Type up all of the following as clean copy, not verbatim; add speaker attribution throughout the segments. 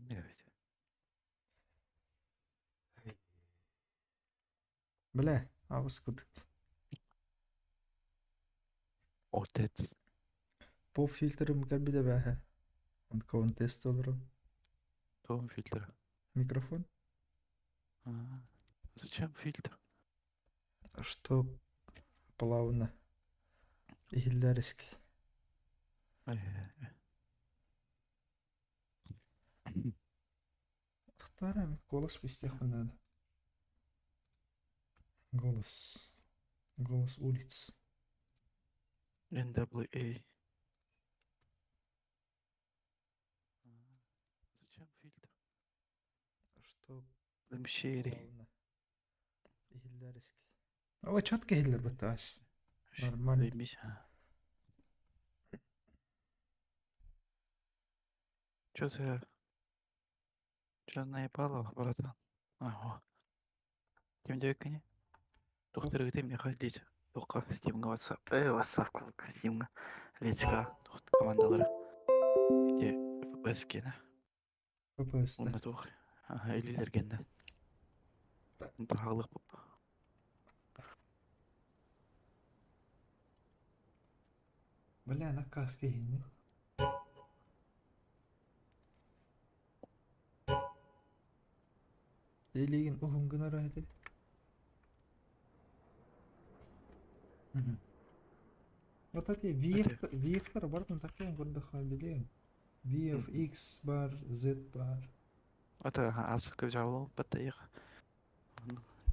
Speaker 1: Эбит.
Speaker 2: Бля, абыс кудук.
Speaker 1: Отец.
Speaker 2: Поп фильтрым кэлбитэ бээһэ. Онкон тест олорон.
Speaker 1: Том фильтр.
Speaker 2: Микрофон.
Speaker 1: А, зачем фильтр?
Speaker 2: Что плавно иһиллэриски. Вторая голос вестиэхпин наада. Голос. Голос улиц.
Speaker 1: NWA. Зачем фильтр?
Speaker 2: Что
Speaker 1: Мщери.
Speaker 2: плавно иһиллэриски. Ой, четко иһиллэр баттааш. Нормально.
Speaker 1: Заебись, а. Чё за... Чё наебало, братан? Ага. Ким диэбиккиний? Тухтарыгыты миэхэ лич туохха Steamҥа WhatsApp WhatsApp Steamҥа личка командалара ити FPS киэнэ
Speaker 2: ППС-та.
Speaker 1: уонна туох илиилэргэннэ таһаалыахпыт.
Speaker 2: Бля, наказ киһини. Илиигин уһун гынар эти. Вот эти VF, VF-тар барытын такайын көрдөххө билиэҥ. VF, X бар, Z бар.
Speaker 1: Ата аасыкка дьаабылаппат да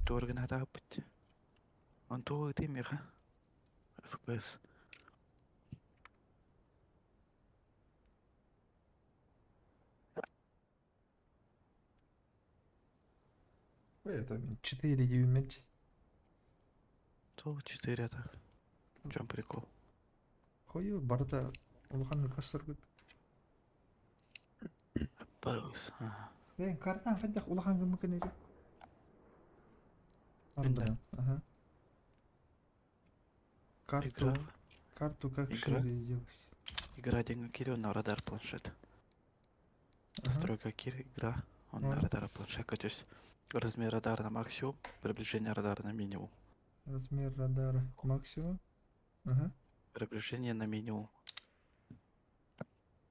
Speaker 1: туор гына хатаабыт. Онтуо ытый миэхэ FPS.
Speaker 2: Это 4 дюймеч.
Speaker 1: То 4 так. В чем прикол?
Speaker 2: Хою барыта улахан көстөргүт.
Speaker 1: Паус. Ага.
Speaker 2: Э, картан хайдах улахан гыммыкын эти? Арбынан. Ага. Карту,
Speaker 1: Игра.
Speaker 2: карту как
Speaker 1: Игра.
Speaker 2: шире сделать?
Speaker 1: Игра деньги Кири на радар планшет.
Speaker 2: Ага.
Speaker 1: Настройка Кири, игра, он на
Speaker 2: Ну.
Speaker 1: радар планшет. То есть размер радара на максимум, приближение радара на минимум.
Speaker 2: Размер радара максимум. Ага.
Speaker 1: Приближение на минимум.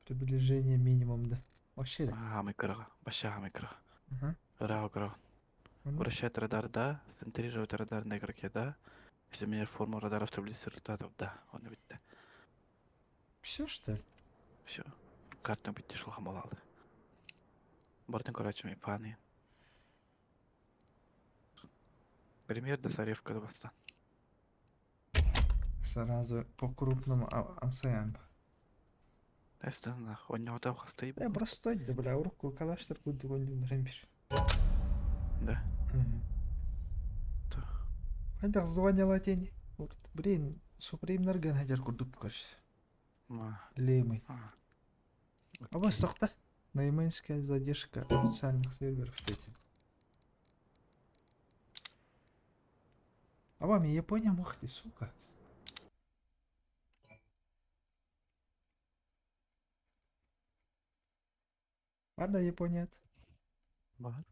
Speaker 2: Приближение минимум, да. Вообще да.
Speaker 1: Аамай кыраҕа, вообще аамай кыраҕа.
Speaker 2: Ага.
Speaker 1: Ыраах кыраҕа.
Speaker 2: Ну,
Speaker 1: Вращать радар, да. Центрировать радар на игроке, да. Изменять форму радара в таблице результатов, да. Он бүттэ.
Speaker 2: Все, что ли?
Speaker 1: Все. Карта бүттэ шулхан Бартын короче ми паны. Пример до Саревка баста.
Speaker 2: Сразу по-крупному амсаям.
Speaker 1: Эстен нах, онньоҕутам хастай
Speaker 2: Э, простой, да, бля, урукку калаштар курдук ойнууллар бир.
Speaker 1: Да. То.
Speaker 2: Хайдах звонила тень. Блин, Супримнарган хадьар курдук короче.
Speaker 1: Ма.
Speaker 2: Лемый.
Speaker 1: А.
Speaker 2: Оба стохта. Наименьшая задержка официальных серверов эти. А вам Япония мох ты, сука. Ладно, Япония.
Speaker 1: Бар.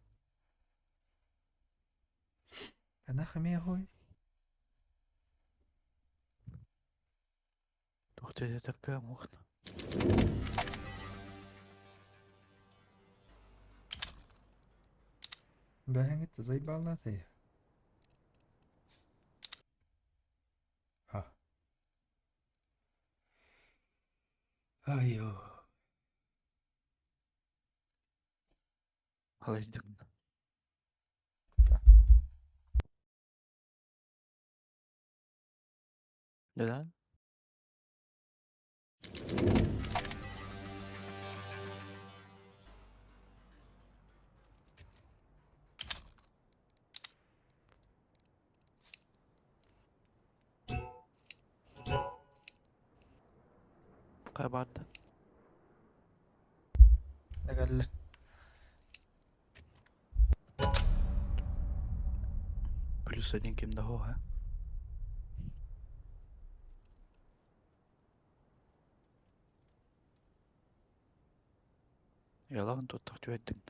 Speaker 2: Она хамегой.
Speaker 1: Тух дьэ мух.
Speaker 2: Бэһэҥит заебалнатый. Ха. Айо.
Speaker 1: Халайдым. Neden? Kabardı.
Speaker 2: Эгэллэ.
Speaker 1: Плюс один ким да ha. Yalan tuttuk tüvettin.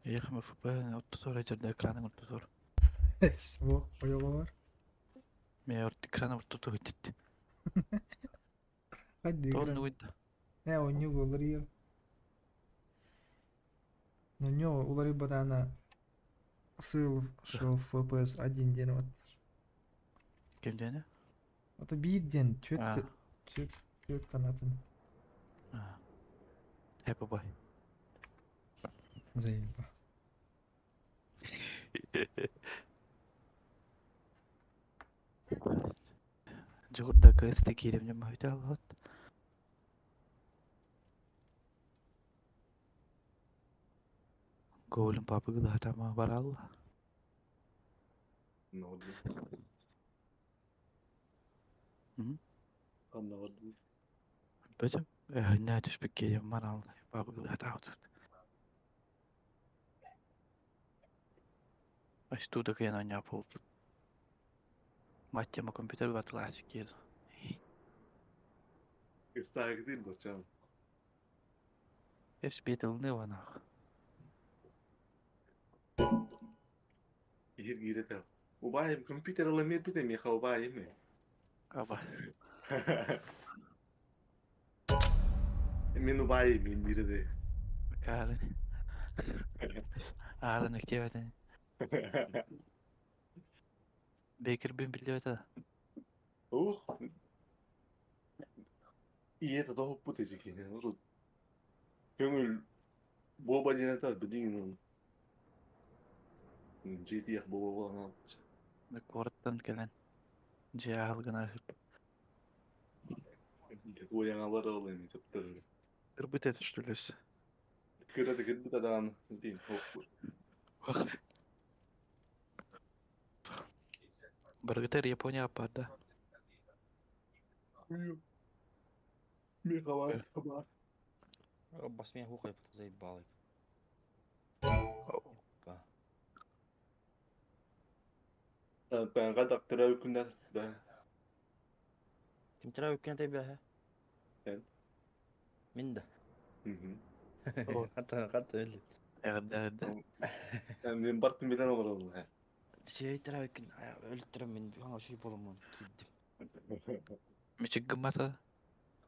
Speaker 1: Ехме ФП оттотор эчерде экранын ортотор.
Speaker 2: Бу ойоҕор.
Speaker 1: Мен экраны ортоту хытит.
Speaker 2: Хадди
Speaker 1: Тон
Speaker 2: экран.
Speaker 1: уйда.
Speaker 2: Э онньук уларыйа. Но уларыйбатаана сыл шо FPS 1 диэн вот.
Speaker 1: Ким диэни?
Speaker 2: Ата биир диэн түөрт
Speaker 1: А.
Speaker 2: түөрт түөрт танатын.
Speaker 1: Happy boy.
Speaker 2: Заеба.
Speaker 1: Дьугурда кыыс кииримнем мөһүтэ аллаһыт. Гоблин папы гылаһатама баралла.
Speaker 3: Anlamadım.
Speaker 1: Hı?
Speaker 3: Anlamadım.
Speaker 1: Бөтөм. Хынна түспүкке марал папы гылаһатаут. Астуда кыян аня болду. Маттема компьютер батылаасы кел.
Speaker 3: Göstergi değil bu
Speaker 1: Эс бетилни ванах.
Speaker 3: Гир гирete. Убайым компьютер аламир бите меха убайым.
Speaker 1: Аба.
Speaker 3: Мен убайым мен бириде.
Speaker 1: Карын. Арын өктебетен. Бекер бин билебете.
Speaker 3: Ух. Иета того путечки. Көңүл боба дината билин. Жетиях боба болан.
Speaker 1: Корттан келен. Же алгына
Speaker 3: Туяңа бар ол эми төптөр.
Speaker 1: Кырбыт это что ли?
Speaker 3: Кырады кырбыт адам дин хоппур.
Speaker 1: Баргытер Япония апарда.
Speaker 3: Меха бар.
Speaker 4: Бас меня ухо заебал.
Speaker 3: Ben kadar türev ben.
Speaker 4: Kim ترى كان تبعها؟
Speaker 3: Ben.
Speaker 4: من ده؟
Speaker 3: Hı hı.
Speaker 4: حتى حتى اللي
Speaker 1: Эрдэ эрдэ.
Speaker 3: Ben barkın bilen olur oğlum.
Speaker 4: Şey ترى كان قلت من ها شيء بولمون كيد
Speaker 1: Мичик гыммата.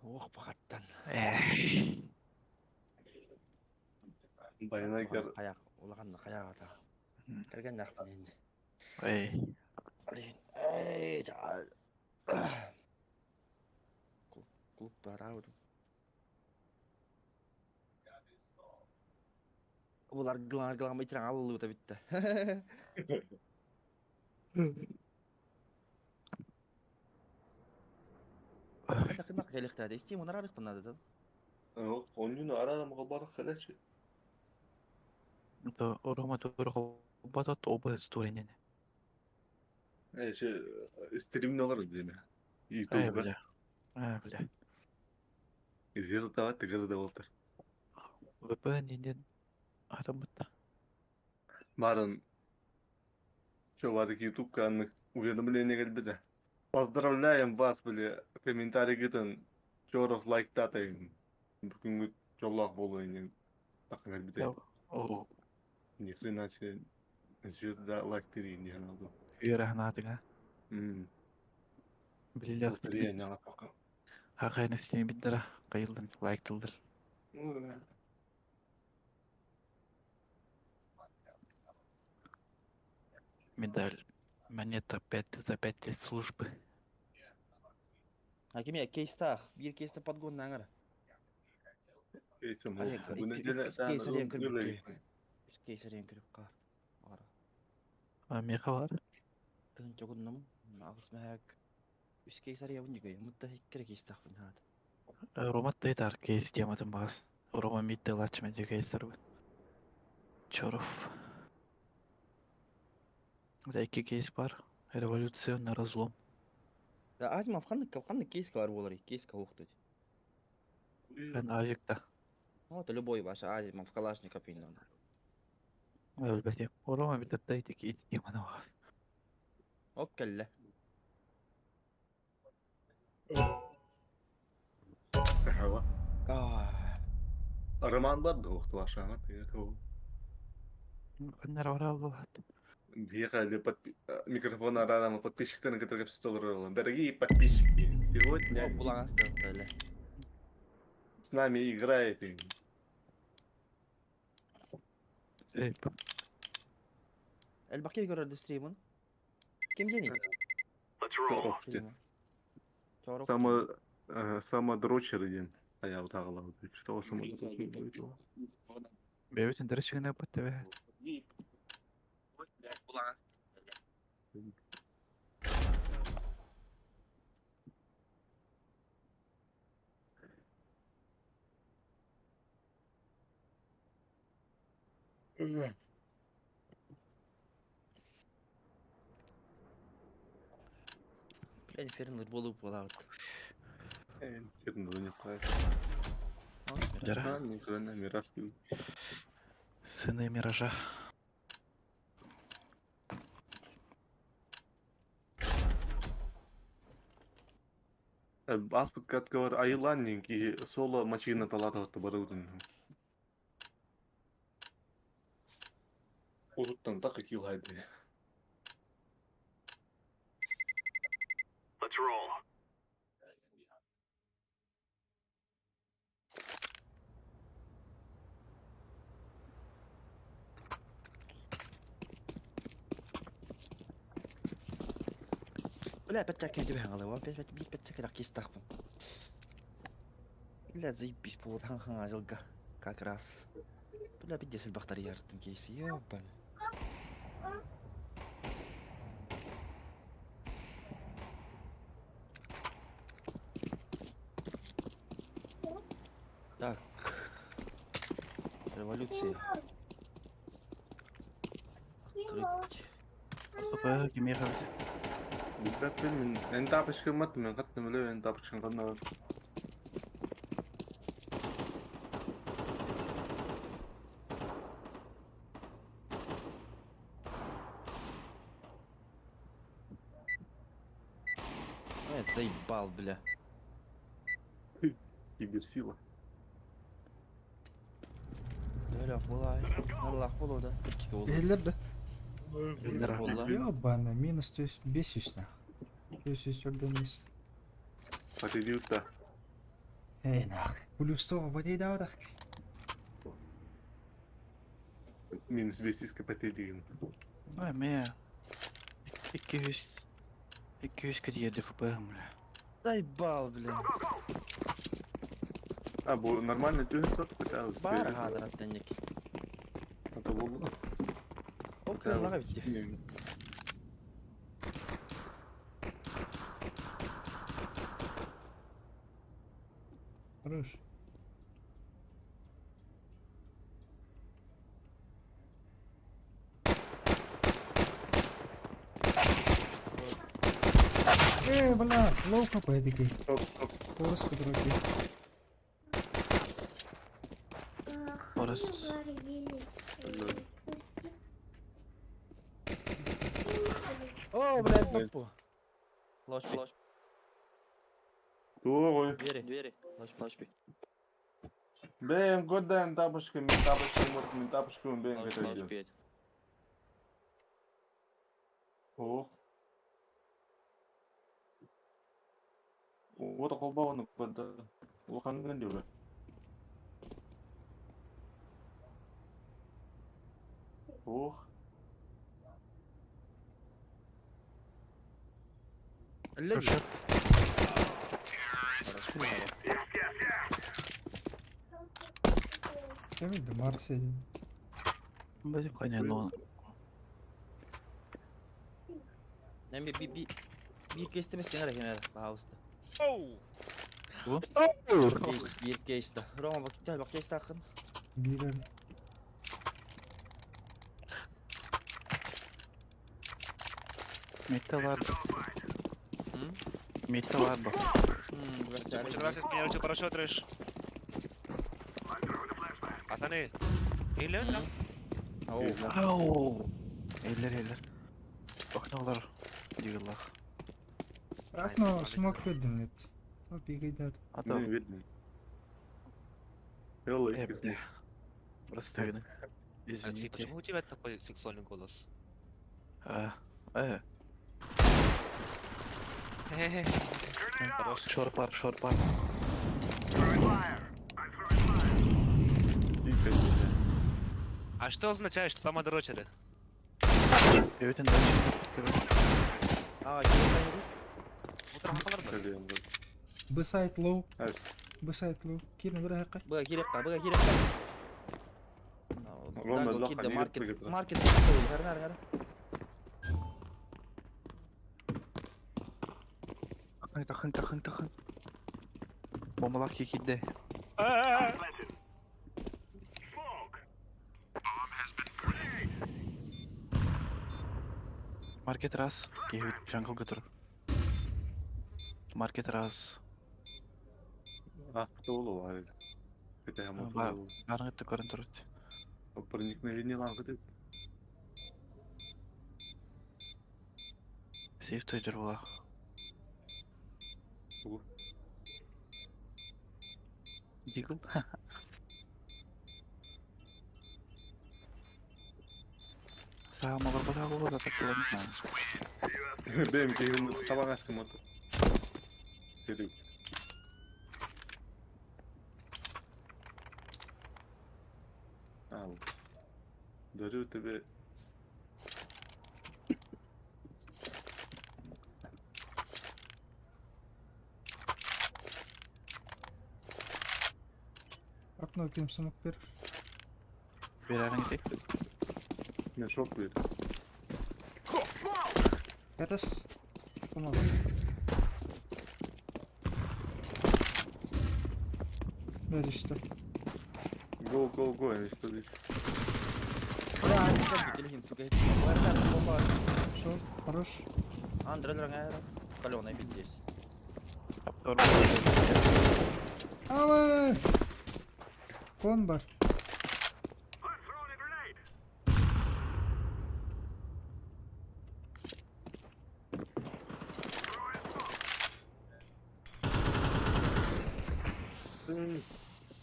Speaker 4: وخ بختن
Speaker 3: Bayana gör.
Speaker 4: Kayak улахан каяга Кэргэн нахтын.
Speaker 1: Эй.
Speaker 4: Эй, клуб барау. Булар гылан гылан битирен алылы да битте. Лакын келихтәде. Steam онар арык буннада да.
Speaker 3: Onun ara mı balık kadar.
Speaker 1: Это Рома Турхолбатот оба сторинене.
Speaker 3: Şey stream'in olur değil mi?
Speaker 1: Ай,
Speaker 3: YouTube'da.
Speaker 1: бля. Ай, бля.
Speaker 3: İzliyordu da tıkırdı da oldu.
Speaker 1: VPN инен атамытта.
Speaker 3: Барın Чувак, YouTube каналых уведомление geldi. Поздравляем вас, бля, комментарий гытын. Чорох лайк татайын. Бүгүнгү жоллах болуын. Такын elbette.
Speaker 1: О,
Speaker 3: Ни хрена себе. Звезда лайк терин диэн алды.
Speaker 1: үөрэ ханаатыга.
Speaker 3: Мм.
Speaker 1: Билилэх
Speaker 3: Лотерея няңас бака.
Speaker 1: хакайны стими биддара кайылдын лайк тылдыр. Медаль. Монета 5 за 5 лет службы.
Speaker 4: Хаким кейстах, бир кейсте подгон аңар.
Speaker 3: Кейсем
Speaker 4: Арен,
Speaker 3: бу неделе
Speaker 4: кейс арен көрүп. Кейс арен көрүп кар. Ара.
Speaker 1: А меха бар?
Speaker 4: Тын чогуннум, агыс мәк. Үс кейс арыйабын дьүгэйэммит да икки эрэ кейстаахпын хаата.
Speaker 1: Рома тар кейс тематын баас. Рома мид тылааччы мэлдьи кейстарбын. Чоров. Это икки кейс бар. Революция на разлом.
Speaker 4: Да Азимов ханнык ханнык кейска бар буоларый? Кейска уохтут.
Speaker 1: Эн авикта.
Speaker 4: Вот любой ваша Азимов Калашников иннон.
Speaker 1: Өлбэтим. Рома бит ити теманы баас.
Speaker 4: Ок кэллэ.
Speaker 3: Хава.
Speaker 4: Аа.
Speaker 3: Роман бар да уохтулаашаҥа тыа
Speaker 1: Ханнар орал булат.
Speaker 3: Биһиэхэ микрофон араанама подписчиктарын кытары кэпсэтэ олорор Дорогие подписчики, сегодня
Speaker 4: Булаҥас тыалтале.
Speaker 3: с нами играет
Speaker 4: Элбэхке көрөр стримын. Ким диэний?
Speaker 3: Чоров диэн. Само самодрочер диэн айаабыт аҕалаабыт. Тоҕо самодрочер
Speaker 1: Бэйэбит интерес чыгына бат тебе.
Speaker 4: Бля, инферно буолуп буолаабыт.
Speaker 1: Дара. Сыны миража.
Speaker 3: Ааспыт каткалар айылаан диэн киһи соло мачыына талаатаҕытта барыбытын. Уруттан так килайды.
Speaker 4: Бля, опять так я голова, опять опять бить опять так кистахпын. Бля, заебись, буолан хаҥа как раз. Бля, пиздец элбахтар яртым кейси, ёбан. Так. Революция. Открыть.
Speaker 1: Стопа, кимиэхэ
Speaker 3: Билбэппин мин эн тапочкаммат мен хаттым өлө эн тапочкан ханна
Speaker 4: Ой, заебал, бля.
Speaker 3: киберсила.
Speaker 4: Өлөх буолай. Наллах буолуо да. Икки буолуо.
Speaker 2: Иһиллэр да?
Speaker 1: Биллэр
Speaker 4: Буолла.
Speaker 2: Ёбана, минус то есть бесюсь нах. Бесюсь өрдөнүс.
Speaker 3: Потедиутта.
Speaker 2: Эй нах. Плюс того, батейдаабатах.
Speaker 3: Минус бесиска потедиим.
Speaker 1: Ой, мэ. 200 200 кэтиэрди ФП, бля.
Speaker 4: Заебал, бля.
Speaker 3: А, бу нормально түһэн хотя
Speaker 4: Бар хаадырат денник.
Speaker 3: Это было.
Speaker 4: Ол кыаллаҕа битти.
Speaker 2: Хорош. Эй, бля, лоу хп такой.
Speaker 3: Стоп, стоп.
Speaker 2: Хорус подруги.
Speaker 1: Хорус.
Speaker 4: О, блядь, топпу. Лош, лош.
Speaker 3: Туой.
Speaker 4: Двери, двери. Лош, лош.
Speaker 3: Бэм, годан тапочка, мен тапочка, мот, мен тапочка, бэм,
Speaker 4: Лош,
Speaker 3: это
Speaker 4: лош,
Speaker 3: идет.
Speaker 4: пять.
Speaker 3: Ох. Вот холбону куда. Улаханын дибе. Ох.
Speaker 4: Леги.
Speaker 1: Хорошо.
Speaker 2: Я видел, Марс один.
Speaker 1: Базим ханя, но
Speaker 4: Эми би би Биир кейстэ мистең эрэ ким эрэ, пожалуйста.
Speaker 1: Бу?
Speaker 4: Биир кейстэ. Рома, бак бак кейстааххын.
Speaker 2: Биир
Speaker 1: Митта бар. Митта бар бу.
Speaker 5: Muchas gracias, señor. Хорошо, трэш. Пацаны. Или?
Speaker 4: Оу.
Speaker 1: Ау! Eller eller. Окно Дигыллах.
Speaker 2: Окно смог выдумит. Бегайдат.
Speaker 1: А то
Speaker 3: Не видно. Элла,
Speaker 1: Э,
Speaker 3: их
Speaker 1: бля. Простыны.
Speaker 5: Алексей,
Speaker 1: Извините.
Speaker 5: почему у тебя такой сексуальный голос?
Speaker 1: А,
Speaker 5: Хорош.
Speaker 1: шорпар, шорпар.
Speaker 3: Тихо, тихо.
Speaker 5: А что означает, что там дрочили?
Speaker 1: Өтен дальше.
Speaker 4: А, кейстааххын.
Speaker 5: Утром хабарда.
Speaker 3: Блин, да.
Speaker 2: Б-сайт лоу.
Speaker 3: А,
Speaker 2: Б-сайт лоу. Кирин, дура хакай.
Speaker 4: Быга кирекка, быга кирекка.
Speaker 3: Рома, лоха, не
Speaker 4: Маркет,
Speaker 3: выиграет.
Speaker 4: маркет, гар, гар, гар.
Speaker 1: Тахын, тахын, тахын. Бомбалар кикидде. Маркет раз. Кихит джангл гатыр. Маркет раз.
Speaker 3: А, кто уловил? Это я могу.
Speaker 1: Бар. Барыңы көрін тұрды.
Speaker 3: Проникновение лампы.
Speaker 1: Сейф тойдыр була. Дигл. Саама барбата болот так было не знаю.
Speaker 3: БМК сабан мото. Терик. А, дарю тебе.
Speaker 2: Окно кем смог бер.
Speaker 1: Берәрің итек.
Speaker 3: Не шок бер.
Speaker 2: Катас. Помогу. Да, что?
Speaker 3: Го, го, го, я не подожди.
Speaker 4: Бля, телефон, сука. Бомба.
Speaker 2: Шорт, хорош.
Speaker 4: Андре, дорогая, каленая пиздец.
Speaker 2: Аве! Кон бар.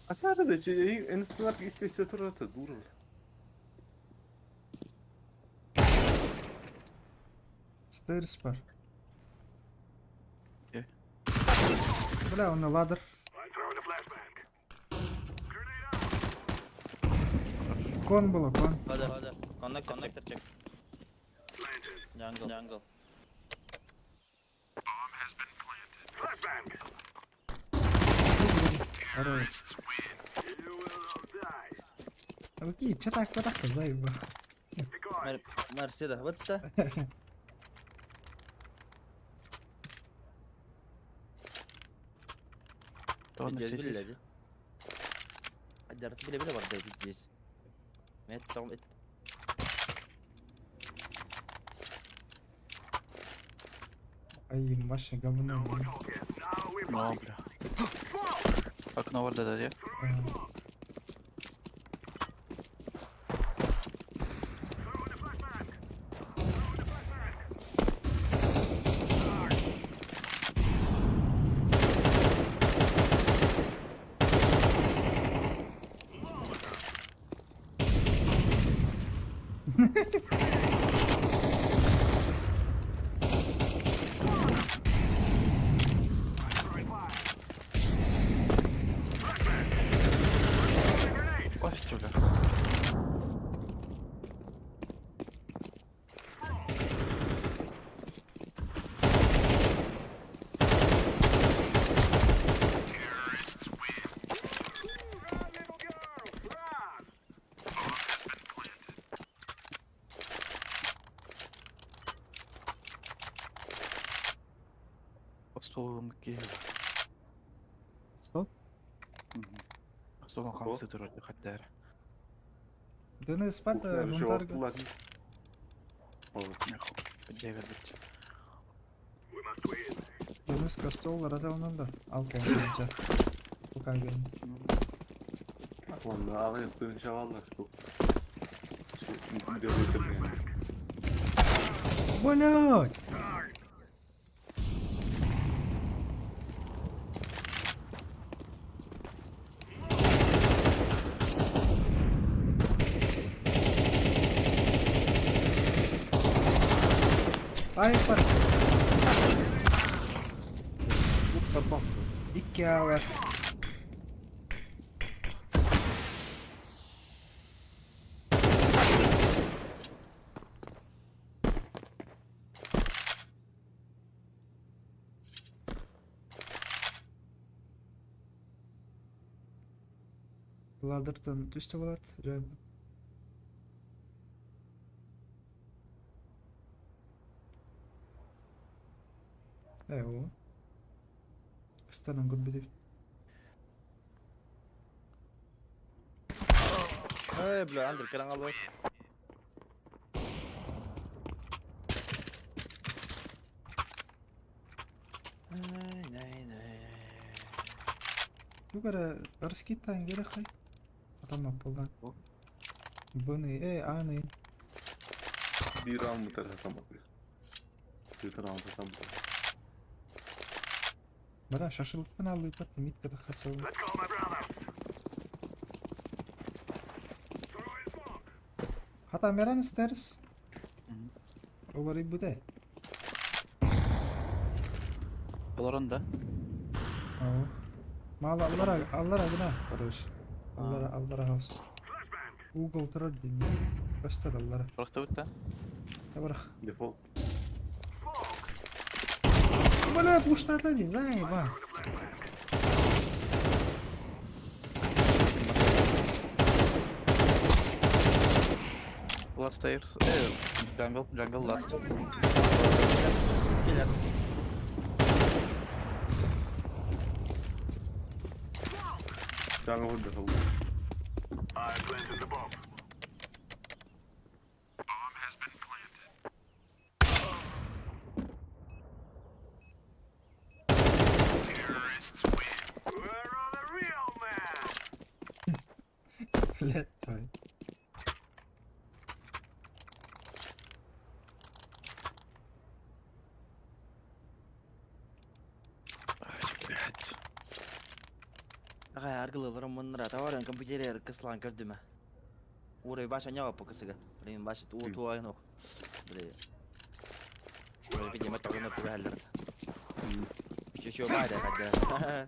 Speaker 3: А как это? Инстант естественно это дура.
Speaker 2: Стейрс бар.
Speaker 1: Окей.
Speaker 2: Бля, он на ладер. Кон было, кон.
Speaker 4: Ладер, ладер. Коннектор, коннектор, чек. Джангл, джангл.
Speaker 2: Хорош. А какие? Че так, вот так-то заеба.
Speaker 4: Мерседа, вот это.
Speaker 1: Тоны
Speaker 4: Пиздец,
Speaker 1: чечес.
Speaker 4: биле, Адярт биле биле бар да пиздец. Мен там это.
Speaker 2: Ай, Маша, говно, блин.
Speaker 1: Но, бля. Окно бар да, да,
Speaker 2: Ага.
Speaker 1: Костюля. Остуолум киһи.
Speaker 2: Стоп.
Speaker 1: Остуолун хамсыы турар хаттаар.
Speaker 2: Дыны Спарта
Speaker 3: Кухня
Speaker 2: Бунтарга.
Speaker 1: Дьэгэлбит.
Speaker 2: Дыныс костол раталнандар. Ал кәнжа. Кукаген.
Speaker 3: Онно аҕыйах тыһыынча аҕаллар.
Speaker 2: Блять! Ай, пар. Икки бар. Ладыртан түстэ болот. Ээ, Ыстанан көрбүтүм.
Speaker 4: Эй, бля, Андрей, кэлэн хаалбыт.
Speaker 2: Тугу эрэ раскидтаан кэлэххэй. Атаммат буоллаан. Быны, ээ, ааны.
Speaker 3: Биир ааммыта сатаммат. Биир ааммыта сатаммат.
Speaker 2: Бара шашлыктан алыппат митка таххасыл. Хата меран стерс. Уларыйбыта.
Speaker 1: Олорон да.
Speaker 2: Ау. Мало аллара аллара гына, короче. Аллара аллара хаус. Google турар диэн. Көстөр аллара.
Speaker 1: Бырахтыбыт да.
Speaker 2: Бырах.
Speaker 3: Дефолт.
Speaker 2: Бля, пуштата дии, заеба.
Speaker 1: Last stairs. Jungle, jungle last.
Speaker 4: Кэлэр.
Speaker 3: Jungle default.
Speaker 2: Блядь, той.
Speaker 1: Ай, блядь.
Speaker 4: Аҕай аргылыыларым муннара таваран компьютерер кыслаан көрдүмэ. Уурай баша ньаҕа кысыга. Блин, баша уу туайын ох. Блин. Видимо, тоҕуна түбэһэллэр. Еще баада хадда.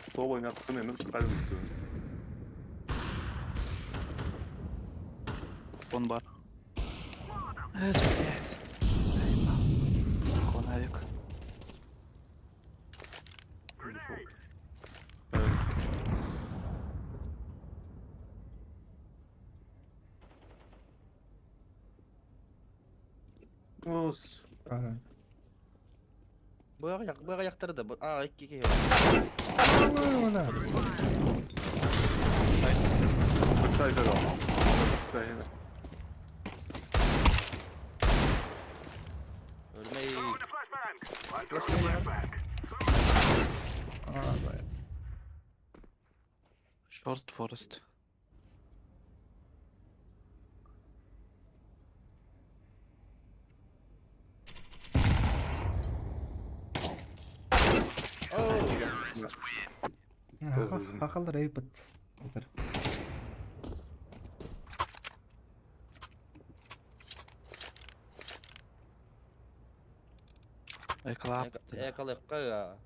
Speaker 3: Соло ойнаттын эмин кайбытты.
Speaker 1: Он бар. Эй, блядь. Заебал. Конавик.
Speaker 3: Дефолт. Ос.
Speaker 2: Ара.
Speaker 4: Быға яқтырды. А, икки киһи.
Speaker 2: Ой, ола.
Speaker 3: Кытайда да. Кытайда.
Speaker 4: Өлмей.
Speaker 2: А, бля.
Speaker 1: Short forest.
Speaker 2: Хахалдар эйпат. Отыр.
Speaker 1: Эклап.
Speaker 4: Экалыкка.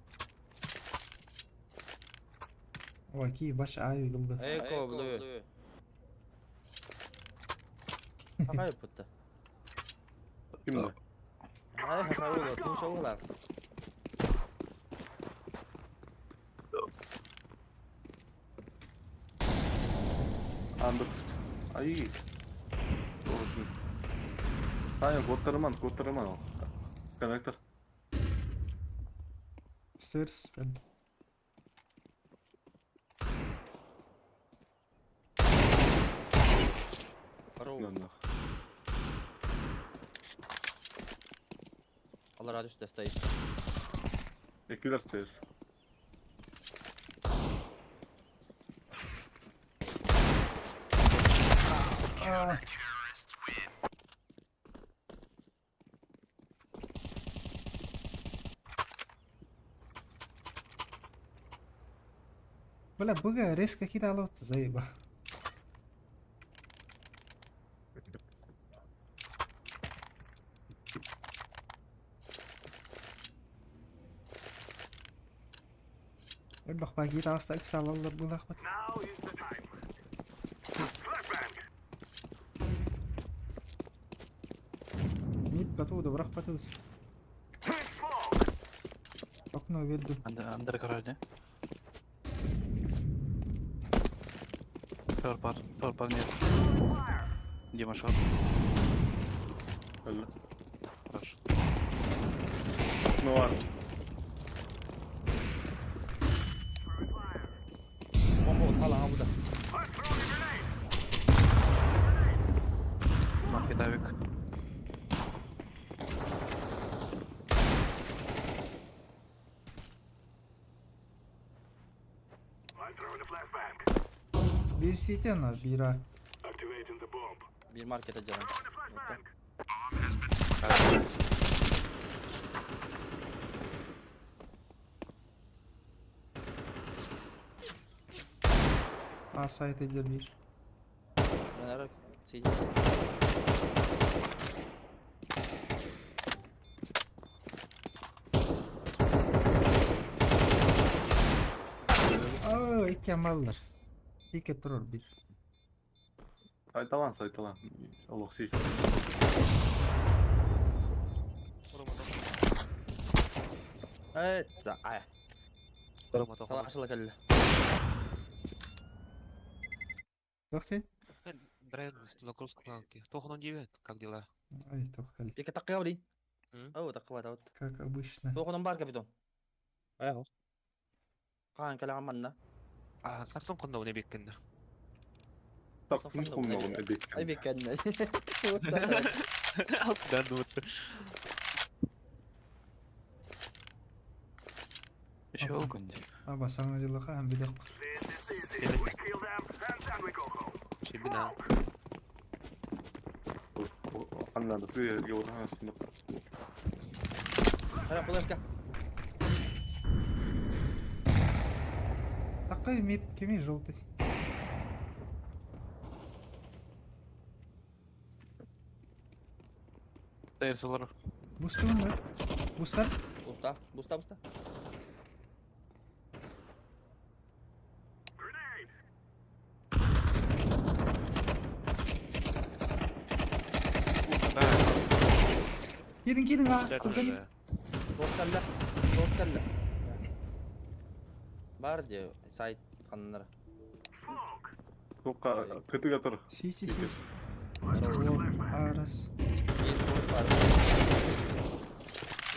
Speaker 2: Ой, ки баш ай гылды.
Speaker 4: Эко блю. Хахай пытта.
Speaker 3: Кимде?
Speaker 4: Ай, хахай ула, туша ула.
Speaker 3: Андыр. Ай. Таня, куоттарыман, куоттарыман ол. Коннектор.
Speaker 2: Stairs.
Speaker 4: Здорово.
Speaker 3: Наннах.
Speaker 4: Аллараа түстэ стоишь.
Speaker 3: Эквилар stairs.
Speaker 2: А, Бля, быга резко хирало заеба. Элбэх баҕайы таҕыста ыксаалаллар быһыылаахпыт. Мид батууда бырахпатыбыт. Окно биэрдим.
Speaker 1: Андер гаражда. Шор бар, шор бар нет. Дима шор.
Speaker 3: Алла.
Speaker 1: Хорошо.
Speaker 3: Ну ладно.
Speaker 4: Бомба хаалан бу да.
Speaker 1: Маркет авик.
Speaker 2: Биир сиэтэ ана, биир а.
Speaker 4: Биир маркета дьаран.
Speaker 2: А сайт идет биир.
Speaker 4: Сидит.
Speaker 2: Aa, икки амаллар. Икки турар биир.
Speaker 3: Сайталан, сайталан. Олох сиир.
Speaker 4: Э, ай. Салашыла кэллэ.
Speaker 2: Туох
Speaker 5: Драйв загрузка планки. Тохнон 9, как дела?
Speaker 2: Ай, туох кэлли.
Speaker 4: Пика таккабли.
Speaker 5: М?
Speaker 4: Оо, таккабат.
Speaker 2: Как обычно.
Speaker 4: Тохонон бар капитон.
Speaker 5: Айго.
Speaker 4: Хаан кэлэ манна.
Speaker 5: А, сарсын конно не беккенде.
Speaker 3: Тахсын кумногун
Speaker 4: Ай
Speaker 3: эбиккен.
Speaker 4: беккенне.
Speaker 5: Да, ну вот.
Speaker 1: Еще огонь.
Speaker 2: Аба саҥа дьыллаха аан билиэх.
Speaker 5: Чебина.
Speaker 3: Анна сыа йоурхаас.
Speaker 4: Хара флешка.
Speaker 2: Такой мид кими желтый.
Speaker 1: Stairs олорор.
Speaker 2: Бустууннар. Бустар.
Speaker 4: Буста, буста, буста.
Speaker 2: Киирин киирин аа.
Speaker 5: Да,
Speaker 2: Түргэн.
Speaker 5: тоже.
Speaker 4: Туох кэллэ. Туох кэллэ. Бар де сайт ханнара.
Speaker 3: Тоққа тытыга тұр.
Speaker 2: Сити сити. Арас.
Speaker 4: Биир туох бар.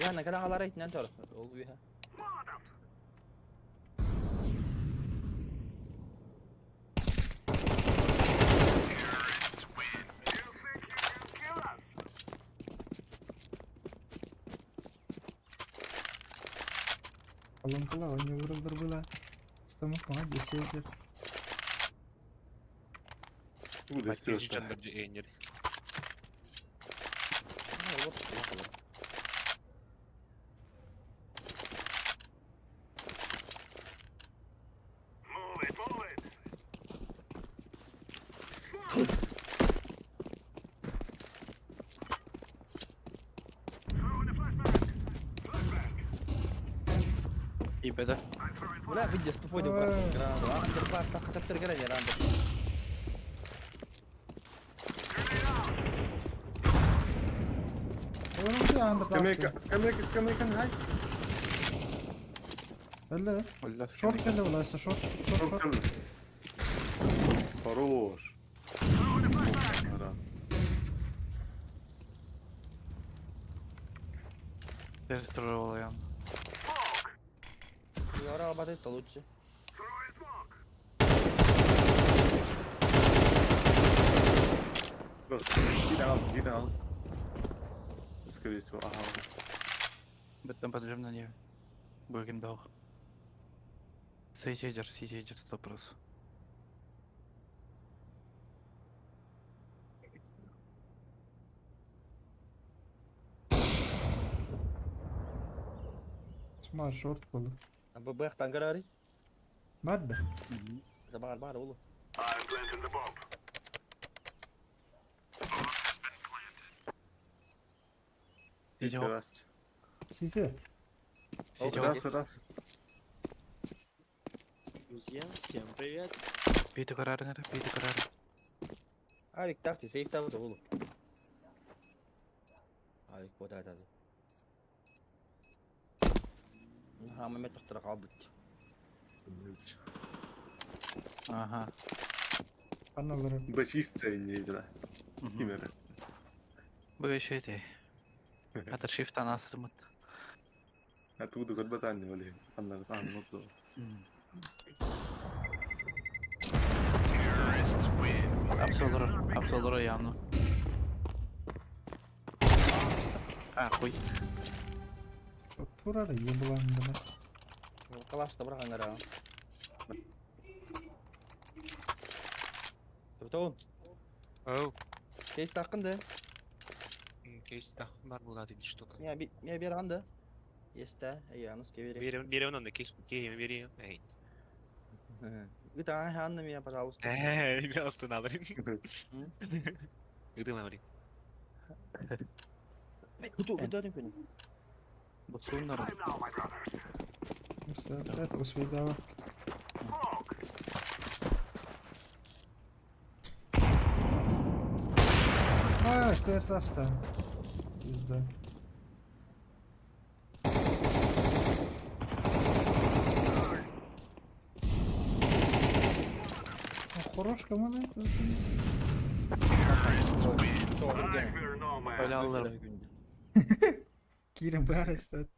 Speaker 4: Я на кэлэ халара итинэн тор. Ол уйха.
Speaker 2: Колонкала они вырылдар была. Стамок мага десетер.
Speaker 3: Бу дестер.
Speaker 1: И беда.
Speaker 4: Бля, видишь, тупой деп гранату. Андер бар, тақытып гранат, андер.
Speaker 3: Скамейка, скамейка, скамейка, хай.
Speaker 2: Öyle.
Speaker 1: ولا
Speaker 2: Short geldi bulaysa short. Short short.
Speaker 3: Хорош. Ран.
Speaker 1: Перестроил.
Speaker 4: Юра албаты лучше.
Speaker 3: Get out, get out. Скорее всего, ага.
Speaker 1: Беттен подождем на нее. Будем долг. Сетейджер, сетейджер, 100%.
Speaker 2: Смар шорт болды.
Speaker 4: А ББ тангарари.
Speaker 2: Бар да.
Speaker 4: Забар бар улу.
Speaker 1: Идём.
Speaker 3: Раз.
Speaker 2: Сити.
Speaker 3: Раз, раз.
Speaker 6: Друзья, всем привет.
Speaker 1: Бейті көрәріңер, бейті көрәрің.
Speaker 4: Авик так, сейф табы улу. Авик вот это. Ха, мы метр қалбыт.
Speaker 1: Ага.
Speaker 2: Аналары.
Speaker 3: Б чистая не да. Именно.
Speaker 1: Бұл еще эти. Это shift анасымыт.
Speaker 3: Оттуда көрбөт анны оле. Аннары сан мутlu.
Speaker 1: Абсолдор, абсолдор явно. А, хуй.
Speaker 2: Турары ебыланды.
Speaker 4: Калашта бір аңара. Тоғын,
Speaker 5: Оу.
Speaker 4: кейс тақынды.
Speaker 5: Кейс да, бар булады bir штука.
Speaker 4: Мен бер анды. Есті, ей, аныс кебере.
Speaker 5: Берем, берем онда кейс, кейс берем. Эй.
Speaker 4: Гыта анны меня, пожалуйста.
Speaker 5: Эй, пожалуйста, на, блин. Гыты, блин.
Speaker 4: Гыту, гыту күні.
Speaker 1: Бұсуындар.
Speaker 2: Это успейдава. А, стерс аста. Пизда. Хорош команда.
Speaker 1: Öyle alırım.
Speaker 2: Кирим бәрі стат.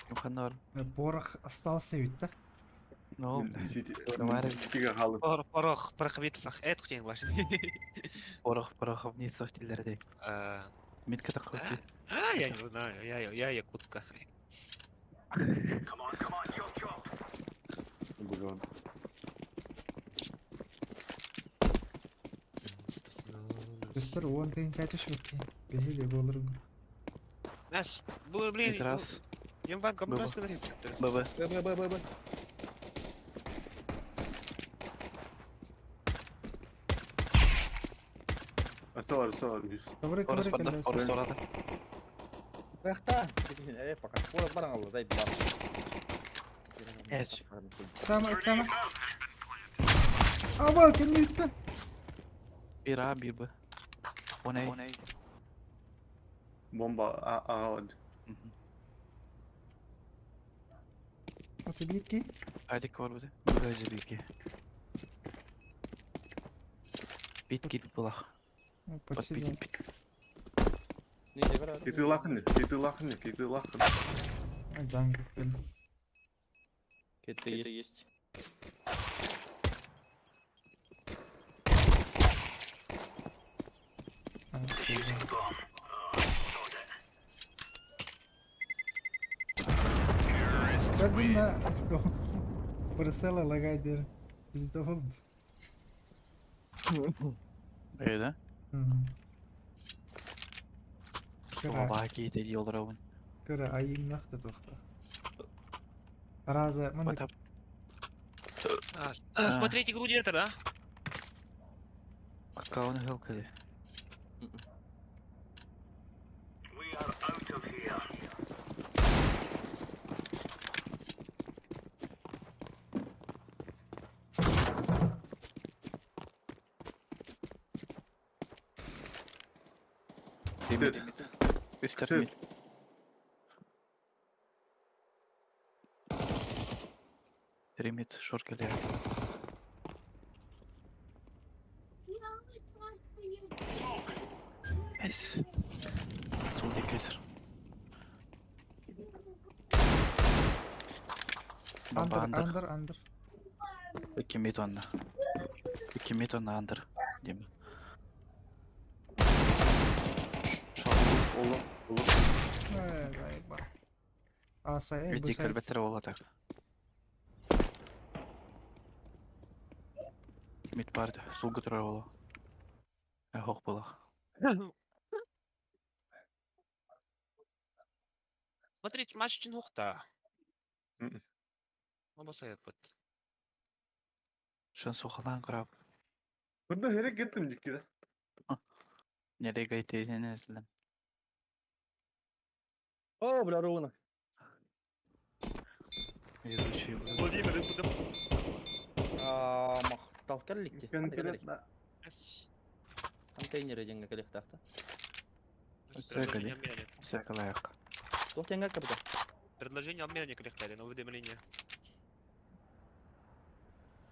Speaker 1: Юханар.
Speaker 2: Порох остался ведь, да?
Speaker 1: Ну,
Speaker 3: Сити.
Speaker 1: Давай.
Speaker 3: Ситиге қалып.
Speaker 5: Порох, порох, порох бит сах. Эт хотен баш.
Speaker 1: порох, порох вниз сохтилердей. Митка такой.
Speaker 5: А, я не знаю, я якутка.
Speaker 3: Бүгін.
Speaker 2: Көстөр он тыйын кайтыш бітті. Бехеле болырын.
Speaker 5: Нас, блин,
Speaker 1: Раз.
Speaker 5: Я вам
Speaker 1: Было.
Speaker 5: компресс говорит.
Speaker 1: ББ.
Speaker 4: Б, Б, Б, Б, Б.
Speaker 3: Арталар, арталар, үс.
Speaker 2: Ковры,
Speaker 1: Орыс
Speaker 2: ковры,
Speaker 1: банда,
Speaker 2: келесі.
Speaker 1: орыс орады.
Speaker 4: Бақта. Э, пока. Порох бар аңалды, дай бар.
Speaker 1: Эч.
Speaker 2: Сама, сама. Аба, кенде бітті.
Speaker 1: Bir A, bir B. O ne? O ne?
Speaker 3: Бомба ағалады.
Speaker 2: Аты битки.
Speaker 1: Hadi kor bir de. Böylece bir iki. Bit git bulak. Bak bit bit.
Speaker 3: Кеті лақын, кеті лақын, кеті лақын.
Speaker 2: Джангл.
Speaker 4: Кетті есть.
Speaker 2: Kadın da Burası лагай дер. Пизда болды.
Speaker 1: Öyle.
Speaker 2: Кыра,
Speaker 1: Баки dedi yollara
Speaker 2: кыра айым нақты тоқта. Раза, мында
Speaker 1: What up?
Speaker 5: Смотреть игру где-то, да?
Speaker 1: Аккаунт хелкали. Mid. Üst
Speaker 3: Sit.
Speaker 1: mid. Примит шоркеле. Эс. Стул декетер.
Speaker 2: Андер,
Speaker 1: Баба андер.
Speaker 2: андер, андер.
Speaker 1: Икки мид онна. Икки мид онна андер. Дима. Шор.
Speaker 3: Oğlum, oğlum.
Speaker 2: Э, заеба. А, сай,
Speaker 1: Види
Speaker 2: б сай.
Speaker 1: кэлбэттэрэ буолла так. Мид барды. Сулга турар буолла. Эхох булах.
Speaker 5: Смотрите, матч чинухта.
Speaker 3: Мгм.
Speaker 5: Оба сайыппыт.
Speaker 1: Шын сухалаан көрөп.
Speaker 3: Bunda nereye gittim dikkat.
Speaker 1: Nereye gayteyini izledim.
Speaker 4: О, бля, руна.
Speaker 1: Ведущий был.
Speaker 5: Владимир, куда?
Speaker 4: Аа, махтал кэлликти.
Speaker 3: Конкретно.
Speaker 4: Контейнеры деньги кэлихтахта.
Speaker 5: Предложение обмена.
Speaker 1: Всякалаях.
Speaker 4: Туох деньги кабыта.
Speaker 5: Предложение обмена не клехтали, на уведомление.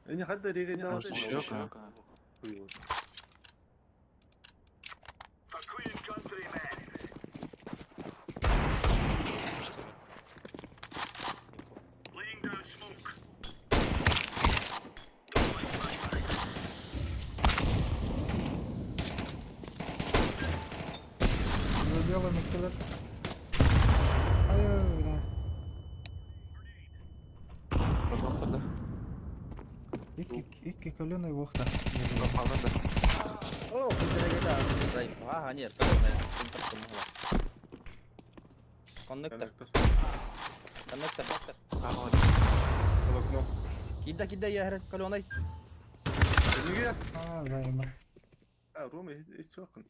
Speaker 3: Не хадда регай на.
Speaker 1: Может, еще как?
Speaker 5: Что ли? Не помню.
Speaker 2: Белый миккелер. Ай, бля.
Speaker 1: Пробовал, да?
Speaker 2: Икки, икки коленой вохта.
Speaker 1: Попало, да.
Speaker 4: О, контейнеры, да. Ага, нет, коннектор. Коннектор,
Speaker 3: Коннектор.
Speaker 4: коннектор, коннектор.
Speaker 1: А вот.
Speaker 3: Окно.
Speaker 4: Кида, кида, я говорю, каленой.
Speaker 3: Неге?
Speaker 2: А, заеба.
Speaker 3: А, Рома, иç bakın.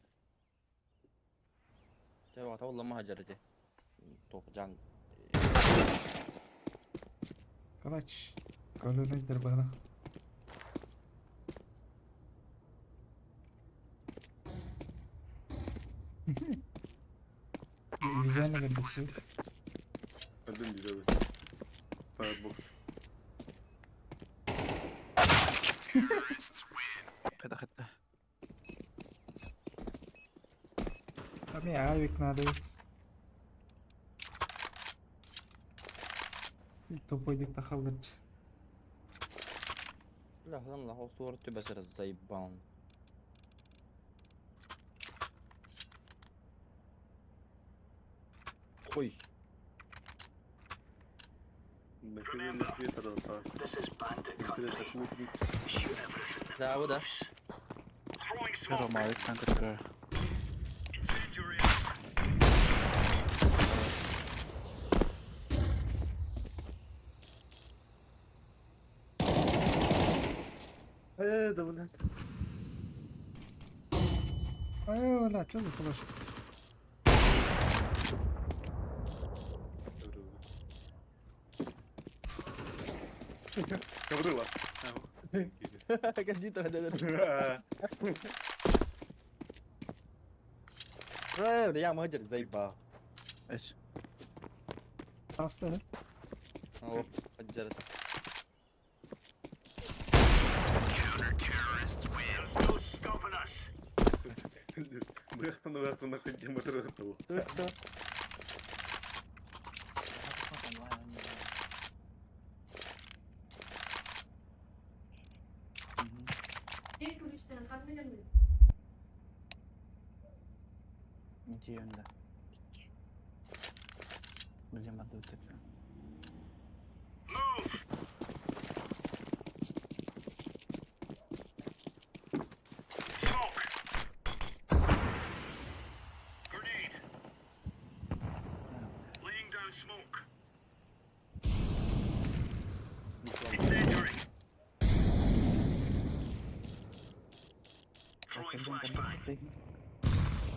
Speaker 4: Жа, тавла махаджарыте. Тох жан.
Speaker 2: Калач. Коленой дербана. Визуально вербисю.
Speaker 3: Öldüm bize de. Firebox.
Speaker 1: Педахетта.
Speaker 2: А мне авик надо. И тупой диктахалдырч.
Speaker 4: Бля, хан лахо суор түбәсер заебал. Ой, да, вот да.
Speaker 1: Рома, авик танк турар.
Speaker 3: Eee da bu ne?
Speaker 2: Ай, бля, что за флеш?
Speaker 3: Гаврила.
Speaker 4: Кандита, да, да. Э, бля, я махаджар заебал.
Speaker 1: Эс.
Speaker 2: Аста, да?
Speaker 4: О, хаджар.
Speaker 3: Быяктан быяктан ходим отырып.
Speaker 7: Tek күлүстен кандай
Speaker 1: Идеально. Блин, надо вот это.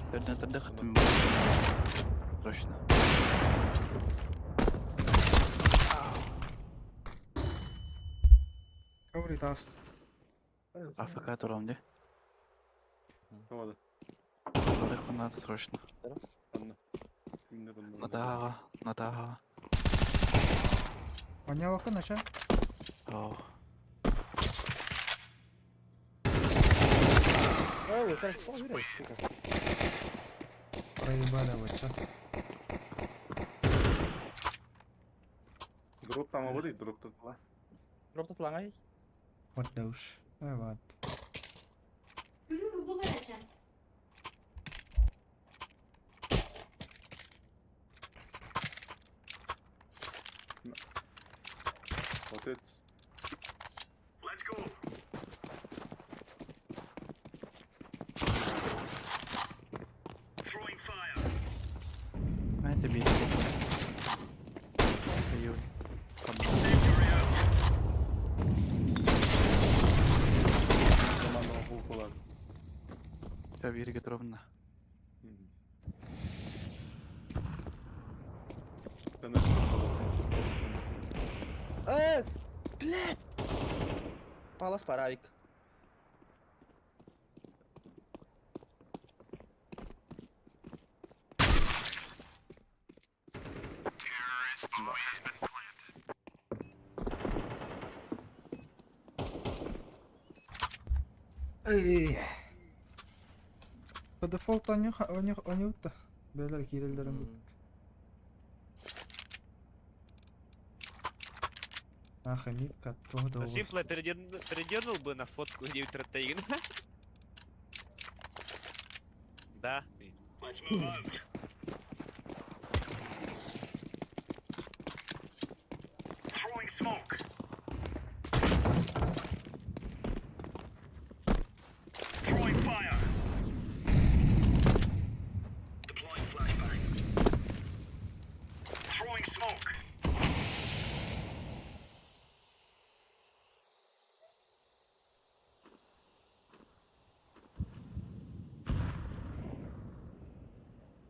Speaker 1: Төрдөн төрдө Срочно.
Speaker 2: Коврит аст.
Speaker 1: АФК турам де.
Speaker 3: Tamam.
Speaker 1: Барых надо срочно.
Speaker 3: Anla. Kimler onlar?
Speaker 1: Надо, надо.
Speaker 2: Оня вакын аша?
Speaker 1: Оо.
Speaker 4: Ой, хорошо, сука.
Speaker 2: Проебали его, чё?
Speaker 3: Дроп там говорит, дроп тут ла.
Speaker 4: Дроп тут лаңай.
Speaker 2: What douche. Ай, вот.
Speaker 7: Күлү бу булар эчэ.
Speaker 3: Отец.
Speaker 1: Знаете, бейте. Даю.
Speaker 3: Команда булкалар.
Speaker 1: Вера Петровна.
Speaker 4: Эс! Блядь! Палас паравик.
Speaker 2: Эй. По дефолту они Бэлэр киирэллэрин Нахай митка, того да
Speaker 5: Симпла передернул бы на фотку 9 ротейн. Да.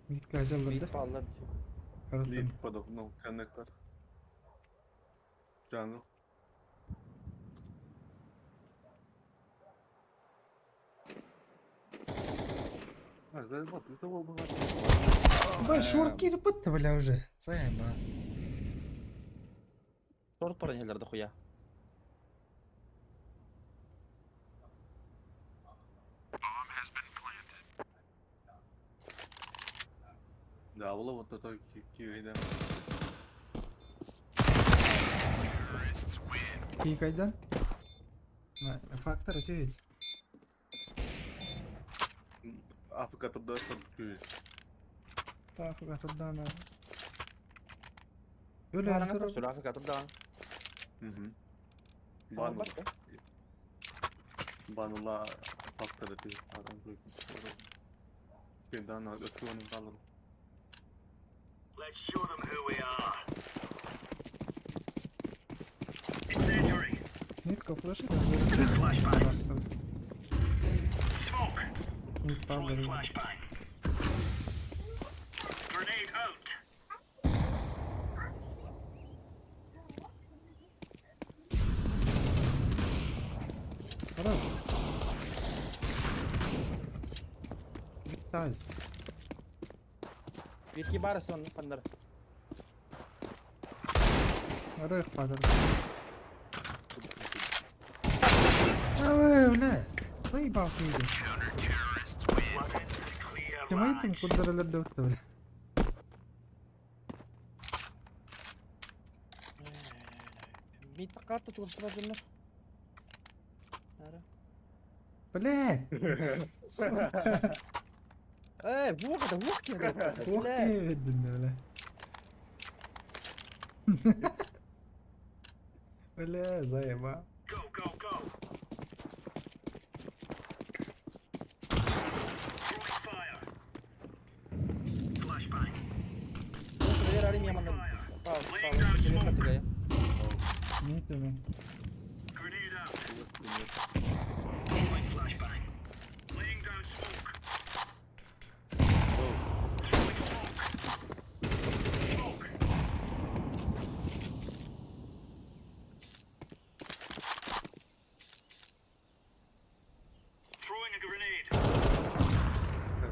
Speaker 2: Митка ажаллар да.
Speaker 4: Паллар.
Speaker 2: Караттан.
Speaker 3: Лид подобно коннектор. Джангл. А, заебал, ты того было.
Speaker 2: Бля, шорт киирбит бля уже. Заеба.
Speaker 4: Шорт паранеллер дохуя.
Speaker 3: Да, было вот это кивейда.
Speaker 2: Кийкайдан. Фактор өтөйт.
Speaker 3: АФК туда шорт кивей.
Speaker 2: Так, турдана. Өлө тур.
Speaker 4: Сүрәфе турдан.
Speaker 3: Угу. Бану. Банула фактор ты. Адам Кедан өтүөнүн калыр.
Speaker 2: Митка флешка. Просто. Мит паллар. Хорош. Виталь.
Speaker 4: Витки бар сон пандар.
Speaker 2: Рэх падар. Ой, бля. Заебал ты. Кем айтым куддаралар да бля.
Speaker 4: Мит катты тур тура Ара.
Speaker 2: Бля. Сука.
Speaker 4: Эй, вух, это вух тебе.
Speaker 2: Ох ты, бля. Бля, заеба. Митами.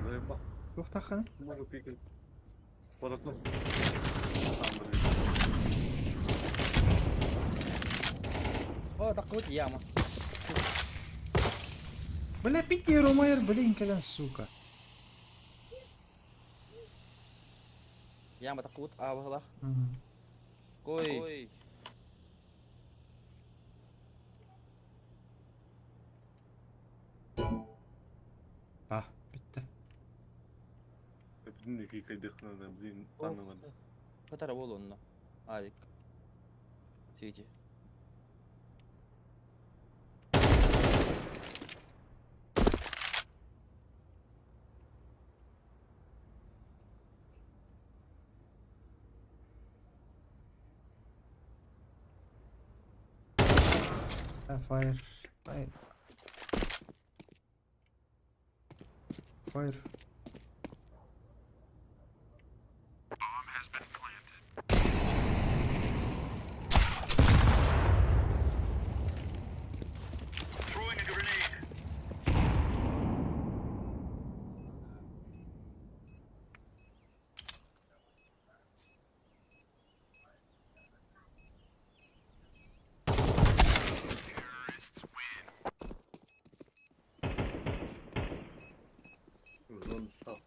Speaker 3: Заебал.
Speaker 2: Туохтаахханы?
Speaker 3: Могу пикать. Под окном. Там, блин.
Speaker 4: О, таккыбыт яма.
Speaker 2: Бля, питти Ромайер, блин, кэлэн, сука.
Speaker 4: Яма таккыбыт аабыһылах. Кой.
Speaker 2: А, bitti.
Speaker 3: Блин, кайдыхна, блин, аннылар.
Speaker 4: Катара буолуонна. Алик. Сити.
Speaker 2: Ha, fire. Fire. Fire.
Speaker 3: Uzun sal.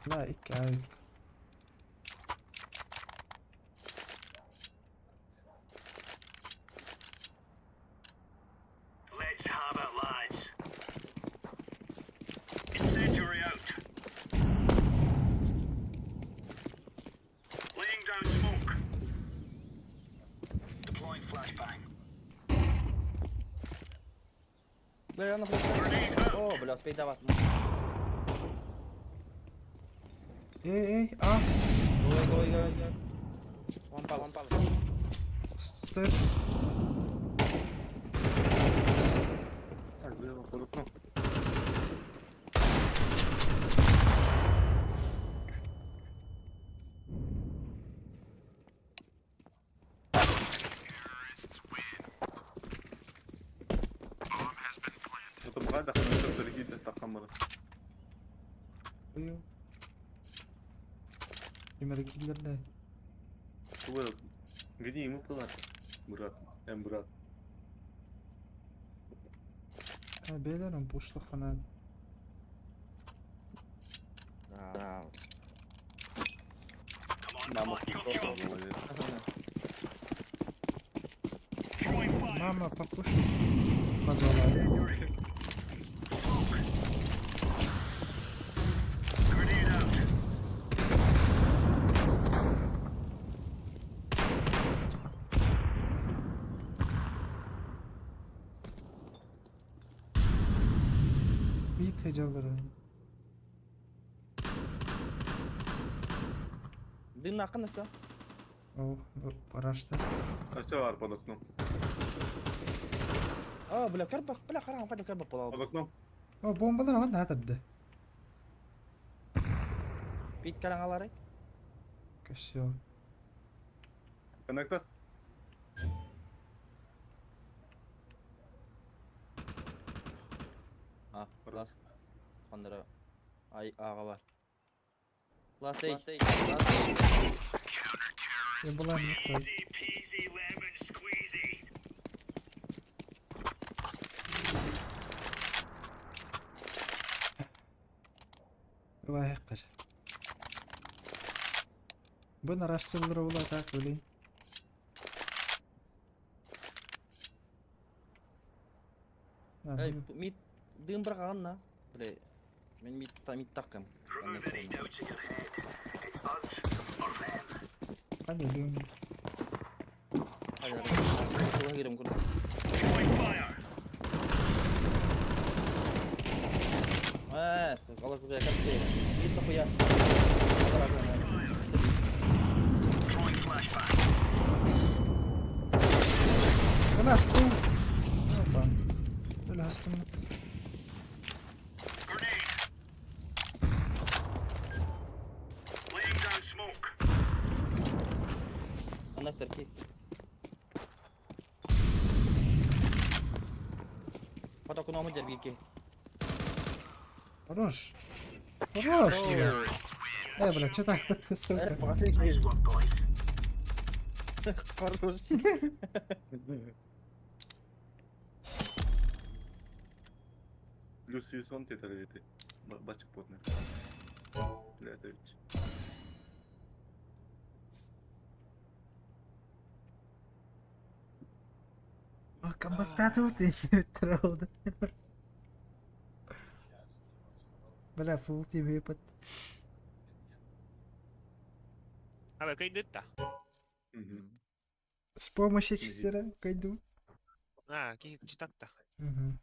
Speaker 2: La icke ай.
Speaker 4: Бля, на О, бля, успей давать.
Speaker 2: Эй, эй, а.
Speaker 4: Ой, ой, ой, ой. One pal, one pal.
Speaker 2: Stairs.
Speaker 3: Так, бля, под окном. Это бывает, да, дорогие, да, хаммара.
Speaker 2: Кимер киллерде.
Speaker 3: Где ему плат? Брат, брат.
Speaker 2: Ha, beyler он pushla фанат.
Speaker 4: Да.
Speaker 3: Мама просто молодец.
Speaker 2: Мама, покушай. Позвала я. Bir tecavüz.
Speaker 4: Дым накынысы.
Speaker 2: О, парашта.
Speaker 3: А все, ар под окном.
Speaker 4: О, бля, карбах, бля, харам, пойду карбах
Speaker 3: Под
Speaker 4: була.
Speaker 3: окном.
Speaker 2: О, бомбалар var da hadi.
Speaker 4: Бит караңалары.
Speaker 2: Все.
Speaker 3: Коннектор.
Speaker 4: А, ласт. Кондыра. Ай, ага бар. Ласт эй.
Speaker 2: Я была не той. Давай, қажа. Бұны раштылдыры була так, блин.
Speaker 4: Эй, мид дым быраган Бля, мен мид мид такым.
Speaker 2: Қане дым.
Speaker 4: Э, сука, бля, как ты? Мид нахуя.
Speaker 2: Бына стул. Опа. Бля, стул.
Speaker 4: Коннектор ки. Фото куному дерги ки.
Speaker 2: Хорош. Хорош тебе. Э, бля, что так вот, сука.
Speaker 4: Хорош.
Speaker 3: Плюс 700 это Бачик потный. Бля, это ведь.
Speaker 2: Комбаттаатыбыт интро oldu. Бля, full team ыппыт.
Speaker 5: Aba кыйдытта.
Speaker 3: Мгм.
Speaker 2: С помощью читера пойду.
Speaker 5: А, киһи читатта.
Speaker 2: Мгм.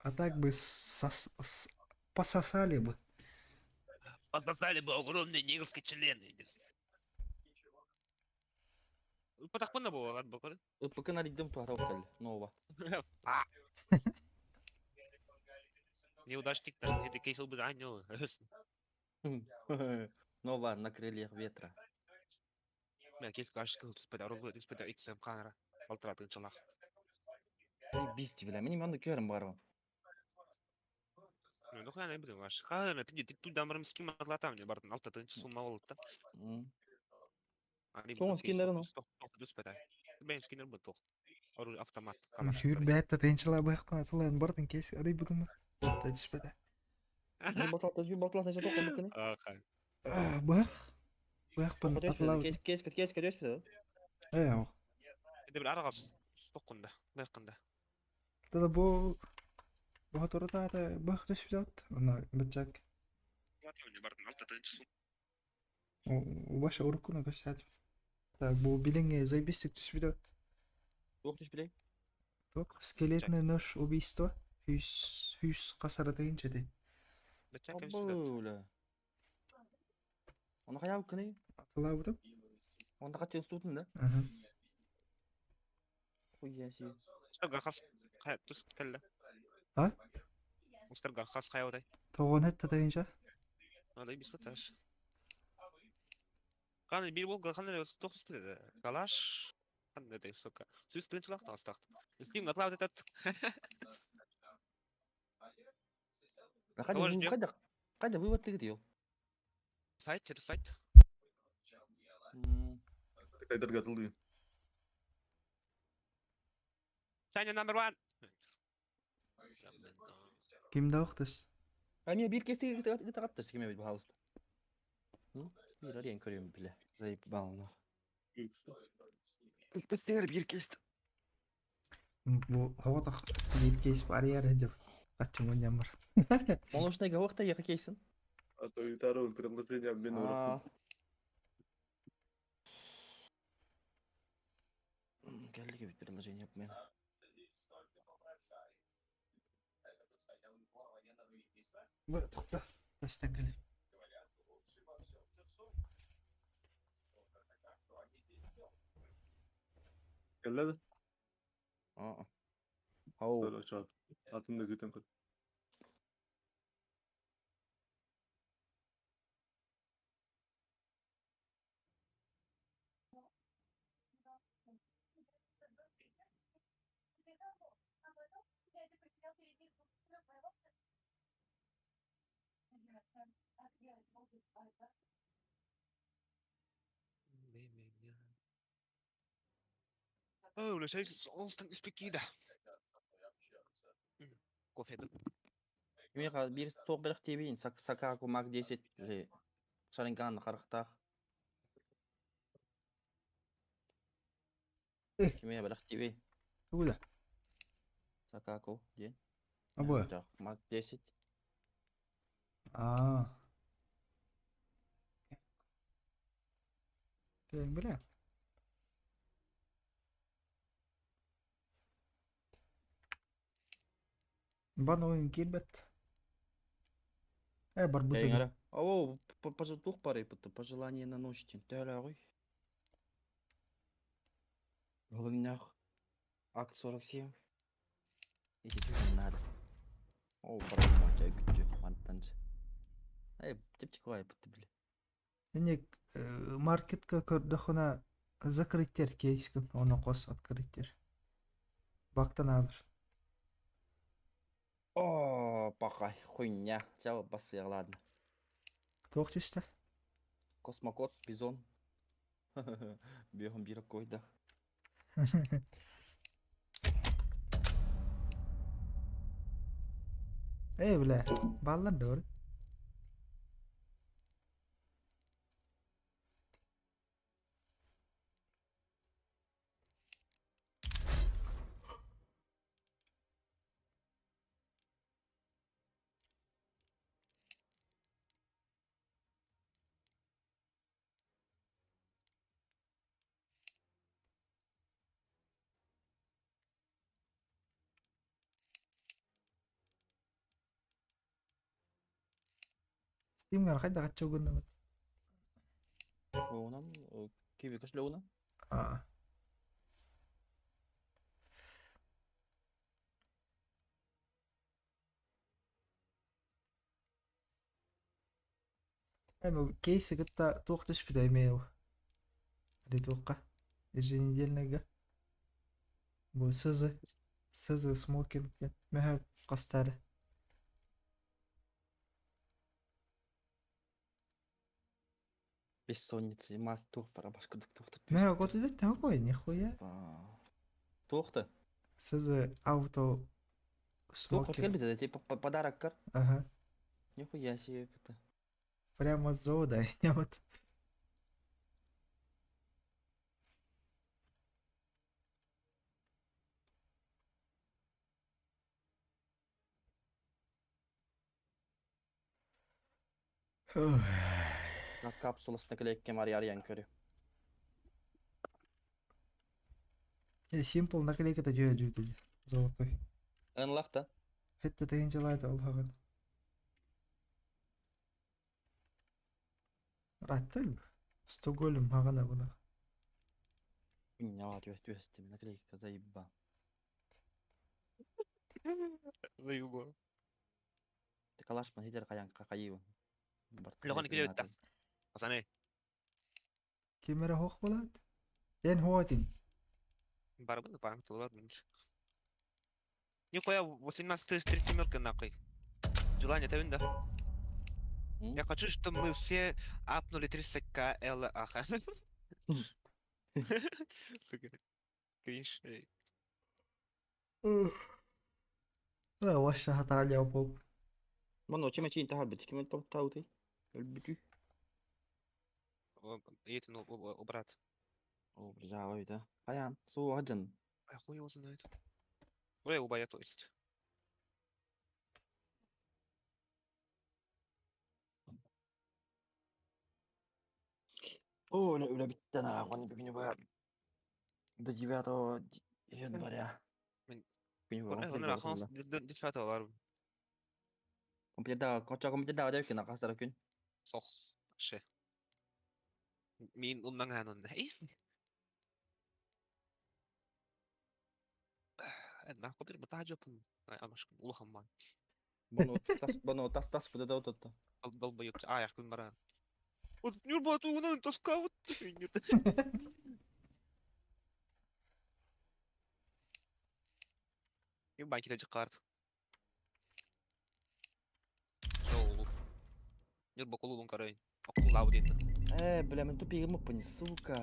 Speaker 2: А так бы сос- с- пососали бы.
Speaker 5: Пососали бы огромные негрские члены. Потахпына буолар бу
Speaker 4: Ыппыкын арыйдым туһата кэллэ. Нова.
Speaker 5: Неудачниктар, это кейсел бы аньо.
Speaker 4: Нова на крыльях ветра.
Speaker 5: Мен кейс кашкыл түспәдә, розовый түспәдә, XM канара. Алтыратын чалах.
Speaker 4: Заебись, бля, мин манны көрім барым.
Speaker 5: Ну, хана бит ваш. Хана пиди ты туда марым скин матлатам не бардын алтатын сумма болот да.
Speaker 4: Тоң скиннер ну.
Speaker 5: Түспәдә. Бен скиннер бу тох. Оружие автомат.
Speaker 2: Хүр бәтта тенчила бахпан атылан бардын кейс арый бутум. Тоқта түспәдә.
Speaker 4: Батал нәсә тоқ бу
Speaker 5: Аха.
Speaker 2: Бах. Бахпан атылан.
Speaker 4: Кейс кейс кейс кейс кейс.
Speaker 2: Э,
Speaker 5: Эде бир арага токкунда, бакында.
Speaker 2: Тада бу бу турыда да бах түспәдә. Ана бычак.
Speaker 5: Бардын алтатын сумма.
Speaker 2: Убаша урукуна көсәт. Так, бу билиңе заебистик түспәдә.
Speaker 4: Туох түспелей.
Speaker 2: Ток, скелетный нож убийство. Хүс хүс касаратын чеди.
Speaker 5: Бычак түспәдә.
Speaker 4: Бля. Оны кая кыны?
Speaker 2: Атыла бутум.
Speaker 4: Онда качы устутун да?
Speaker 2: Ага.
Speaker 4: Хуя си.
Speaker 5: Мустарга хас кая түс келле.
Speaker 2: А?
Speaker 5: Мустарга хас кая одай.
Speaker 2: Тогон хетта тегинче.
Speaker 5: Андай бис буташ. Каны бир бол каны тох түспәдә. Калаш. Кандай да сука. Сүз тынчлак тастак. Стим наклав этот.
Speaker 4: Кайда
Speaker 5: Кого ждем?
Speaker 4: кайда кайда вывод тигит ел.
Speaker 5: Сайт через сайт.
Speaker 3: Кайдар готовы.
Speaker 5: Саня number one.
Speaker 2: Кимде октус?
Speaker 4: А мен бир кесте гыта каттыр кеме бит пожалуйста. Ну, бир арен көрөм биле. Заебал на. Кестер бир кесте.
Speaker 2: Бу хоготох бир кейс бар яр деп. Качым ойнам бар.
Speaker 4: Молочный говақта яка кейсин.
Speaker 3: А то и второе предложение обмена.
Speaker 4: Келдиге бит предложение обмен.
Speaker 2: Бу тохта. Тастан келе.
Speaker 3: Келле да?
Speaker 4: Аа. Ау.
Speaker 3: Хорошо. Атымды күтем көр.
Speaker 5: Oh, ну сейчас Олстон из Пекида. Кофе.
Speaker 4: Мен бир тоқ бирак тебейин Сакаку Мак 10 или Шаринган карактах.
Speaker 2: Э.
Speaker 4: Киме бирак тебей.
Speaker 2: Тугуда.
Speaker 4: Сакаку ден.
Speaker 2: Абы.
Speaker 4: Мак 10.
Speaker 2: Аа. Тен биле. Бан ойын кирбет. Э, бар бут
Speaker 4: Эй, Ау, тух пары пожелание на ночь тен. Тәлә гой. Голыннах. Акт 47. Эти что не надо. О, барман чай күтчү мантан. Эй, типчик лай бутты биле.
Speaker 2: Эне маркетка көрдөхүнә закрыттер кейскин, оны кос открыттер. Бактан алыр.
Speaker 4: О, Пахай, хуйня. Чао, бассыа, ладно.
Speaker 2: Туох түстэ?
Speaker 4: Космокот, бизон. Бьем бирок койда.
Speaker 2: Эй, бля, баллар да Steamгар хайдах аччыгынныбыт?
Speaker 4: Онон киви кошелегунан.
Speaker 2: Аа. Эми кейси кытта туох түспүтэ эмиэ Или туохха? Еженедельныйга. Бу СЗ. СЗ смокинг диэн. Мөһө хастары.
Speaker 4: Бессонница, мать туох бара башкыдык туохта.
Speaker 2: Мөһө коту такой, нихуя.
Speaker 4: Туохта?
Speaker 2: СЗ ауто
Speaker 4: Туох
Speaker 2: смокинг.
Speaker 4: келбит типа подарок кар.
Speaker 2: Ага.
Speaker 4: Нихуя себе это.
Speaker 2: Прямо с завода. Не вот.
Speaker 4: Капсула с наклейками Марьян көрү.
Speaker 2: Симпл наклейката жөө жүү Золотой.
Speaker 4: Ынлахта.
Speaker 2: Хетте тыгынчалайт ол хагын. Раттыл. Стокгольм хагана буна.
Speaker 4: Хуйня, түөс түөс наклейка заеба.
Speaker 5: Заебал.
Speaker 4: Ты калаш хитер каян какайы.
Speaker 5: Лохан киле өттө. Пацаны,
Speaker 2: Кемере хох болат? Бен хуатин.
Speaker 5: барбын барбын тулар меньше. Нихуя, 18 три семерка нахуй. Желание это да? Я хочу, чтобы мы все апнули 300к Л Аха. Сука. Кринж. Эй.
Speaker 2: Ваша хаталя поп.
Speaker 4: Мано чем эти интахар бит ким топ тауты. Өлбүтү.
Speaker 5: Едет, ну, брат.
Speaker 4: О, бля, да. Каян, суу ажын.
Speaker 5: А хуй его знает. Ой, убая, то есть.
Speaker 4: О, өлө өлө битте на, он бүгүнү ба. До 9 января.
Speaker 5: Мен-
Speaker 4: Күнү
Speaker 5: Ой, он раханс десятого бар.
Speaker 4: Компьютер коча компьютер да күн акастар күн.
Speaker 5: Сох. Ше. Мин уннан ханон. Эй. На компьютер бата жопун. Ай, амаш улахамман.
Speaker 4: Бону тас бону тас тас буда да ототто.
Speaker 5: Долбоёб. А, я күн бара. Вот Нюрба тугунан тоска вот. Юбанки карт. Шоу. Нюрба колулун карай. Акулау дин.
Speaker 4: Э, бля, мен тупик мыппын, сука.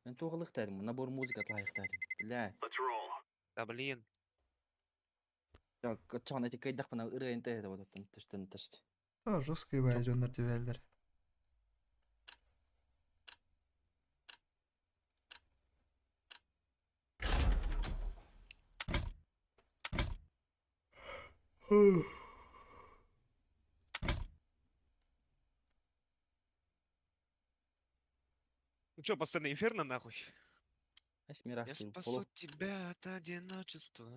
Speaker 4: Мен туғылық набор музыка тлайық Бля.
Speaker 5: Да блин.
Speaker 4: Так, чон эти кайдах пана ырыйын те вот тыштын тышт.
Speaker 2: О, жесткий бай жоннор түбэлдер.
Speaker 5: Ну чё, пацаны, инферно нахуй?
Speaker 4: Эсмира
Speaker 5: Я спасу тебя от одиночества.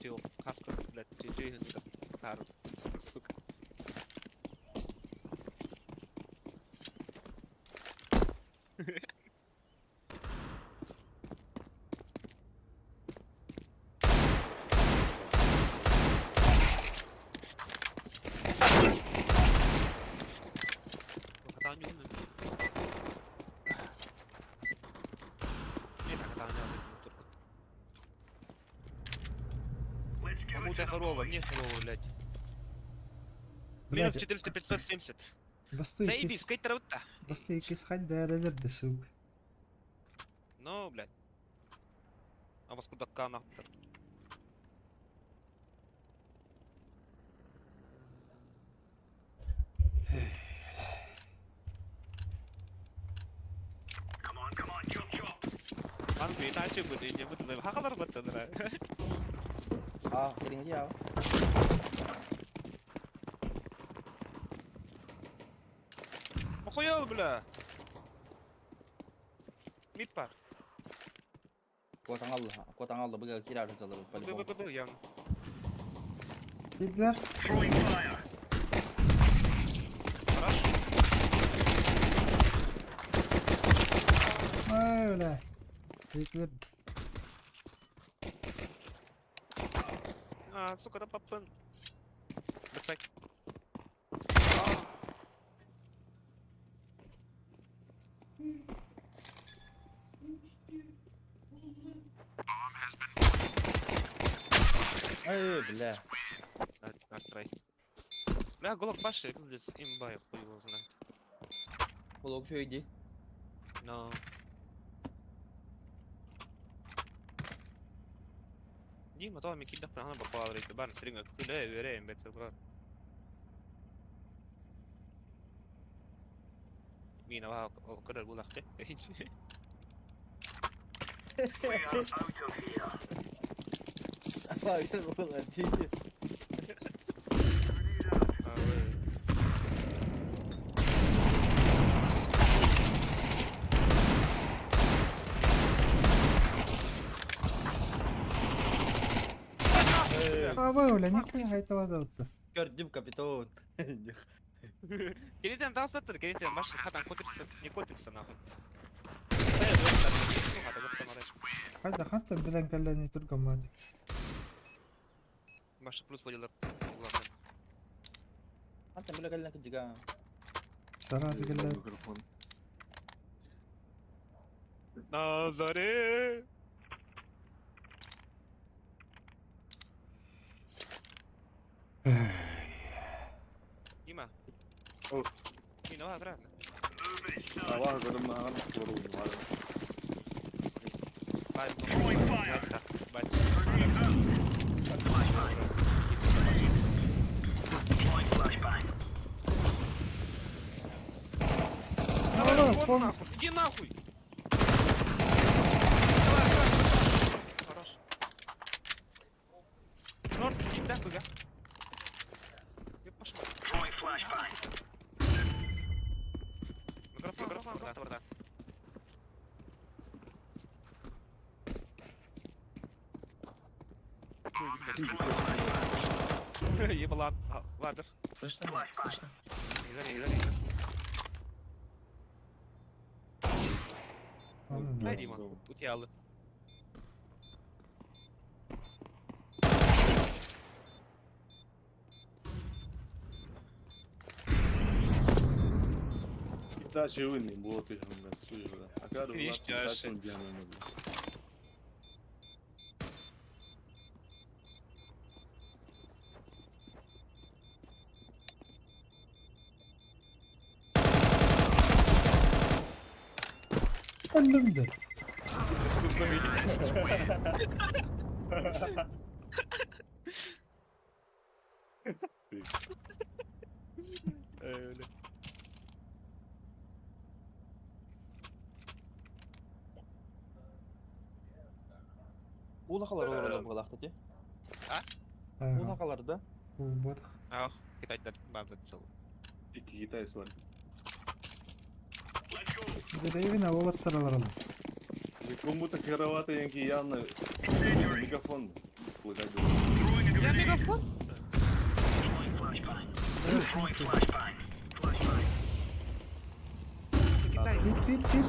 Speaker 5: Ты каска, блядь, ты сука. Кому-то хорова, мне хорова, блядь. Минус
Speaker 2: Блядь,
Speaker 5: 400 570.
Speaker 2: басты
Speaker 5: Заебись,
Speaker 2: иккис,
Speaker 5: скайт-то.
Speaker 2: басты иккис хать дээрелерди, сука.
Speaker 5: Ну, блядь. А вас куда нахуй. Lan beni açıp bu deyince bu da hakalar battılar ha.
Speaker 4: А, херень я.
Speaker 5: Охуел, бля. Мид пар.
Speaker 4: Куотан алла, куотан алла, быга кирар залыр
Speaker 5: Б
Speaker 4: по-любому.
Speaker 5: б б б явно.
Speaker 2: Киирдилэр.
Speaker 5: Хорош.
Speaker 2: Ай, бля. Киирдилэр.
Speaker 5: А, сука, да папын. Бэксайд.
Speaker 4: Эй, бля.
Speaker 5: Наш трай. Бля, голок баши, пиздец, имба, я хуй его знает.
Speaker 4: Голок еще иди.
Speaker 5: Но. Дима, то ми кидах на бабал, рейт, бар, сринга, куда вереем, бет, брат. Мина, ва, көрөр булахты.
Speaker 4: Ай, молодец.
Speaker 2: Аба, бля, нихуя хайталады бутты.
Speaker 4: Көрдүм, капитан.
Speaker 5: Келитен таусаттыр, келитен баш хатан контрится, не контрится нахуй.
Speaker 2: Хайда хантан билен кэллени тургаммады.
Speaker 5: Башы плюс валилар.
Speaker 4: Антон, бля, кэллен кыдьыга.
Speaker 2: Сразу кэлле.
Speaker 3: Микрофон.
Speaker 5: На заре. Дима.
Speaker 3: О.
Speaker 5: Дима, давай обратно.
Speaker 3: Аваа көрөм аҕан олоруу.
Speaker 5: Бай, бай, бай. Давай,
Speaker 2: Давай,
Speaker 5: вон
Speaker 2: пом-
Speaker 5: нахуй, иди нахуй! Давай, давай, давай. Хорош. Норд, иди нахуй, да? Я пошел. Микрофон, микрофон, да, да. Ебалан. А, Ладно.
Speaker 1: Слышно меня? Слышно?
Speaker 5: Игорь, Игорь, Игорь.
Speaker 2: Аны,
Speaker 5: Дай, Дима, у тебя аллы.
Speaker 3: Китай живыни буолар түһүммэт суйура. Акар
Speaker 5: Ништяши.
Speaker 2: Өллүм
Speaker 4: Улахалар олоролор буолаахта ти.
Speaker 2: Ага.
Speaker 4: Улахалар да.
Speaker 2: Вот.
Speaker 5: Ах, китайдар бабы цел.
Speaker 3: Китай суан.
Speaker 2: Деревина олаттар алар.
Speaker 3: Кому-то херовато янки явно мегафон. Предлагать.
Speaker 5: Я мегафон? Китай.
Speaker 2: Бит, бит, бит.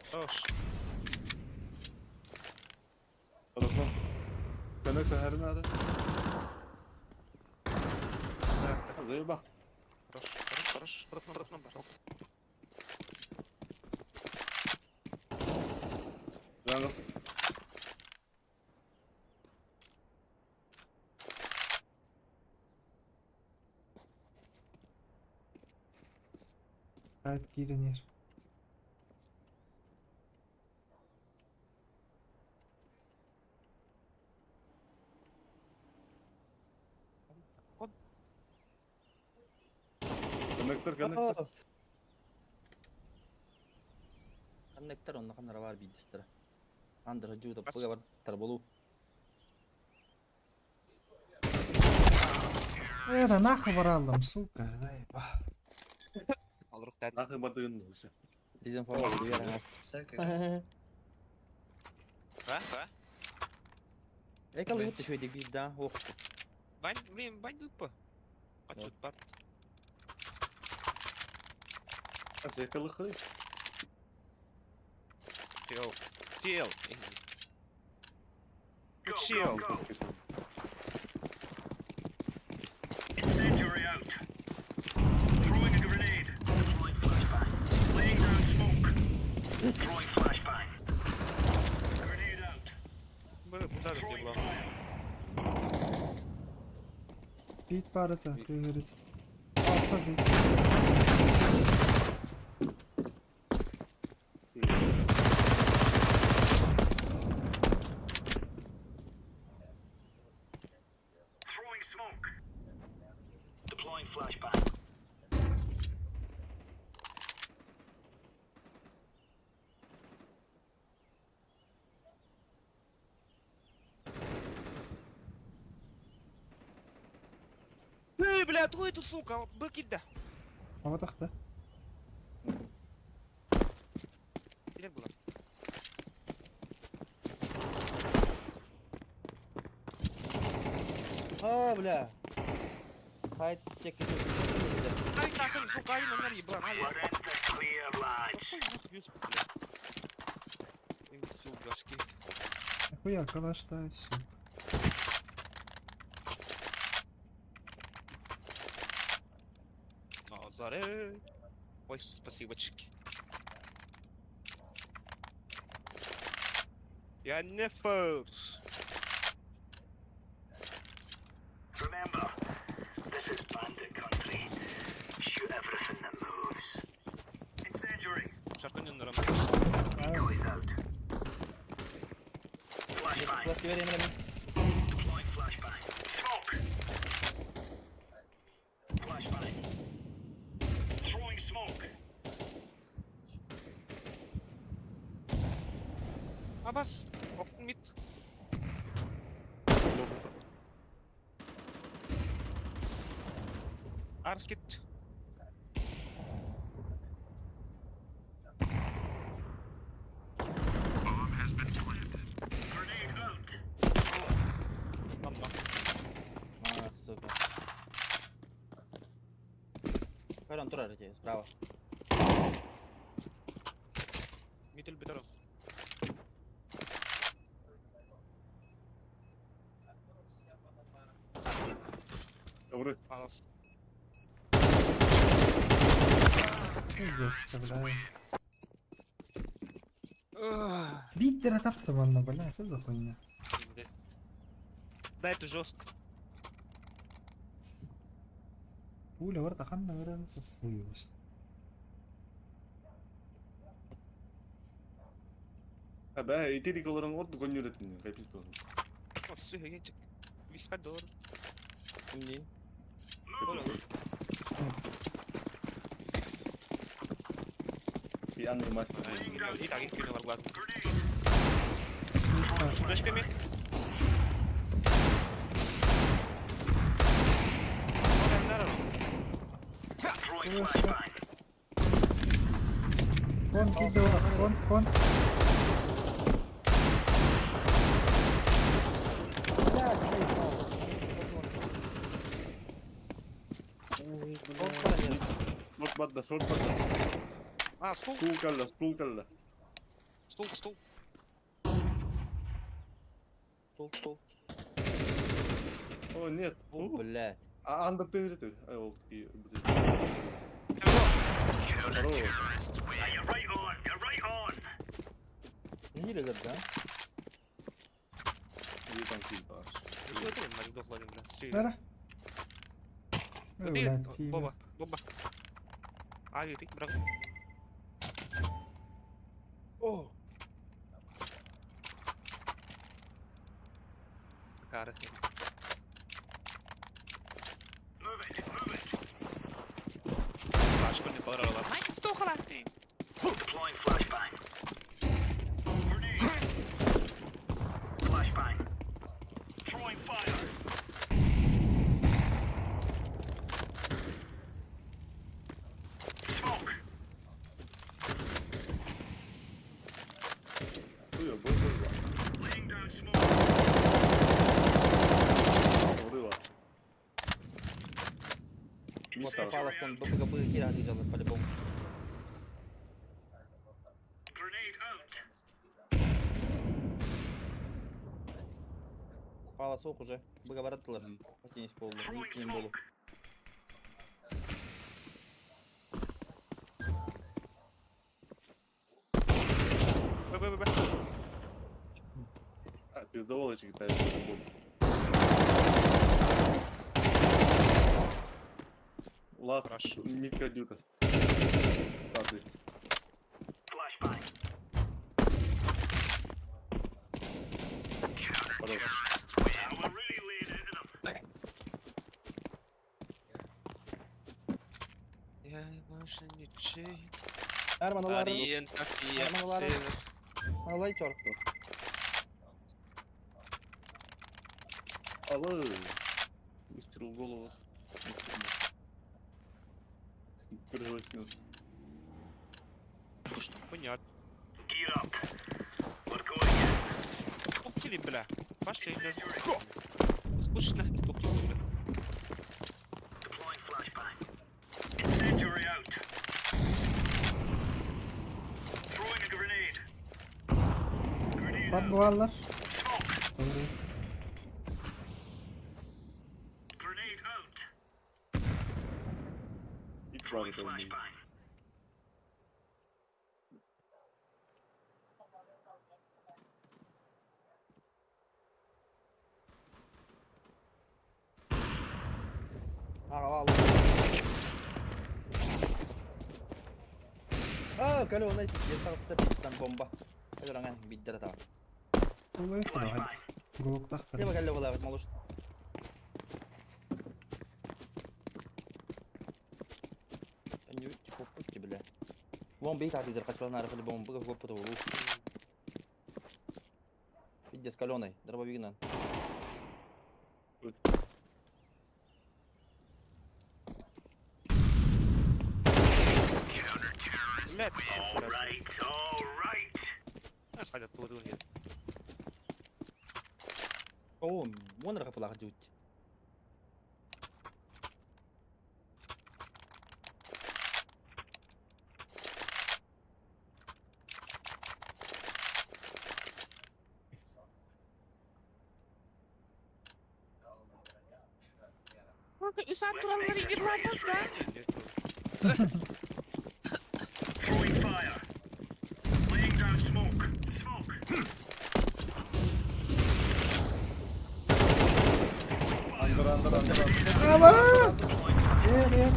Speaker 5: Хорош.
Speaker 3: Хорошо. Коннектор хәрін ары. Заеба.
Speaker 5: Хорош, хорош, хорош. Под окном, под окном, пожалуйста.
Speaker 3: Жаңыл.
Speaker 2: Хайт киирэн иһэр.
Speaker 3: Коннектор, коннектор.
Speaker 4: Коннектор онно ханнара баар биирдэстэрэ. Андра дьуу таппыга бар тарболу.
Speaker 2: Э, да нахуй бараллым, сука. Заебал.
Speaker 5: Алрык
Speaker 3: Нахуй бардыгын вообще.
Speaker 4: Дезинформация биэрэн.
Speaker 5: А? А?
Speaker 4: Экал вот еще иди да, ох.
Speaker 5: Бань, блин, бань дупа. Отчет бар.
Speaker 3: Зекалы
Speaker 5: Чел. Чел. Ну, чел. Б, куда же ты была?
Speaker 2: Бит бар это, ты говорит. Аска бит.
Speaker 5: Эй, бля, откуда эту сука? Быки да.
Speaker 2: А вот да.
Speaker 5: Где была?
Speaker 4: А, бля. Хайт чек.
Speaker 5: Ай, нахуй, сука, ай, номер еблан, ай. Какой нахуй юз, бля? Имбецил, башки.
Speaker 2: Нахуя калаш ставить, сука.
Speaker 5: Назаре. Ой, спасибочки. Я не форс. Шартын нырам.
Speaker 2: А,
Speaker 4: Флеш берем.
Speaker 5: Абас, окмит. Арскит. Мама.
Speaker 4: А, сука. Көрөн турар эти справа.
Speaker 5: Митл бетеро.
Speaker 3: Добрый.
Speaker 5: Алас.
Speaker 2: пиздец, бля. Биттер таптым анна, бля, что за хуйня?
Speaker 5: Пиздец. Да, это жестко.
Speaker 2: Пуля барда ханна берем, хуй его с.
Speaker 3: А, бә, итедик оларың от гонюретин, кайпит болсын.
Speaker 5: О, сука, янчик. Вискадор.
Speaker 4: Кимдин?
Speaker 5: Понял.
Speaker 3: Пьяный мать.
Speaker 5: И так, и кинул глаз.
Speaker 2: Бит бар.
Speaker 5: Флешка мид.
Speaker 2: Флешка. Кон киирдэ кон, кон.
Speaker 3: Шорт барда, шорт барда.
Speaker 5: А, стул,
Speaker 3: Стул кэллэ, стул кэллэ.
Speaker 5: стул, стул.
Speaker 4: Стол, стол.
Speaker 3: О, нет.
Speaker 4: О, блядь.
Speaker 3: А андер ты ты. Ай, ол такие. Здорово.
Speaker 4: Не лезет, да?
Speaker 3: Где там килл, да?
Speaker 2: Бара. Блядь,
Speaker 5: Боба, боба. А, ты, брат.
Speaker 4: О!
Speaker 5: Кара. Флашку не подорвала. Ай, стухла!
Speaker 3: Хуя, больше два. Урыла.
Speaker 4: Вот попалась там БПГБ хера отъезжала по-любому. Пала сок уже. Быга бараттылар. Потенись полу. Не болу.
Speaker 5: Б, Б, Б, Б.
Speaker 3: А, пиздоволочек, да, Ласт,
Speaker 5: Хорошо.
Speaker 3: Митка Дюта. Пятый. Хорош.
Speaker 5: Я больше не чей.
Speaker 4: Арман улар.
Speaker 5: Ориентация.
Speaker 4: Арман улар. Алай чор.
Speaker 3: Алло. Выстрел в голову. Пригласил.
Speaker 5: Понятно. Ух бля. Пошли, бля. Скучно. Тук, тук, бля.
Speaker 2: Подваллар. Doğru.
Speaker 3: И правда умеет.
Speaker 4: Ага, ала. А, калё, он там бомба. Аңа биддер та.
Speaker 2: Улай давай. Голоктахтар.
Speaker 4: Лево калё была, малыш. Не типа бля. Вон бейт атыдыр, качалар нары хали бомба, гоп то улу. Пиздец, калёный, дробовигнан.
Speaker 5: Блядь, сука. Хотят полудурья.
Speaker 4: О, вон рахапалах дють.
Speaker 3: Андер, андер, андер, андер.
Speaker 2: Ала! Ер, ер.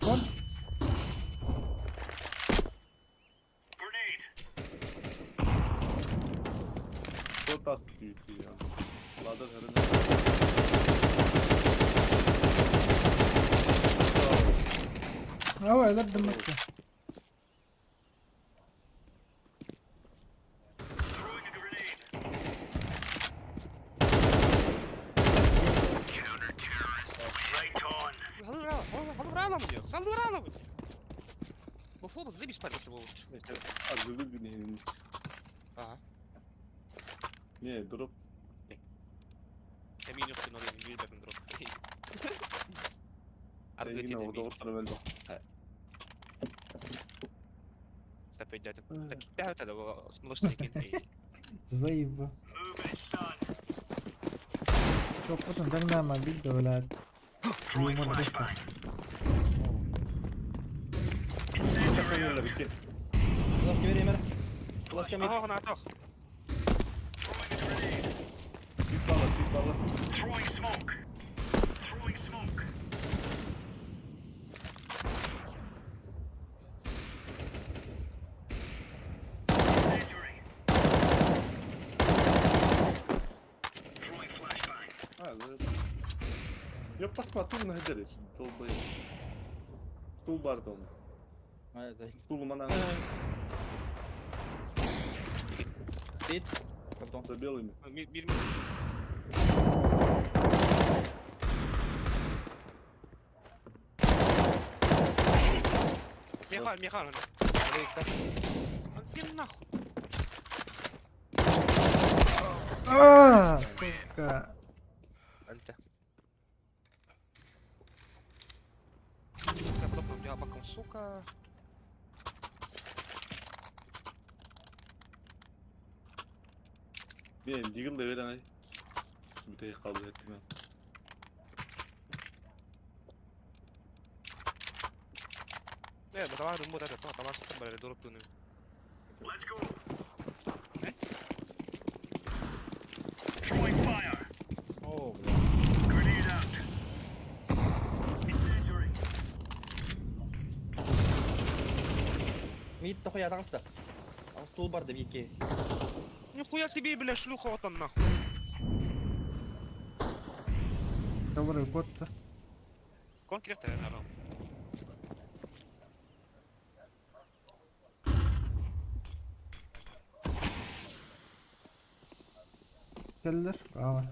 Speaker 2: Кон.
Speaker 3: Кто тас пьете, я? Ладно,
Speaker 2: Ава, элер дыммыкка.
Speaker 5: Был заебись парень с тобой.
Speaker 3: Аргылы гүнэһин.
Speaker 5: Ага.
Speaker 3: Не, дроп.
Speaker 5: Я минус ноль, не бир дроп. Аргы
Speaker 3: Эйигин
Speaker 5: тиде
Speaker 3: оҕотторо мөлтөх.
Speaker 5: Сапай дядя. Так китай это молочный.
Speaker 2: Заеба. Чоппутун тэҥнээмэ биир да блядь. Юмор быстро.
Speaker 4: Флешка бери, мэр. Флешка мид.
Speaker 5: Ага, на атах.
Speaker 3: Пипала, пипала. А, ну это... Я посмотрю на деревья, долбоеб. Стул бардон.
Speaker 4: А, это
Speaker 3: Стул мана
Speaker 4: Мид. Потом.
Speaker 3: за белыми.
Speaker 5: Мир мир. Михаил, Михаил. А где нахуй?
Speaker 2: А, сука.
Speaker 5: Альта. Я хлопаю, у тебя боком, сука.
Speaker 3: Не, дигил да берен ай. Бүтей калды эттим.
Speaker 5: Не, давай румбу даже, то, давай что там, дроп туны.
Speaker 4: О, бля. Мид тохуя таҕыста. Ах, стул бар да бики.
Speaker 5: Нихуя себе, бля, шлюха вот он нахуй.
Speaker 2: Говорю, кот-то.
Speaker 5: Конкретно, наверное.
Speaker 2: Келлер. Ава.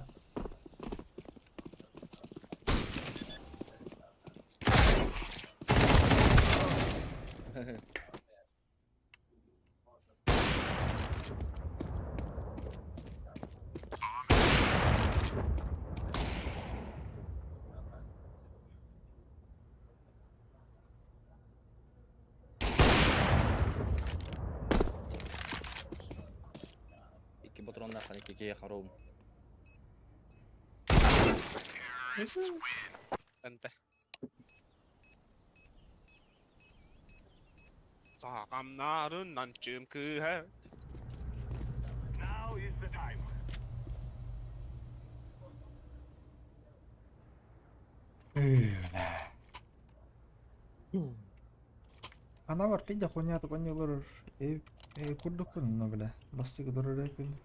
Speaker 4: Икки патроннаах икки киһи харум.
Speaker 5: Энте. Саҕамнарын нанчым кыһа.
Speaker 2: Ана бар пидя хуйня такой олорор. Э, э, курдукпун, но бля. Бастыгы дорор эпин.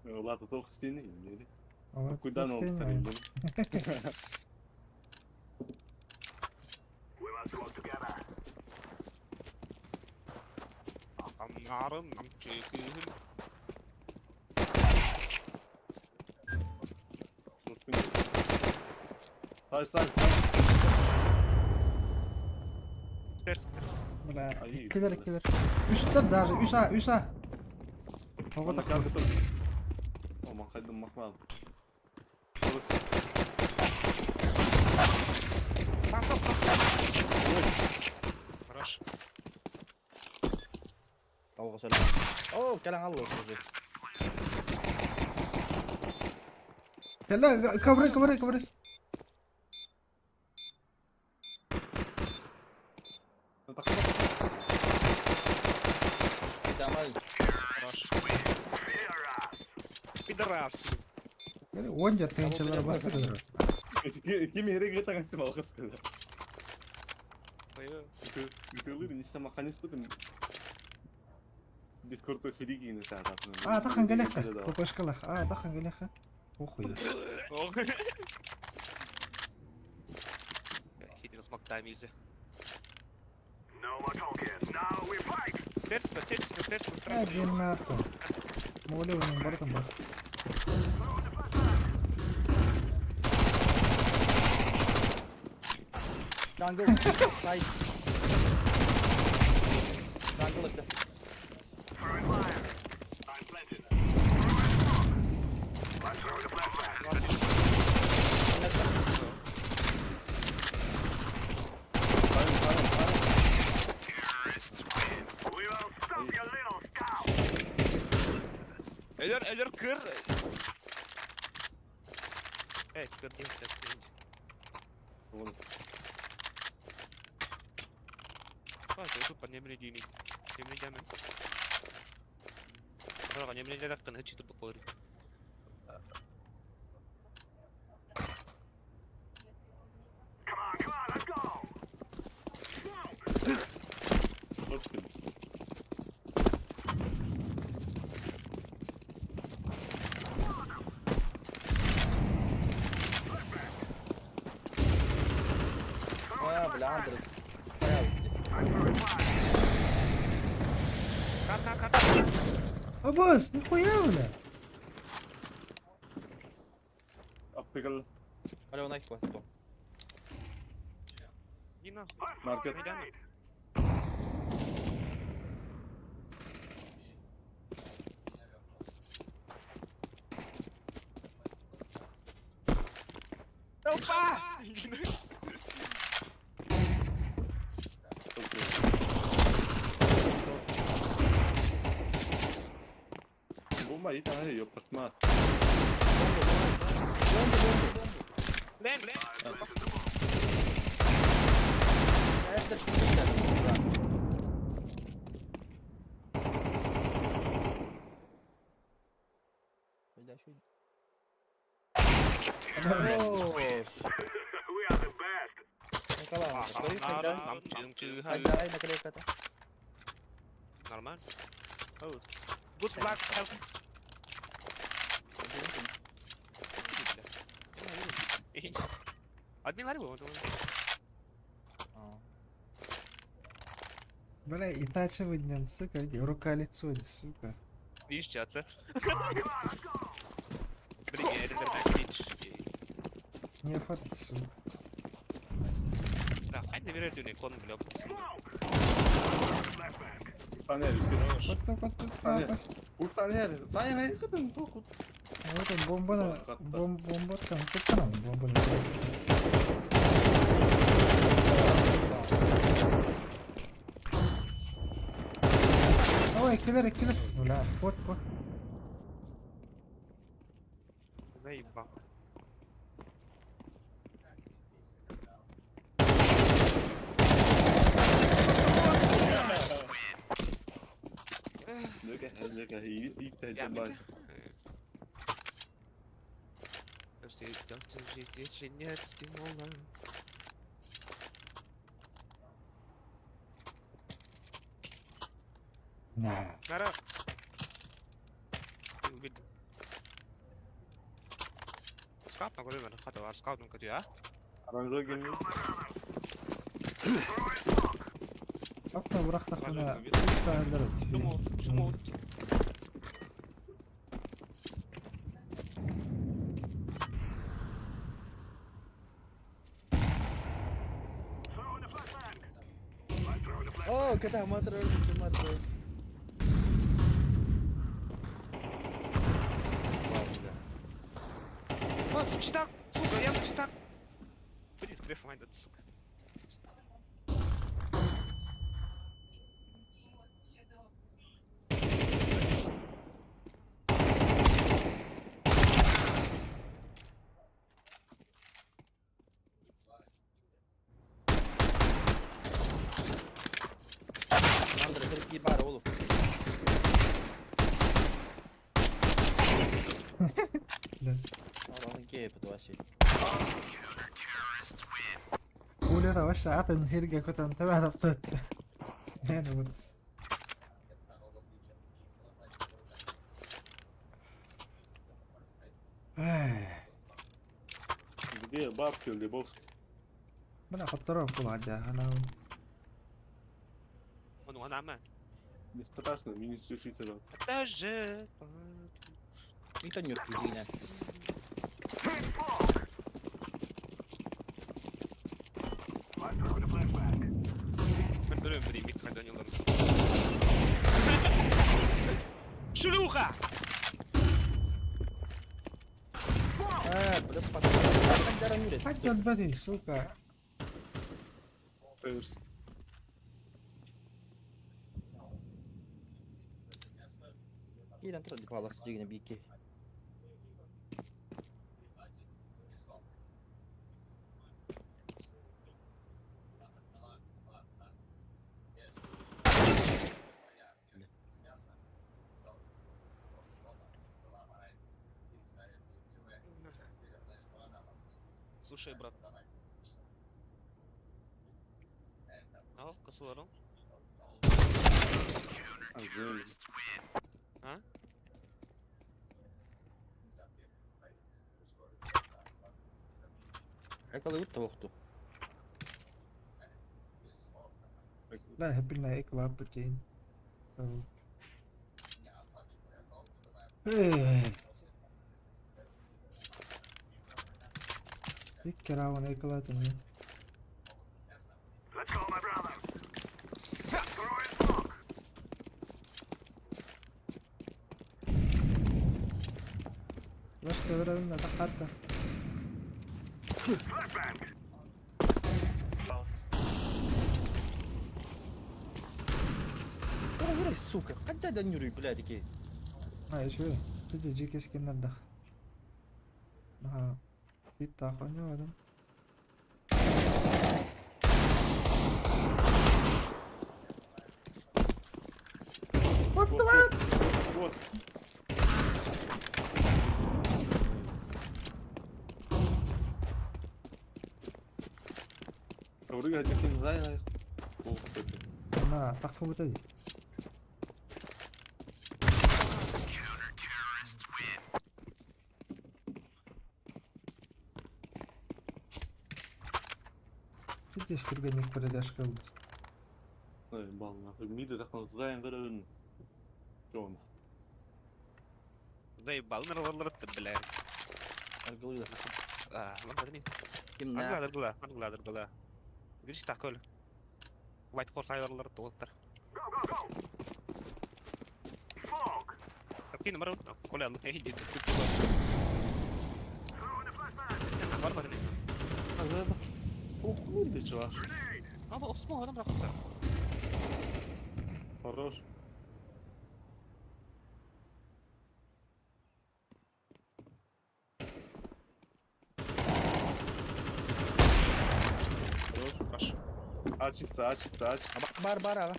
Speaker 3: Лата толк стены, не?
Speaker 2: Ава,
Speaker 3: Куда
Speaker 2: туох
Speaker 3: он
Speaker 2: тиэн,
Speaker 5: Саҕамнарын намчы кыһын.
Speaker 3: Сай, сай, сай.
Speaker 5: Терс.
Speaker 2: Бля,
Speaker 3: Ай,
Speaker 2: килер,
Speaker 3: бля.
Speaker 2: килер. Үстер даже, үс А, үс А. Тоҕо
Speaker 3: Аны
Speaker 2: тахсар.
Speaker 3: картı. Aman kaydım makmal. Orası.
Speaker 5: Там, там, там. Хорош.
Speaker 4: Толго сөйле. О, кэлэн аллы уже.
Speaker 2: Кэлэ, ковры, ковры, ковры.
Speaker 3: Так,
Speaker 4: Давай.
Speaker 5: Хорош. Пидорас.
Speaker 2: Уонча тыһыынчалары бастыгы дорор.
Speaker 3: Ким yere гытаган алгыс кылы.
Speaker 5: Ой,
Speaker 3: Үтөлөр нисә механизм бутын. Дискордта сидигин саататын.
Speaker 2: А, тахан кэлэххэ. ППшкалах. А, тахан кэлэххэ. Охуй.
Speaker 5: ох. Сидим с Мактами же. Терс, терс, терс,
Speaker 2: А, диэн нахуй. Молю, бартан бар.
Speaker 4: Jungle. Side. Jungle өттө.
Speaker 3: Таң, таң, таң.
Speaker 5: Өлөр, өлөр, кыр! Эй, кыр диэн сөп.
Speaker 3: Вон.
Speaker 5: Тупо не мри, Не мри, дямен. Не мри, дядя, чито баколри.
Speaker 3: Господи.
Speaker 4: А, бля, Андре. Хайа
Speaker 5: Карта, карта.
Speaker 2: Абас, нихуя, бля.
Speaker 3: Аппигал.
Speaker 4: Алло, найс квасто.
Speaker 5: Иди нахуй.
Speaker 3: Маркет.
Speaker 5: Майдана. Опа!
Speaker 3: Бомба и та, ёпрт мат.
Speaker 5: Лен, лен.
Speaker 4: Это что да. Бля, что? Николай, наклейка это.
Speaker 5: Нормально. Good luck, help. Админ ларь был,
Speaker 4: А.
Speaker 2: Бля, Итачи выднен, сука, иди, рука-лицо, сука.
Speaker 5: Видишь, чат, да? Блин, я реально
Speaker 2: Не оформи, сука.
Speaker 5: Да, хай доверяют кон, бля.
Speaker 3: Панель,
Speaker 2: Вот вот вот
Speaker 3: Панель. Панель. Сай, най, кытын, тоху.
Speaker 2: Вот он, бомба на... Бом, бомба там, как там, бомба на... Ой, киллер, киллер. Бля, вот, вот.
Speaker 5: Заебал.
Speaker 3: Я
Speaker 5: Если нет стимула.
Speaker 2: На.
Speaker 5: Нара. Ты убил. Скаут на голубе, хата, скаут на катю, а?
Speaker 3: Аранжо
Speaker 2: Окна бырахтахына үч таалар.
Speaker 5: Шумот, шумот.
Speaker 4: О, когда матро, матро.
Speaker 5: О, читак, сука, я читак. Блин, префайнд, сука.
Speaker 4: Андре, это ебар, олу.
Speaker 2: Да.
Speaker 4: Алан кеп вообще.
Speaker 2: Пуля вообще атын хирге көтөн төбә таптат. Не ну. Эй,
Speaker 3: Где бабки, Лебовский?
Speaker 2: бля, хоттором куладя, она.
Speaker 5: Он, он, ама.
Speaker 3: Не страшно, мини-сушитель.
Speaker 5: Это же...
Speaker 4: Никто не извиня.
Speaker 5: Мен бөлөм бир мик кайдан yollarım. Шлюха!
Speaker 4: Э, бля, пацан,
Speaker 2: Хать өлбөтүй, сука.
Speaker 3: Пырс.
Speaker 4: Киирэн турар дипалас дьигинэ биики.
Speaker 5: Слушай, брат. Ал, косуларың. А?
Speaker 4: Экалы тобохту.
Speaker 2: لا هبلنا هيك بحبتين. Икки раунд экалатым. Лаш кэбирабын атаххатта.
Speaker 4: Сука, когда да нюрый, блядь, такие.
Speaker 2: А, еще Види, жеке скиннердах. Ага. Бит ойнабадым. What the fuck?
Speaker 3: Вот. Ковры один не знаю. Ох, это.
Speaker 2: На, таххыбыта дии. Види, түргенник передашка بود.
Speaker 3: Ой, бал, нахуй. Миды так называем, верен. Чё он?
Speaker 5: Заебал, ты, бля.
Speaker 4: Аргылы.
Speaker 5: А, ладно,
Speaker 4: Ким
Speaker 5: Аргыла,
Speaker 4: на.
Speaker 5: аргыла, аргыла, аргыла. Видишь, такой. White Horse айдарлар толықтар. Такие номер, Коля, ну эй, иди, Бар бар не.
Speaker 3: Ух, ты чуваш.
Speaker 5: А, осмо, адам рахмат.
Speaker 3: Хорош. Хорош.
Speaker 5: Хорош.
Speaker 3: А чисто, а чисто, а чисто.
Speaker 4: Бар бар ага.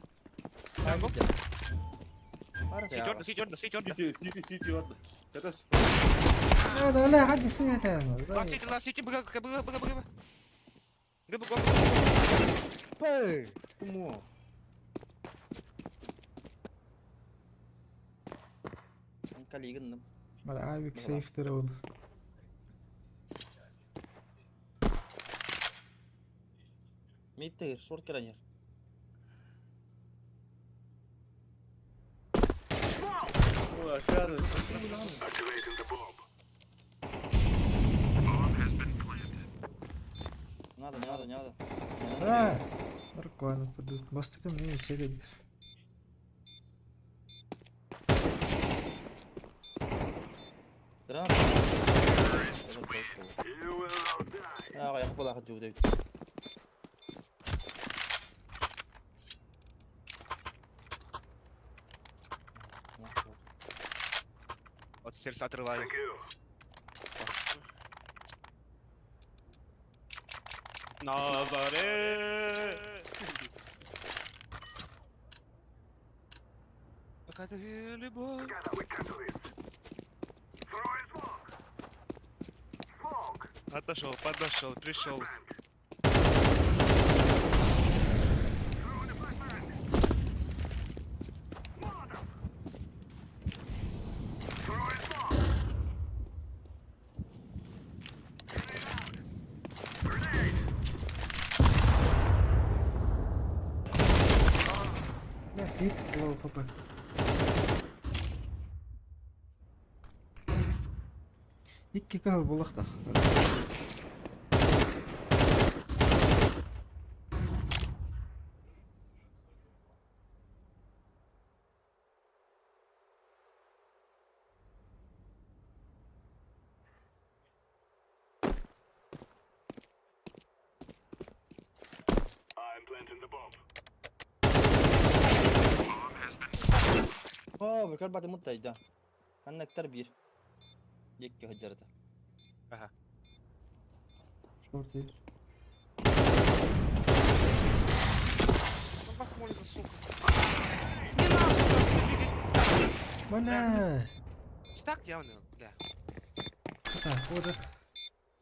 Speaker 5: Бар.
Speaker 4: Бар.
Speaker 5: Сити орда, сити орда, сити орда.
Speaker 3: Сити, сити, сити, ладно. Это с...
Speaker 2: هذا ولا حد السنة
Speaker 5: Ла сити, ла сити, бга, бга, бга, бга, бга. Бга, бга.
Speaker 4: Пэй! Кумо. Коллегин.
Speaker 2: Авик сейф терол.
Speaker 4: Миттер, шорт керанер.
Speaker 3: Ой, акары.
Speaker 4: Надо, не надо, не надо.
Speaker 2: А, Аркана подут. Бастыкын не середир.
Speaker 4: Гранат. А, я попала хочу удавить.
Speaker 5: От сердца отрываю. На заре. Пока ты любовь. Отошел, подошел, пришел.
Speaker 2: Бит лоу хп. Икки кахал булахтах.
Speaker 4: Оо, бөкөр батымыт тайда. Ханнактар биир. Диэкки сылдьарыта.
Speaker 5: Аха.
Speaker 2: Шорт here.
Speaker 5: Ну вас молится, сука. Не нахуй,
Speaker 2: Бля!
Speaker 5: Так явно, бля.
Speaker 2: Так, вот.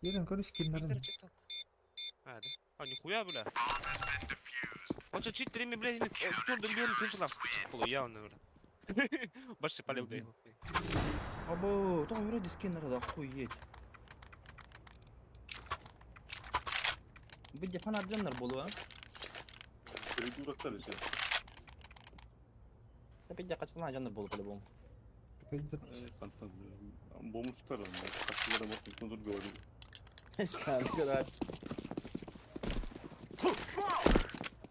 Speaker 2: Едем, короче, скиннерын.
Speaker 5: А, да? А, нихуя, бля. Он что, читерами, бля, твердым белым тынчылап было явно, бля. Больше полил да его.
Speaker 4: Або, там вроде скиннер, да, охуеть. Бидде фанат дьоннор буолуо.
Speaker 3: Придурок еще.
Speaker 4: Бидде хачылаан дьоннор буолуо по-любому.
Speaker 3: Бомустар, хачылара вот тут говорю.
Speaker 4: Кадar.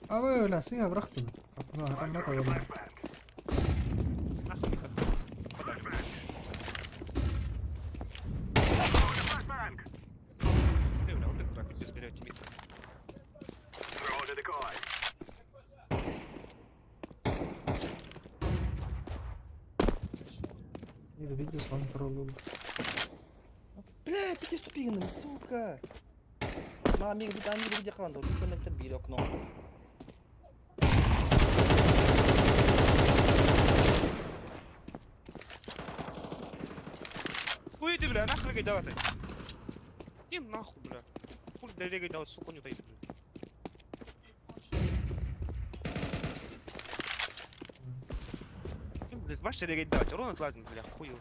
Speaker 2: Абы, бля, сыга бырахтым. Ну, там это вот.
Speaker 5: Нахуй, как. Э, бля, вот это нахуй, без горячей микро.
Speaker 2: Это видишь, он пролул.
Speaker 4: Бля, пяти ступеньками, сука. Ма, миг, бит, ами, где хран, тут коннектор бир окно.
Speaker 5: Хуй ты, бля, нахуй гайдавать ты. Иди нахуй, бля. Хуй да гайдавать, сука, не дай, бля. Блядь, бачите, гайдавать, урон отладен, бля, хую.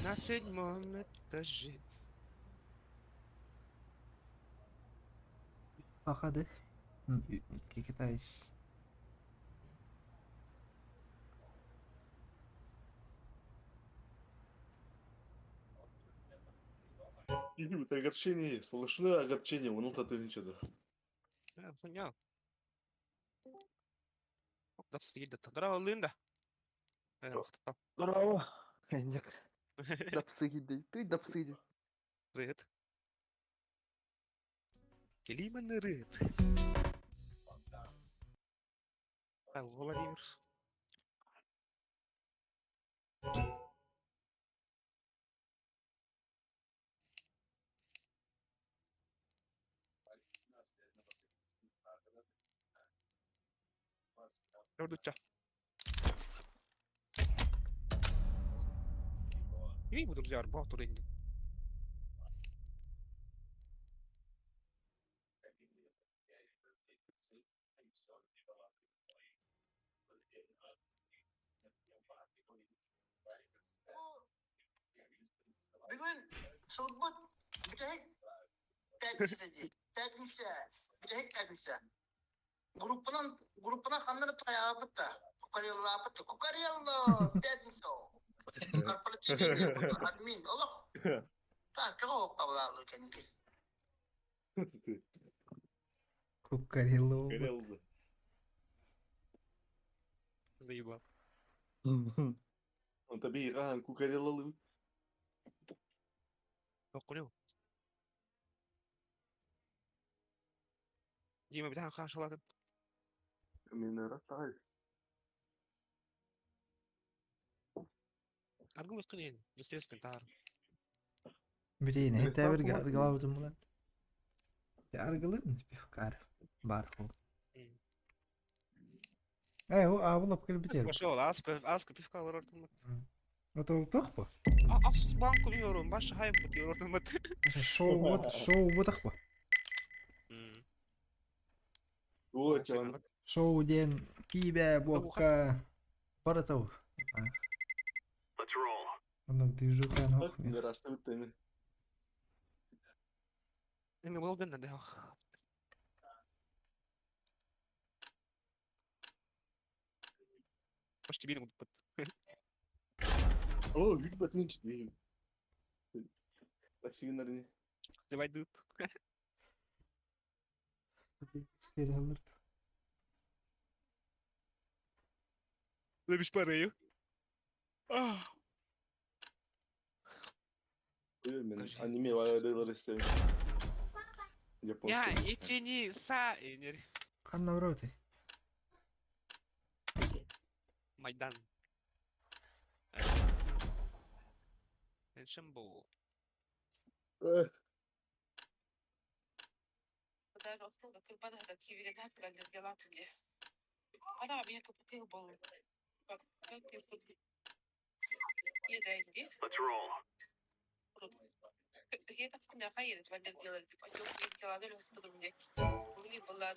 Speaker 5: На седьмом этаже.
Speaker 2: Походы. Китайс.
Speaker 3: Это огорчение есть. Сплошное огорчение. Он вот это да.
Speaker 5: Я понял. Здорово, Линда.
Speaker 4: Здорово. Да псы, ты да псы.
Speaker 5: Привет. Келиман рыб. Владимир. Правда, И буду друзья, арбату рынди.
Speaker 8: Бүгүн сылбыт бүтэһик пятница пятница бүтэһик пятница. Группанан группанан ханнары таябыт да. Кукареллапыт. Кукарелло пятница. Корпоративный админ. Олох. Так, чего кабылалы кенди.
Speaker 2: Кукарелло.
Speaker 3: Горел.
Speaker 5: Заебал.
Speaker 3: Он таби а кукареллалы.
Speaker 5: Токулю. Дима, битан хашалады.
Speaker 3: Мен растагай.
Speaker 5: Аргыл кылын, естественно, тар.
Speaker 2: Блин, это аргылабытым була. Аргылым пивкар. Барху. Э, абылап келип битер.
Speaker 5: Пошел, аска, аска пивка алыр.
Speaker 2: Это ол тохпу?
Speaker 5: Афсус банку yorум, баш хайп yorум.
Speaker 2: Шоу вот, шоу вот ахпа.
Speaker 3: Ой, чан.
Speaker 2: Шоу ден пибе бокка баратау. Оннан движуха нох.
Speaker 3: Не растут теми.
Speaker 5: Эми болдун да. Почти бин бут.
Speaker 3: О, видно, отлично. Таксигиннарыны.
Speaker 5: Давай дып.
Speaker 2: Сфералар.
Speaker 5: Лебиш параю.
Speaker 3: Мен
Speaker 5: Скажи.
Speaker 3: аниме барылар истейм.
Speaker 5: Я
Speaker 3: Японский.
Speaker 5: ичини са энер.
Speaker 2: Ханна вроде.
Speaker 5: Майдан. Эншембо.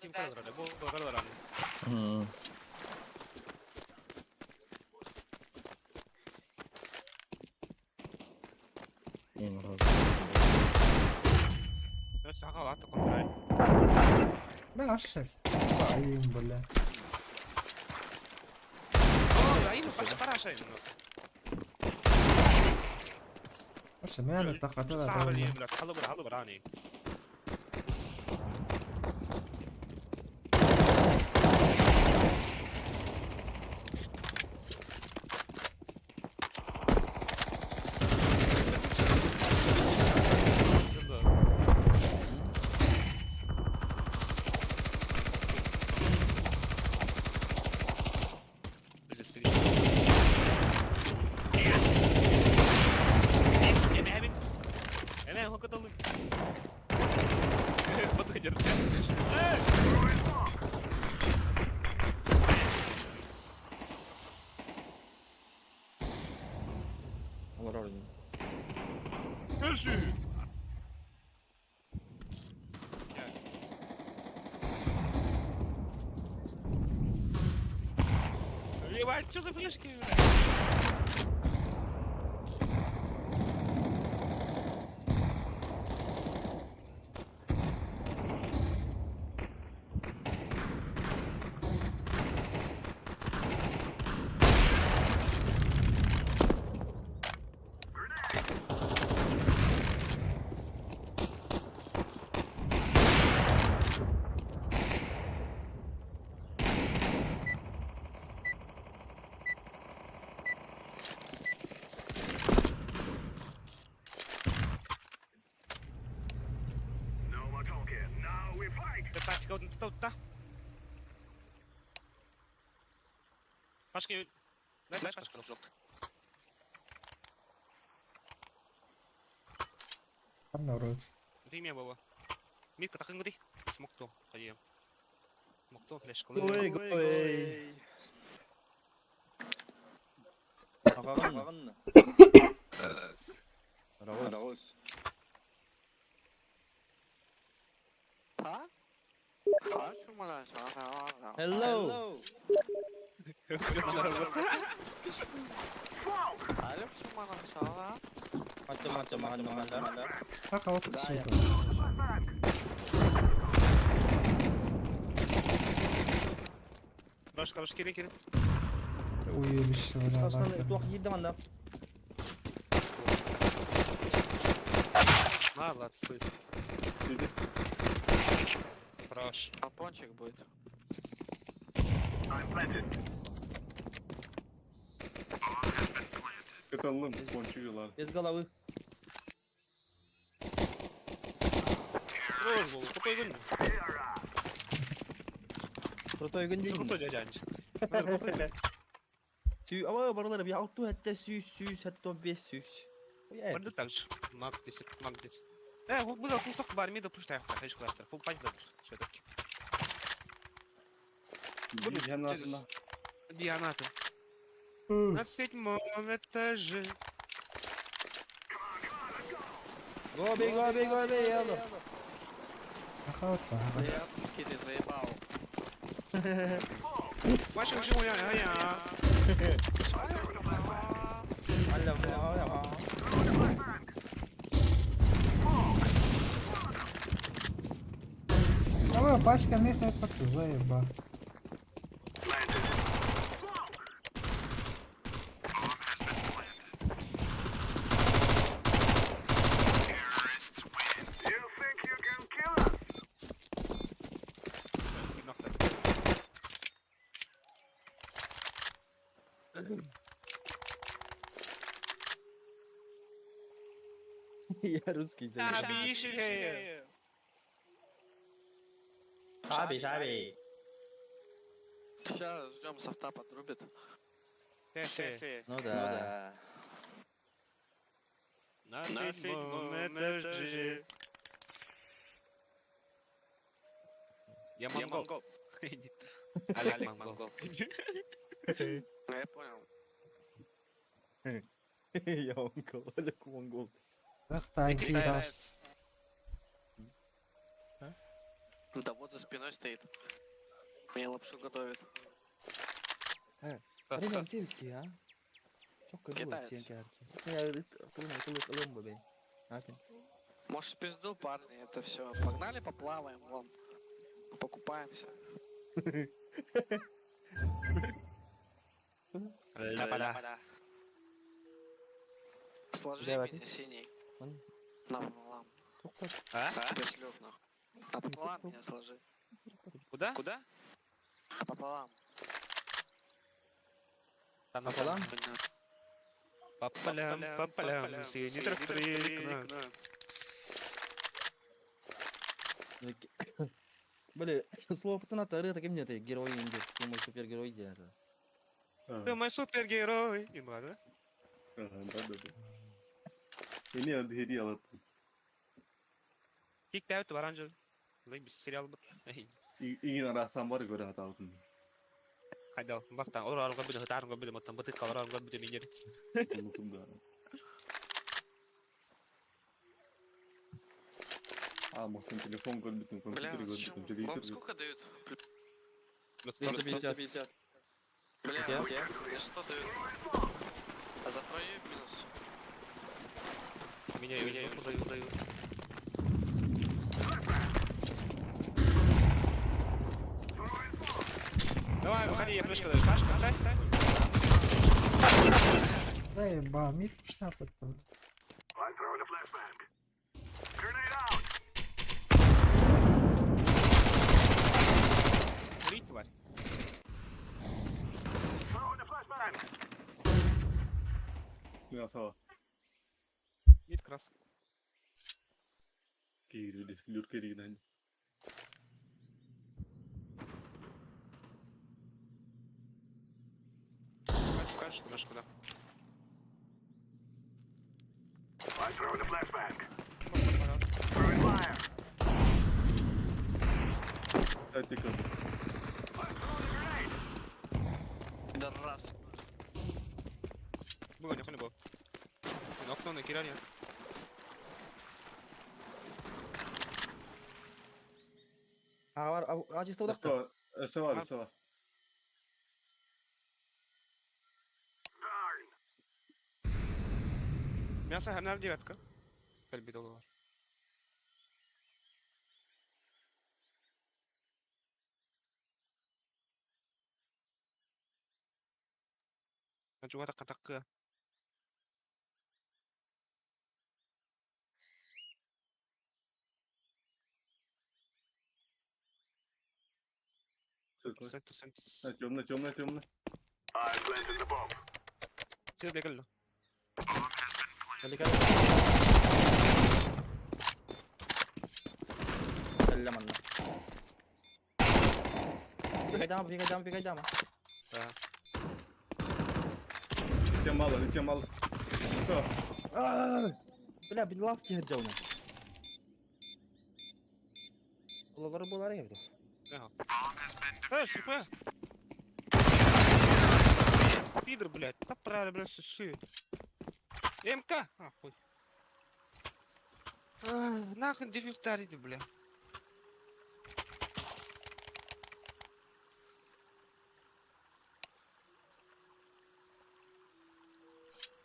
Speaker 5: Ким калар бу калар. Бәс саға аты контроль.
Speaker 2: Бля, ашшел. Айым, бля.
Speaker 5: О, айым баш параша инно.
Speaker 2: Вообще, мен тақата
Speaker 5: Саға
Speaker 2: да.
Speaker 5: билем, бля, халы бар, халы бар ани.
Speaker 4: Олорор ини.
Speaker 5: Кэши! Ебать, что за флешки? Тачка тут. Пашка, дай пашка, жопта.
Speaker 2: Ханна вроде.
Speaker 5: Время было. Митка, так и Смок то, ходи. Смок то, флешка.
Speaker 4: Ой, ой. Ағағын. Рауыз. Hello. Macam-macam makan makan.
Speaker 2: Тақа вот сука.
Speaker 5: Башка, башка, кире, кире.
Speaker 2: Уебище, бля.
Speaker 4: Сасынан туақ жерде манда.
Speaker 5: Молодцы. Хорош.
Speaker 1: Пончик будет.
Speaker 3: Каталым, пончигалар.
Speaker 4: Без головы.
Speaker 5: Ой, был, крутой гон.
Speaker 4: Крутой күн деймін.
Speaker 5: Крутой дядя Анч. Крутой, бля.
Speaker 4: Сүй, ава баралар bir 6 hatta сүй сүй hatta 5 сүй.
Speaker 5: Барды так же. Маг 10, маг 10. Было кусок бар, мида пуштай, хайш кластер. Фул панч дадыр, все-таки.
Speaker 3: Дианатына.
Speaker 5: Дианата. На седьмом этаже.
Speaker 4: Go be go be go be yellow.
Speaker 2: Тақа вот
Speaker 1: Я русский ты заебал.
Speaker 5: Ваша я, я.
Speaker 4: Алла,
Speaker 2: Давай, пачка меха это заеба.
Speaker 4: Я русский
Speaker 5: Шаби,
Speaker 4: Шаби, шаби.
Speaker 1: Сейчас ждем софта подрубит.
Speaker 4: Ну да.
Speaker 5: На седьмом этаже. Я монгол. Олег монгол.
Speaker 1: Я понял.
Speaker 4: Я монгол, Олег монгол.
Speaker 2: Ах, танки даст.
Speaker 1: Да вот за спиной стоит. Мне лапшу готовит.
Speaker 4: Ребят, кильки, а?
Speaker 1: Китаец. Может, в пизду, парни, это все. Погнали поплаваем, вон. Покупаемся.
Speaker 5: Ля-па-ля.
Speaker 1: Сложи
Speaker 4: Давай.
Speaker 1: меня синий.
Speaker 4: Он-
Speaker 1: Напополам.
Speaker 5: А?
Speaker 1: Без слёг, нахуй. Напополам меня сложи.
Speaker 5: Куда? Куда?
Speaker 1: Напополам.
Speaker 5: Там
Speaker 4: Пополам?
Speaker 5: По полям, по полям, синий тракторик.
Speaker 4: Бля, слово пацана то таким нет, герой инди, ты мой супергерой где это.
Speaker 5: Ты мой супергерой. И ладно.
Speaker 3: Ага, да, да, да. Ini hediye alıp.
Speaker 5: Kick out varanjı. Лай сериал бут.
Speaker 3: Игин арасан бар көрө хаталытын.
Speaker 5: Хайда, бастан олар арга биде, хатар биде, маттан бытык калар арга биде минер.
Speaker 3: Unuttum да. А, может, телефон көрбүтүн,
Speaker 1: Бля,
Speaker 3: компьютер
Speaker 1: вот
Speaker 3: көрбүтүн,
Speaker 1: чем? Вам
Speaker 3: телевизор
Speaker 1: сколько дают?
Speaker 5: Плюс
Speaker 4: 150.
Speaker 1: Бля, мне что дают? А за твою минус.
Speaker 5: Меня и жопу дают, дают. Давай, выходи, я флешку даю. Сашка, ставь, ставь.
Speaker 2: Да еба, мид шляпа там.
Speaker 5: Курить, тварь.
Speaker 3: Мясо.
Speaker 5: Мид крас.
Speaker 3: Киирди, люркеринен.
Speaker 5: Скажешь, немножко, да.
Speaker 3: Кстати, как
Speaker 1: Пидорас.
Speaker 5: Было, нихуя не было. На окно накидали.
Speaker 4: А, а, а, чисто удар.
Speaker 3: Что? Сова, сова.
Speaker 5: Мясо ханар девятка. Кальби доллар. Чуга такка такка. Центр, центр.
Speaker 3: Темно, темно, темно.
Speaker 5: Все бегали.
Speaker 4: Манна. Пикай дама, пикай дама, пикай дама.
Speaker 5: Да.
Speaker 3: Тем мало, тем мало. Все.
Speaker 4: Бля, бин лавки херджауна. Улалары булар евді.
Speaker 5: Ага. Сука. Пидор, блядь. Да правильно, блядь, суши. МК! Ахуй. Нахуй дефектарите, бля.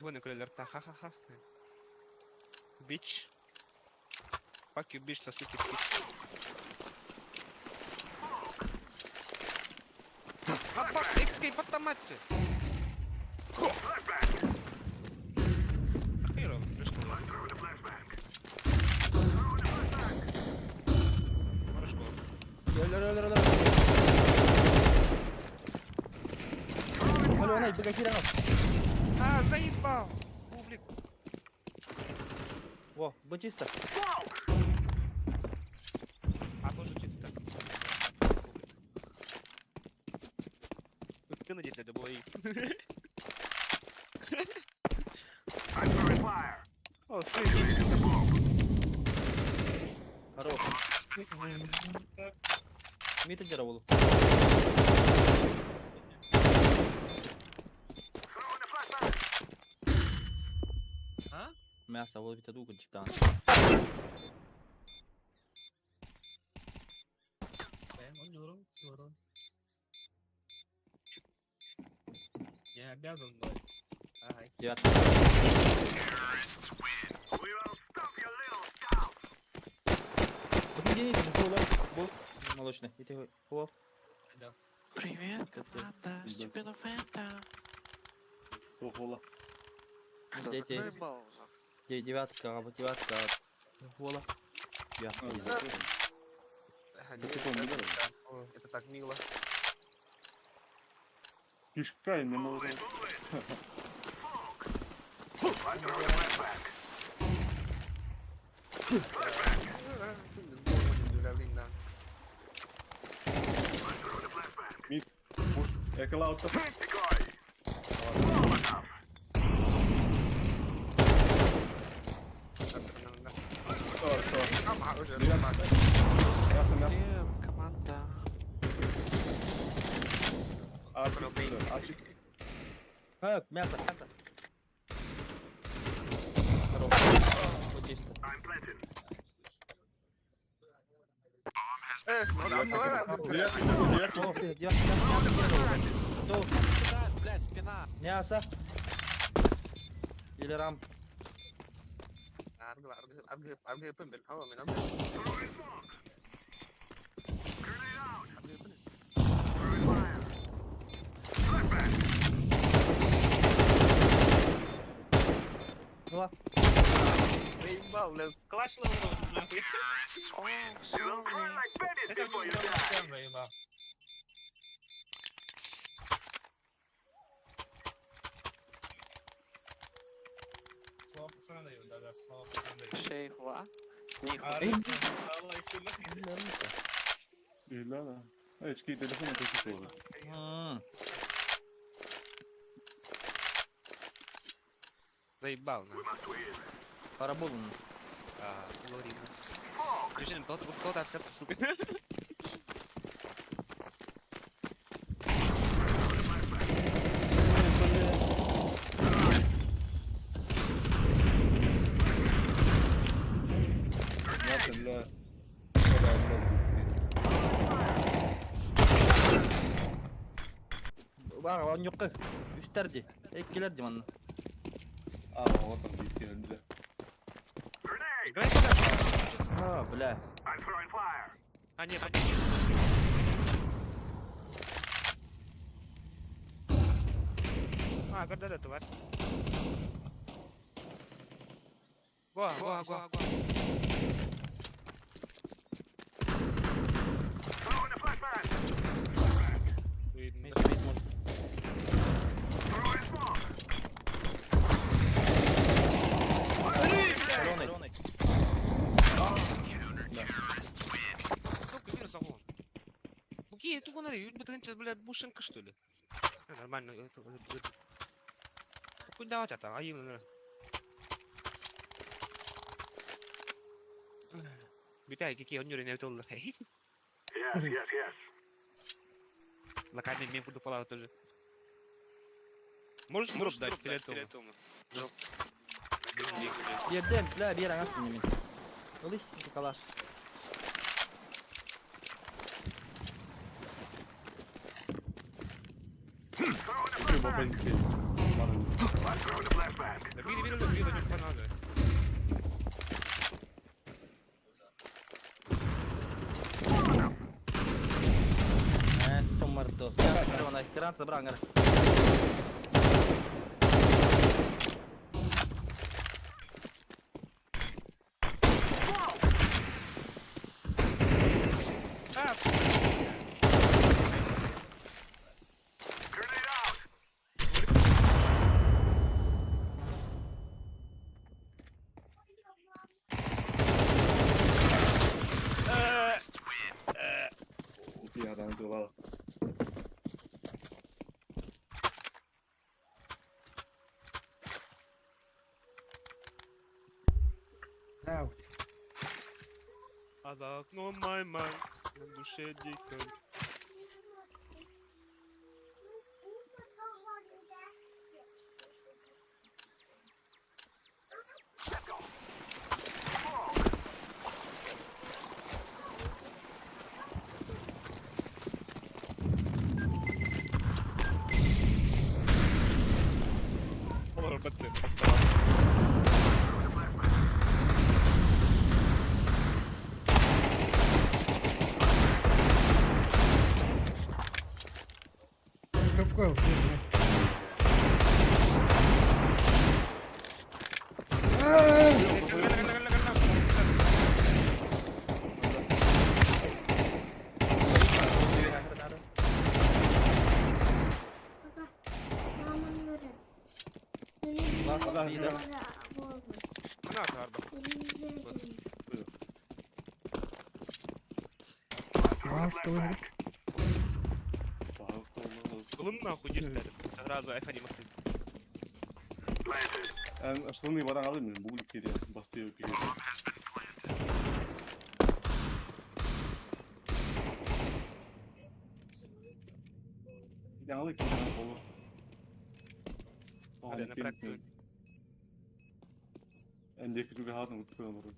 Speaker 5: Вон и рта, ха-ха-ха. Бич. Fuck you, bitch, сосите пич. Апа, XK, потоматче. Ахиро, Хорошо.
Speaker 4: Өлөр, өлөр, өлөр. Өлөр, өлөр, быга кире.
Speaker 5: А, заебал! Бублик.
Speaker 4: О, бу чисто.
Speaker 5: А тоже чисто. Бублик. Ты надеть надо было и. О, сын.
Speaker 4: Хорош. Мита дьараволу.
Speaker 5: А?
Speaker 4: Мясо ол битэ дуу кырдьыктаан.
Speaker 5: Я обязан, блядь. Ага.
Speaker 4: Девятка. Вот иди, иди, бу, бу, молочный. Иди, о.
Speaker 5: Да.
Speaker 1: Привет,
Speaker 4: Коты.
Speaker 1: команда, Степена Фэнта.
Speaker 3: Охола.
Speaker 1: Да
Speaker 4: Дети.
Speaker 1: заебал уже.
Speaker 4: Девятка, вот девятка. Гола. Девятка.
Speaker 3: А,
Speaker 4: есть.
Speaker 5: Ага,
Speaker 3: Да
Speaker 5: нет,
Speaker 3: ты помню,
Speaker 5: это
Speaker 3: да?
Speaker 5: да. О, это так мило.
Speaker 3: Кишка не могу. Эколаута. Мясо, мясо.
Speaker 1: Где команда?
Speaker 3: А, чисто, а, чисто.
Speaker 4: А, мясо, мясо. Хорош. Вот чисто.
Speaker 3: Девятка, девятка.
Speaker 4: О, девятка, мясо, мясо. Готов.
Speaker 1: Кидает, блядь, спина.
Speaker 4: Мясо. Или рам. Два.
Speaker 5: Заебал, блядь, класс нахуй.
Speaker 1: О, sorry.
Speaker 5: Это не заебал.
Speaker 9: Слава пацана даю, да-да, слава пацана даю.
Speaker 1: Шейхва. Нихуя.
Speaker 3: Да, да. Очки, телефон, это тоже.
Speaker 4: М,
Speaker 5: Заебал, нахуй.
Speaker 4: Параболу.
Speaker 5: А, говори. Слушай, пол сука.
Speaker 3: Мясо для... Да, для...
Speaker 4: Бар, он юқы. Үстерди. Эккилерди манна.
Speaker 3: А, вот он, для.
Speaker 5: Играй сюда.
Speaker 4: А, бля.
Speaker 5: А, нет, а, А, да-да-да, тварь. Гоа, гоа, гоа, гоа.
Speaker 4: Мид, мид, может. Зеленый.
Speaker 5: Сука, вирус огонь. Буки, это вон, блядь, бушенка, что ли? Нормально. Куда у тебя там? А именно. Битай, какие он не толлар. Yes, yes, yes. Локальный мем буду палау тоже. Можешь дроп дать фиолетовому?
Speaker 4: Бердем, бля, бер аңас немен. Ылых, калаш.
Speaker 5: Да бери, бери, бери, бери, надо.
Speaker 4: Э, сомарто. Гранат забрал, ангар.
Speaker 5: А,
Speaker 3: Тылал.
Speaker 2: Ау.
Speaker 5: А за окном май май, на душе дико. Олорбатты.
Speaker 2: Какой свет?
Speaker 5: Кылым нахуй дьиктэр. Сразу айфон не
Speaker 3: Штаны баран алым мен бугул кире бастыйы кире. Яңалы кире болу. Энде күтүгө хатын күтүп койгон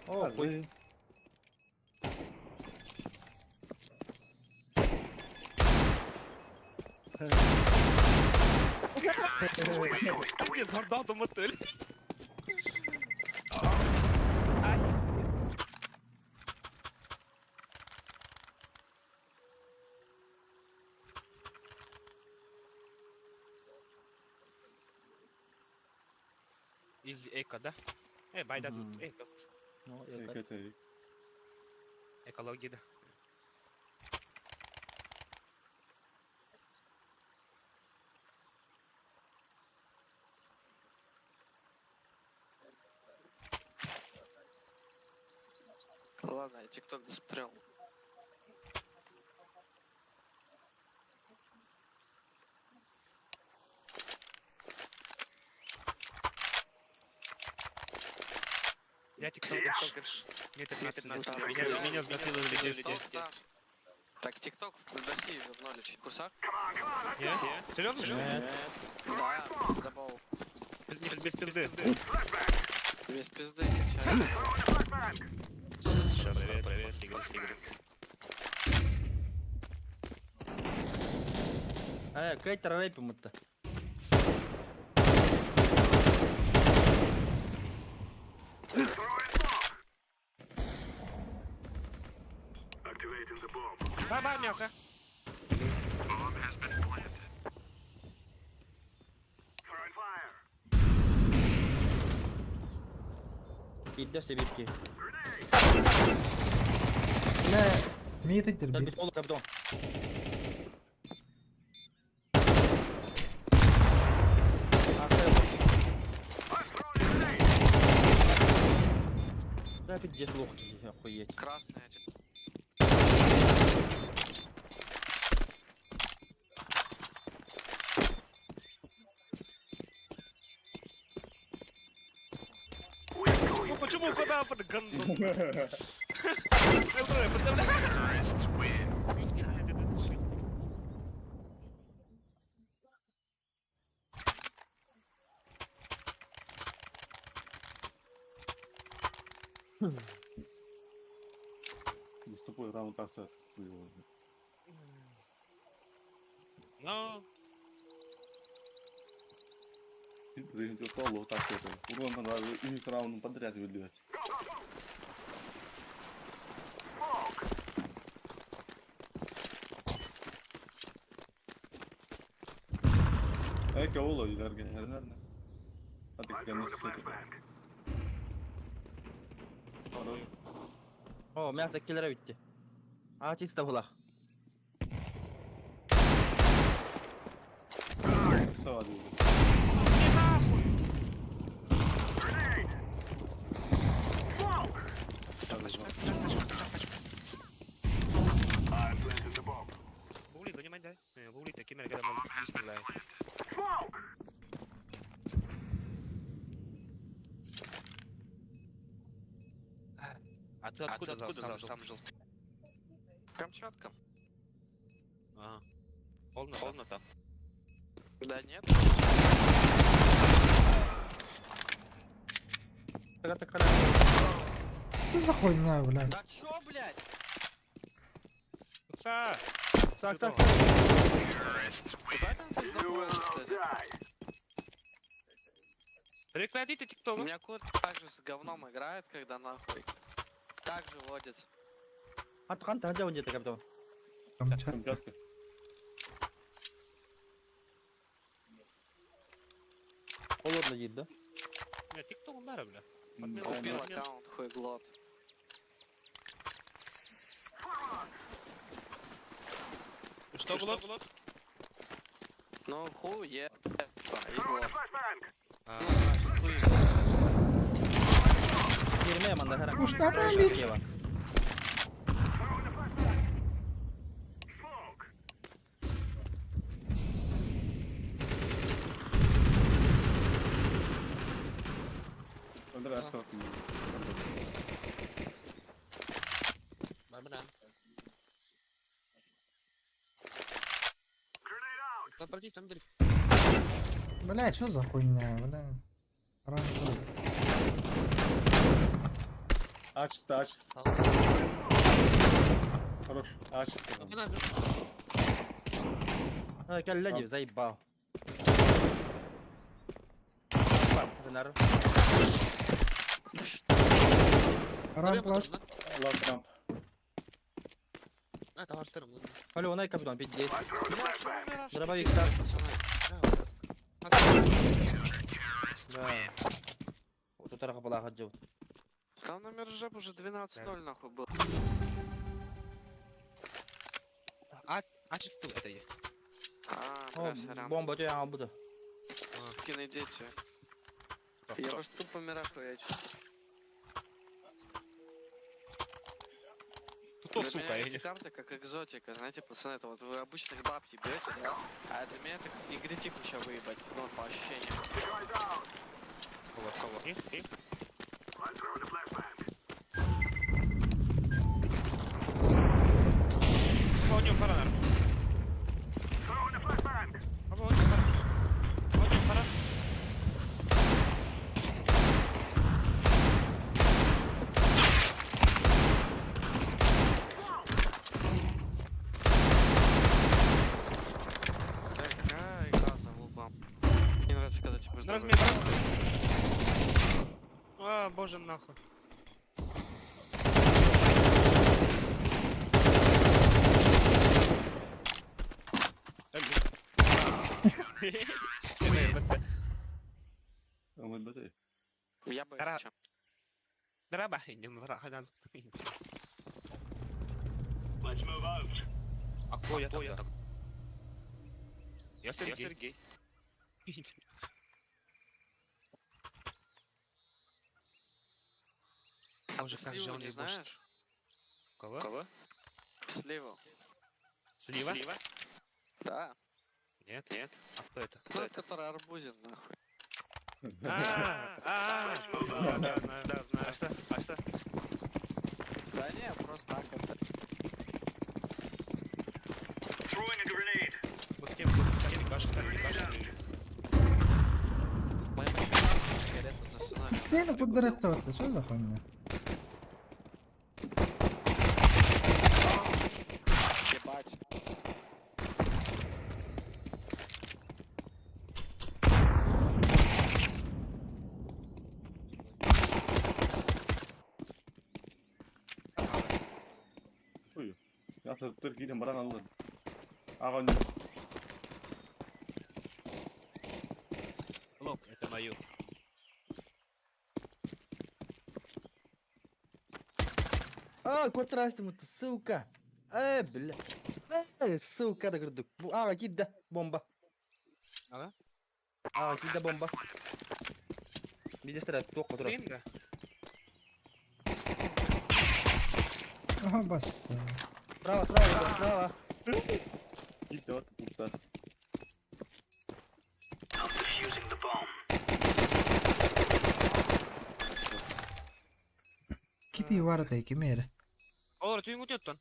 Speaker 4: О, хуй.
Speaker 5: Изи эко, да? Байда тут. Эко.
Speaker 4: Ну, я так.
Speaker 5: Экология, да.
Speaker 1: Ладно, я тикток досмотрел.
Speaker 5: Я тикток, Мне 13 Меня, меня изнасиловали дети.
Speaker 1: Да. Так, тикток в России вернули. В курсах?
Speaker 5: Нет? Серьезно?
Speaker 1: Да, добавил.
Speaker 5: Без, без пизды.
Speaker 1: Без пизды, качаю.
Speaker 5: Привет, привет, Игорь, Игорь.
Speaker 4: Кайтер рэпим-то.
Speaker 5: Баба, мелко.
Speaker 4: Идёшь себе битки.
Speaker 2: Миетик дербит.
Speaker 4: Да, пиздец, лох, охуеть.
Speaker 1: Красный один.
Speaker 5: Ну почему куда под гандон?
Speaker 3: Наступой раунд асет.
Speaker 5: Ну,
Speaker 3: Үс раунд подряд выделять. Эке ола илерген наверное. А ты
Speaker 4: О, мясо киллера битти. А, чисто булах.
Speaker 3: Тоҕо диибин.
Speaker 5: Иди нахуй! Бугли, донимай, дай. Бугли, такими регадам, А ты откуда, откуда, сам, сам жил?
Speaker 10: Камчатка.
Speaker 5: А. Холодно, холодно там.
Speaker 10: Да нет.
Speaker 2: Что за хуйня, блядь?
Speaker 10: Да чё, блядь?
Speaker 5: Са!
Speaker 4: Так, так.
Speaker 10: Куда там пиздобол, кстати?
Speaker 5: Прекратите
Speaker 10: У
Speaker 5: тикток.
Speaker 10: меня кот также с говном играет, когда нахуй. Так же водится.
Speaker 4: Хат ханта ханжа онжета капитан.
Speaker 2: Камчатка.
Speaker 3: Камчатка.
Speaker 4: Холодно дейді да?
Speaker 5: Бля, тикток бара, бля.
Speaker 10: Купил аккаунт, хуеглот.
Speaker 5: Что было?
Speaker 10: Ну хуе. И глот.
Speaker 5: А.
Speaker 10: Ну, значит, хуеглот.
Speaker 4: Кирме манда харак.
Speaker 2: Уж там бит.
Speaker 3: Андрей, а что?
Speaker 2: Бля, что за хуйня, бля? Раньше.
Speaker 3: Ачится, ачится. Хорош. Ачится.
Speaker 4: Кәллә заебал.
Speaker 2: Рамп ласт.
Speaker 3: Лав трамп.
Speaker 4: Алло, онай капитан, пиздец.
Speaker 10: Бля, чё вы мираж
Speaker 4: Дробовик,
Speaker 10: купили,
Speaker 4: да.
Speaker 10: пацаны?
Speaker 4: Да. Вот тут была хаджу.
Speaker 10: Там на мираже уже 12-0 нахуй был.
Speaker 5: А, а чисту это есть.
Speaker 10: А, бля, сорян.
Speaker 4: Бомба тебя буду.
Speaker 10: Сукины дети. Я просто тупо мираж хуячу.
Speaker 5: Кто,
Speaker 10: Для
Speaker 5: сука,
Speaker 10: меня
Speaker 5: я
Speaker 10: эти
Speaker 5: не...
Speaker 10: карты как экзотика, знаете, пацаны, это вот вы обычных баб ебете, да? А для меня это как негритик еще выебать, ну, по ощущениям.
Speaker 5: Кого, кого? Их, их. Оба у пара, наверное. Оба у пара. Оба у пара.
Speaker 10: Бля, какая игра за лубам. Мне нравится, когда типа
Speaker 5: На
Speaker 10: здоровые.
Speaker 5: размен. А, боже, нахуй.
Speaker 10: Я бы
Speaker 5: Ра-
Speaker 10: чем.
Speaker 5: А кто я тогда? Я Сергей. Я Сергей.
Speaker 10: А
Speaker 5: Боже,
Speaker 10: ты
Speaker 5: как же
Speaker 10: Сливу
Speaker 5: он
Speaker 10: не
Speaker 5: ебошит.
Speaker 10: знаешь?
Speaker 5: Кого? Кого?
Speaker 10: Сливу.
Speaker 5: Слива?
Speaker 10: Да.
Speaker 5: Нет. Нет. А кто это?
Speaker 10: Ну, это который арбузин, нахуй.
Speaker 5: А, а, да, да, знаю, да, знаю. А что? А что?
Speaker 10: Да не, просто так это.
Speaker 5: Вот с кем, с кем кажется, кажется.
Speaker 10: Моему брату сигарету засунули.
Speaker 2: Стену куда это? Что за хуйня?
Speaker 10: Ебать.
Speaker 3: Я тут кидем баран алды. Ага,
Speaker 5: Лок, это мою.
Speaker 4: А, контрастым это, сука. Бля. Сука, да грдук. А, кида, бомба.
Speaker 5: Ага.
Speaker 4: А, киирдэ бомба. Видишь, туохха турар.
Speaker 5: Блин, да.
Speaker 2: Ага, баста.
Speaker 4: Справа, справа, справа.
Speaker 3: Идет, пуста.
Speaker 2: Кити варата кимere.
Speaker 5: Олор түйүн күтүөттөн.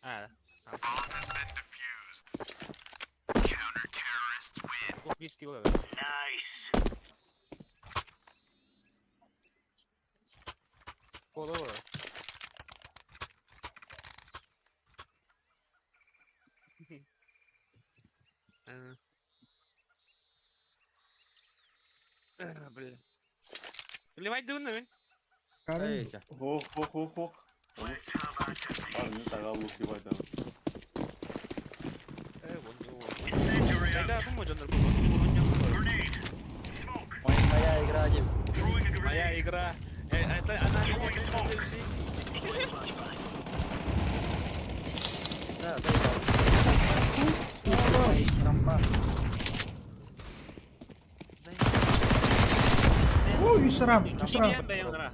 Speaker 5: А. Ох, виски ловят. Коло. Блин. Ливать дывын мин.
Speaker 2: Карен.
Speaker 3: Ох, ох, ох, ох. Парни, тагалу убивать да.
Speaker 5: Э, вон, вон. Да, бу можонор бу.
Speaker 4: Моя игра, Дим.
Speaker 5: Моя игра. Это она меня придумала в жизни.
Speaker 4: Да, да, да.
Speaker 2: Рампа. О, үс рам, үс рам.
Speaker 5: Тиийэн бэйэҥ ынара.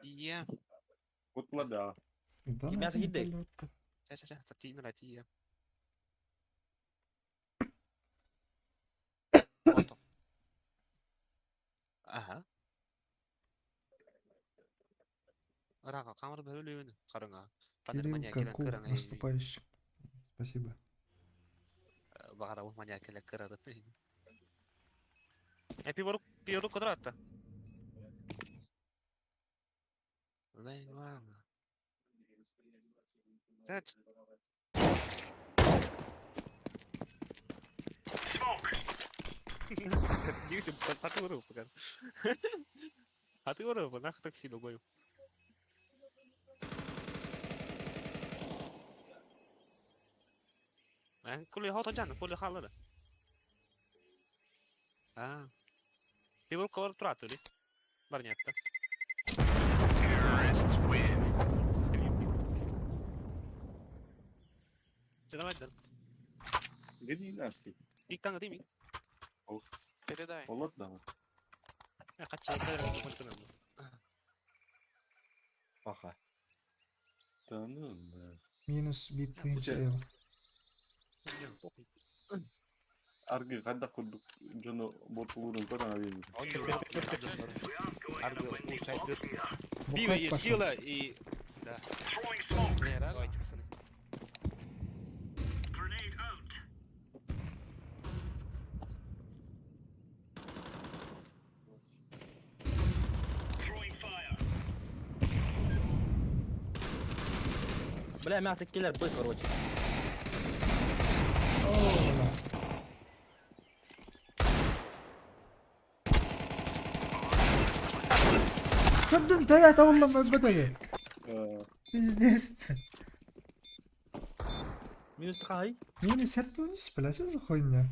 Speaker 5: Тиийэн.
Speaker 3: Кутла да.
Speaker 2: Да,
Speaker 4: Мясо
Speaker 2: нахуй
Speaker 4: кидай.
Speaker 2: полётка.
Speaker 5: Чэ, чэ, чэ, тиийэн ынара, тиийэн. Ото. Аха. Ыраға камера бөлүн карыңа.
Speaker 2: Кирилл Каку, наступающий. Спасибо.
Speaker 5: Бағара ол маньяк келе кырады. Э, пиворук, пиворук квадратта. Лейвана. Дивіться, пока. А ти урив, нах таксі догою. Коли хото жан, коли халада. А. Пиворук квадрат туратули. Барнетта. Давай, да.
Speaker 3: Где нашли?
Speaker 5: Иккан дими.
Speaker 10: Передай.
Speaker 3: Олот да.
Speaker 5: Кача,
Speaker 4: Паха.
Speaker 3: Да ну, да.
Speaker 2: Минус бит
Speaker 3: Куча.
Speaker 2: эл.
Speaker 3: Аргы кайда курдук жону ботулурун көрөн абийин.
Speaker 5: Пиво есть сила и... Да.
Speaker 10: Не, реально?
Speaker 5: Давайте, пацаны.
Speaker 4: Бля, мясо киллер, быстро, короче.
Speaker 2: О, да. Көндүм тәйә табылдым бөтәге. Пиздец.
Speaker 4: Минус хай.
Speaker 2: Минус сәттүнис беләсез хуйня.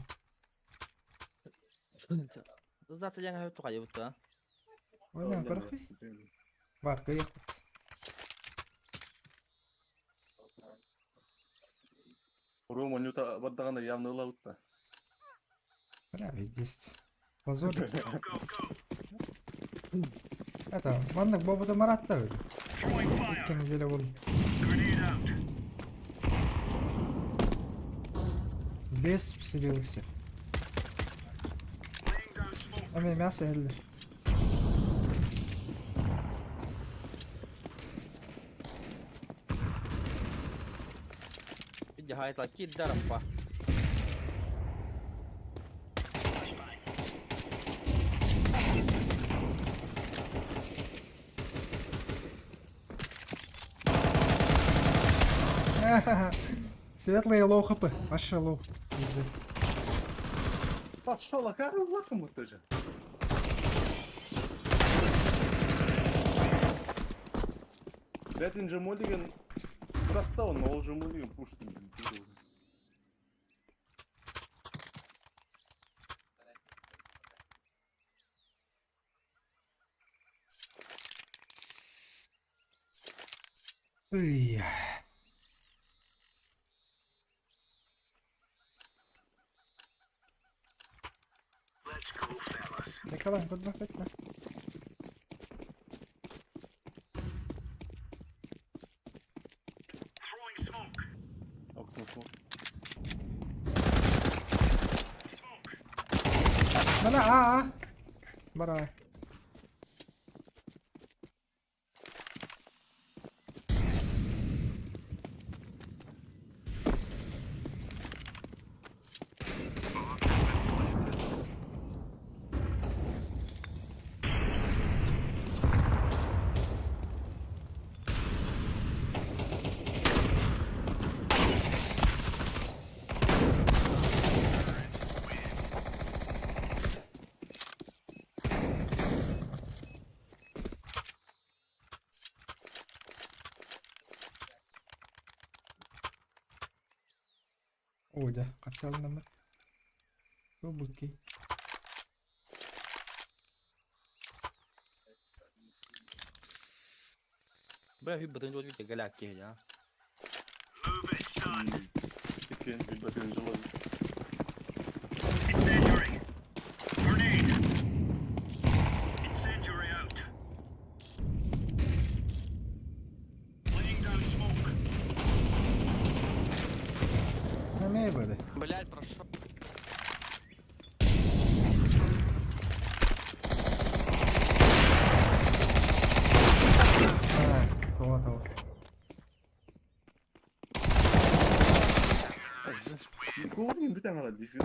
Speaker 4: Сдаться я не хочу, вот, а.
Speaker 2: Ойна көрәхи. Бар, кыйык.
Speaker 3: Рома нюта бардаганда явно ылабыт да.
Speaker 2: Бля, пиздец. Позор. Это, маннык бобуда маратта öyle. Икки неделя болды. Бес вселился. А мне мясо ели.
Speaker 4: Иди, хайт, лаки, даром, па.
Speaker 2: Светлые лоу хп. Вообще лоу. Пиздец.
Speaker 3: Пошел, а кары лаком тоже. Бәтин жемо деген бірақ та оны ол жемо деген пушкин.
Speaker 2: Ый. Текалан көрбөккүт да.
Speaker 3: Окно смок.
Speaker 2: Бля, а, а. Бара. О, дьэ, хаччалынаммыт. Бу
Speaker 4: Бля, бытын жол бите галяк киһи а.
Speaker 3: Иккиэн билбэтин дьолон.
Speaker 2: Эмиэ быды.
Speaker 10: Блять, прошел.
Speaker 2: А, кого того.
Speaker 3: Говорим, бүтэн ара диск.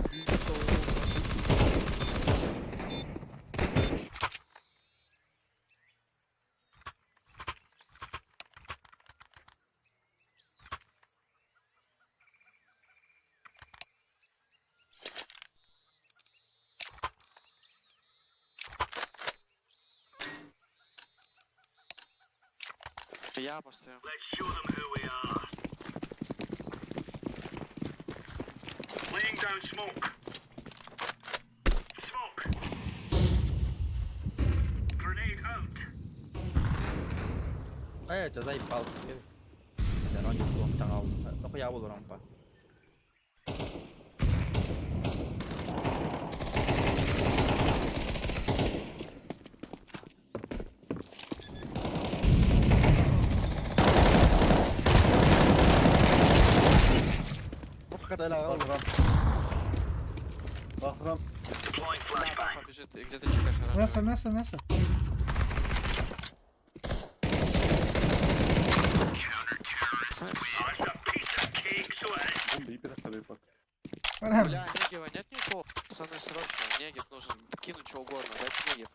Speaker 10: Я постою.
Speaker 4: Эй, это заебал. Я буду рампа.
Speaker 3: Бахрам.
Speaker 10: Да, папа бежит, и где-то чекаешь оранжевый.
Speaker 2: Мясо, мясо, мясо. Барам.
Speaker 10: Бля, Негева нет никого? Пацаны, срочно, Негев нужен. Кинуть что угодно, дайте Негев.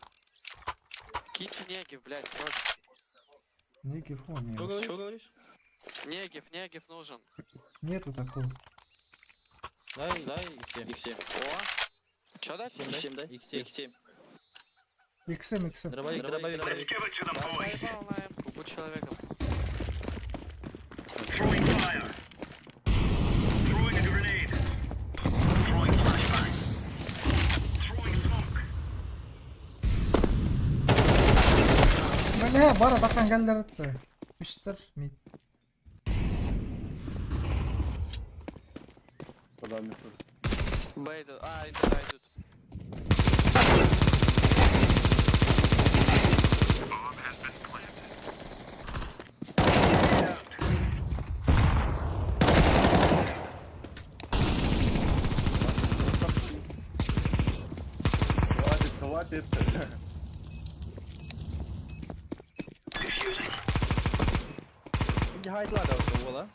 Speaker 10: Киньте Негев, блядь, срочно.
Speaker 2: Некий фон.
Speaker 4: Что говоришь? Что говоришь?
Speaker 10: Негев, Негев нужен.
Speaker 2: Нету такого.
Speaker 4: Дай, дай, X7.
Speaker 6: X7.
Speaker 10: О! Чё дать?
Speaker 6: X7 дай. X7. X7.
Speaker 2: Иксем, иксем.
Speaker 4: Дробовик, дробовик, дробовик.
Speaker 10: Да, заебал на М-ку, будь человеком.
Speaker 2: Бля, бара тақан кәлдеріпті. Үстір, мид.
Speaker 3: Куда мясо?
Speaker 10: Б идут, а, идут, а, идут.
Speaker 3: Хватит, хватит.
Speaker 4: Иди хайд лада вот да?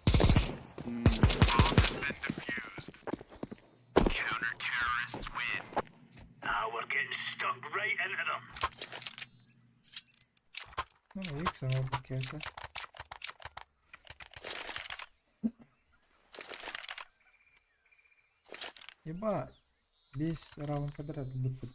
Speaker 2: Ну, иксем oldu келді. Еба, бес раунд подряд бітті.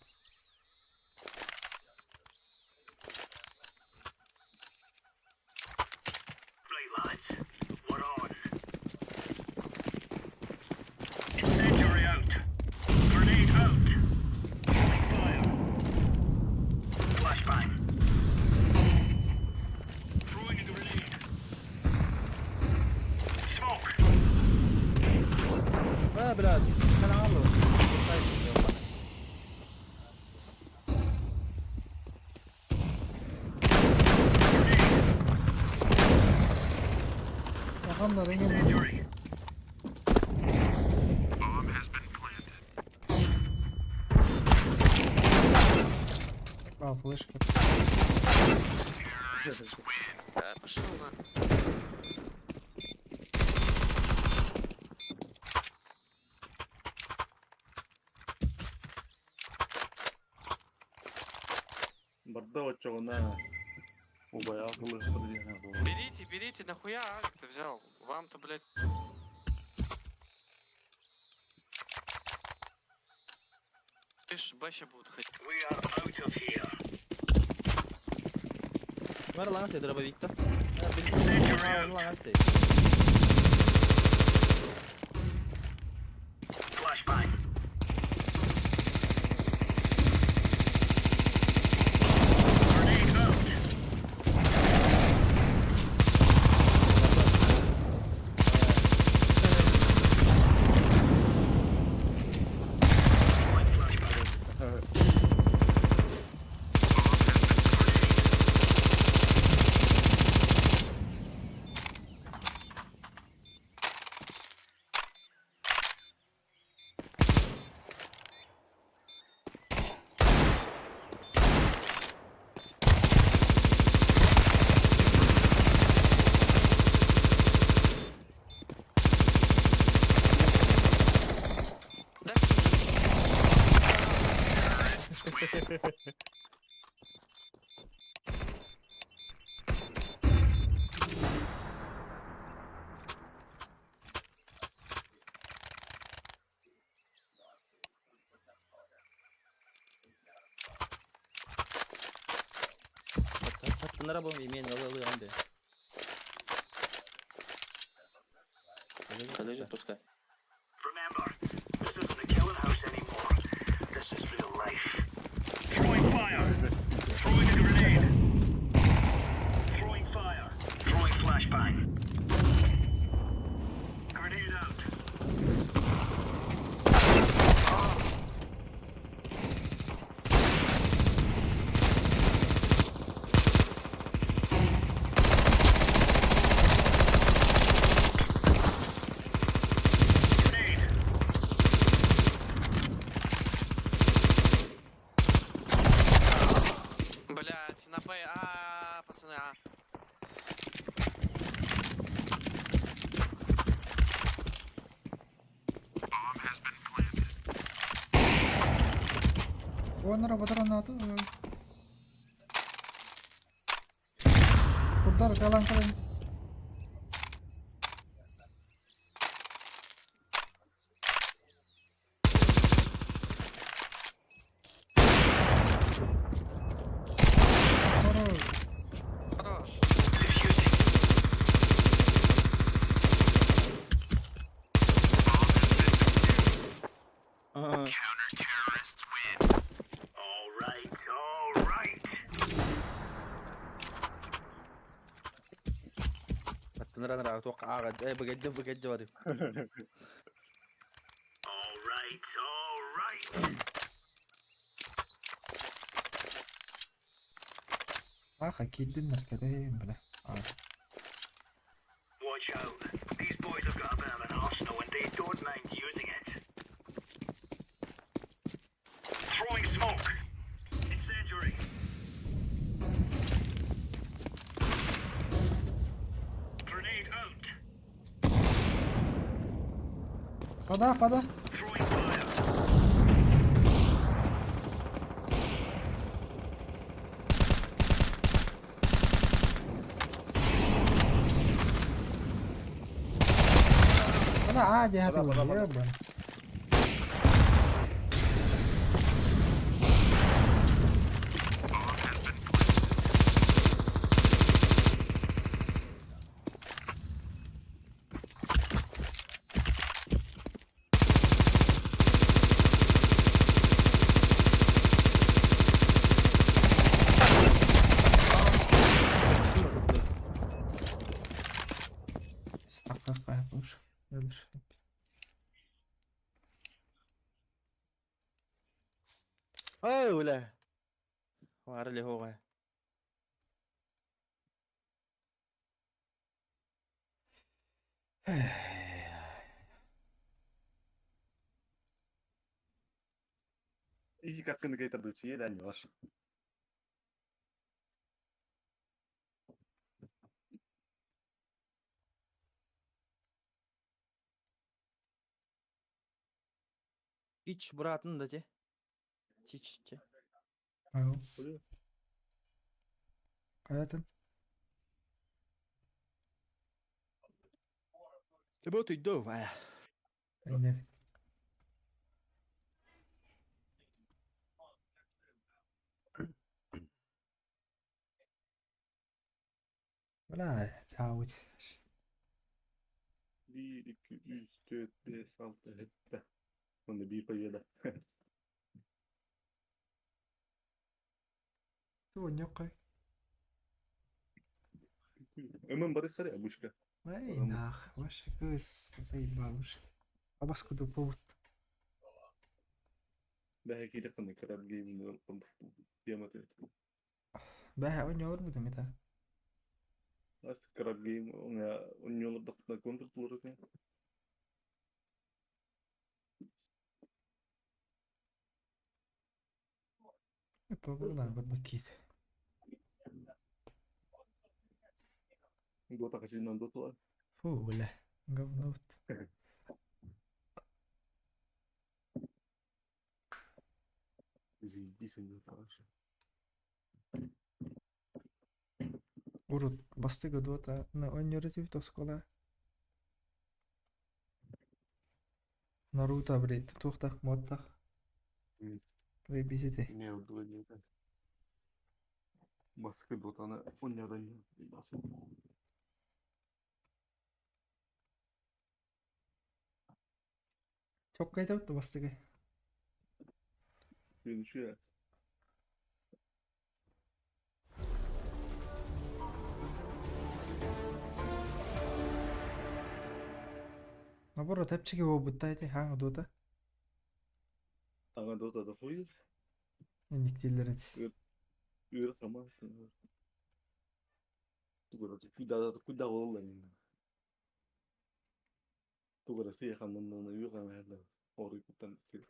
Speaker 4: А, блядь, канал.
Speaker 2: Аннары эҥин. А, флешка.
Speaker 10: Да, пошел на.
Speaker 3: Барда оччоҕуна убайа кылыһыр диэн буолар.
Speaker 10: Берите, берите, нахуя авик ты взял? Вам-то, блядь. Ты ж Б ща будут ходить.
Speaker 4: Бар лаҥас дробовикта. Лаҥас.
Speaker 10: Да,
Speaker 4: Саттынара бу имеен ылы ылы анды.
Speaker 6: Подожди, пускай.
Speaker 10: Блять, на Б, а, пацаны, а.
Speaker 2: Уоннара батаранааты. Кудар калан калан. Хорош.
Speaker 10: Хорош.
Speaker 4: Аа. Саттынара нара اتوقع اغد اي بقجة بقجة وري.
Speaker 2: Аха, киирдиннэр кэтэһиим бile. Аа. Пода, пода. Пода, а, дядя,
Speaker 3: Пода, пода, пода.
Speaker 2: ебан. Стакка yapmış. Ölür.
Speaker 4: Ой, уля. Варли хога.
Speaker 3: Изи каккыны кайтардучу да не ваш.
Speaker 4: Ич быраатын да те. Тич те.
Speaker 2: Ау. Хайатын?
Speaker 4: Тебе ты дов, а.
Speaker 2: Инне. Бля, чаучь.
Speaker 3: 1, 2, 3, 4, 5, 6, 7. Онда биир победа.
Speaker 2: Туонньоккой.
Speaker 3: Эмэн барыссар я бушка.
Speaker 2: Эй, нах, ваша кыс заебал уже. Абаску повод.
Speaker 3: Бэһэ киирэ ханна краб гейм тематы.
Speaker 2: Бэһэ онньолор бутум это.
Speaker 3: Краб гейм у меня у него на контр плуры.
Speaker 2: Побогнан барбакит.
Speaker 3: Дота хочу нам дотла.
Speaker 2: Фу, бля, говно.
Speaker 3: Заебись они хорошо.
Speaker 2: Урут бастыга дуота на онньору тоскола. Наруто, блядь, тухтах, моттах. Заебись эти.
Speaker 3: Не, удобнее. Баскы дотаны оннярдан басып.
Speaker 2: Чоккайда бастыга.
Speaker 3: Мен
Speaker 2: Наоборот, эпчиги буттайти хаҥа дуота.
Speaker 3: Аңа дота да хуй.
Speaker 2: Никтиллер эти.
Speaker 3: Үр сама. Тугара куда куда болла мен. Тугара сия ханнан үйрән хәллә. Орый куттан сир.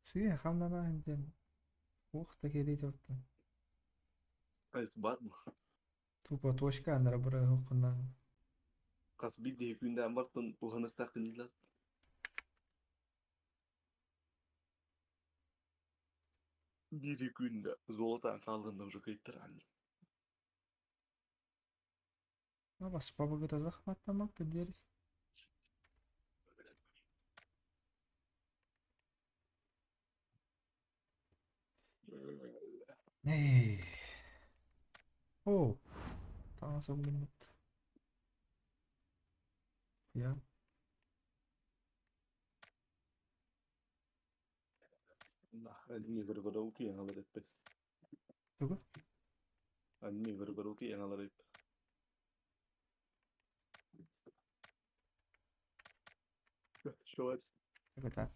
Speaker 2: Сия хамнана интен. Ух, та келейт оттан.
Speaker 3: Айс бат.
Speaker 2: Тупо точка анара бара хокунан.
Speaker 3: Кас биг күндә бартын туханыкта кынлар. Бири күндә золотан калдында уже кыйттырган.
Speaker 2: Ну, бас бабага захматтамак бедери. Эй. О. Таҥас огуннут. Я.
Speaker 3: Анне бір бір яңалар etпес.
Speaker 2: Тугу?
Speaker 3: Анне бір бір яңалар еп. Шоар.
Speaker 2: Такой.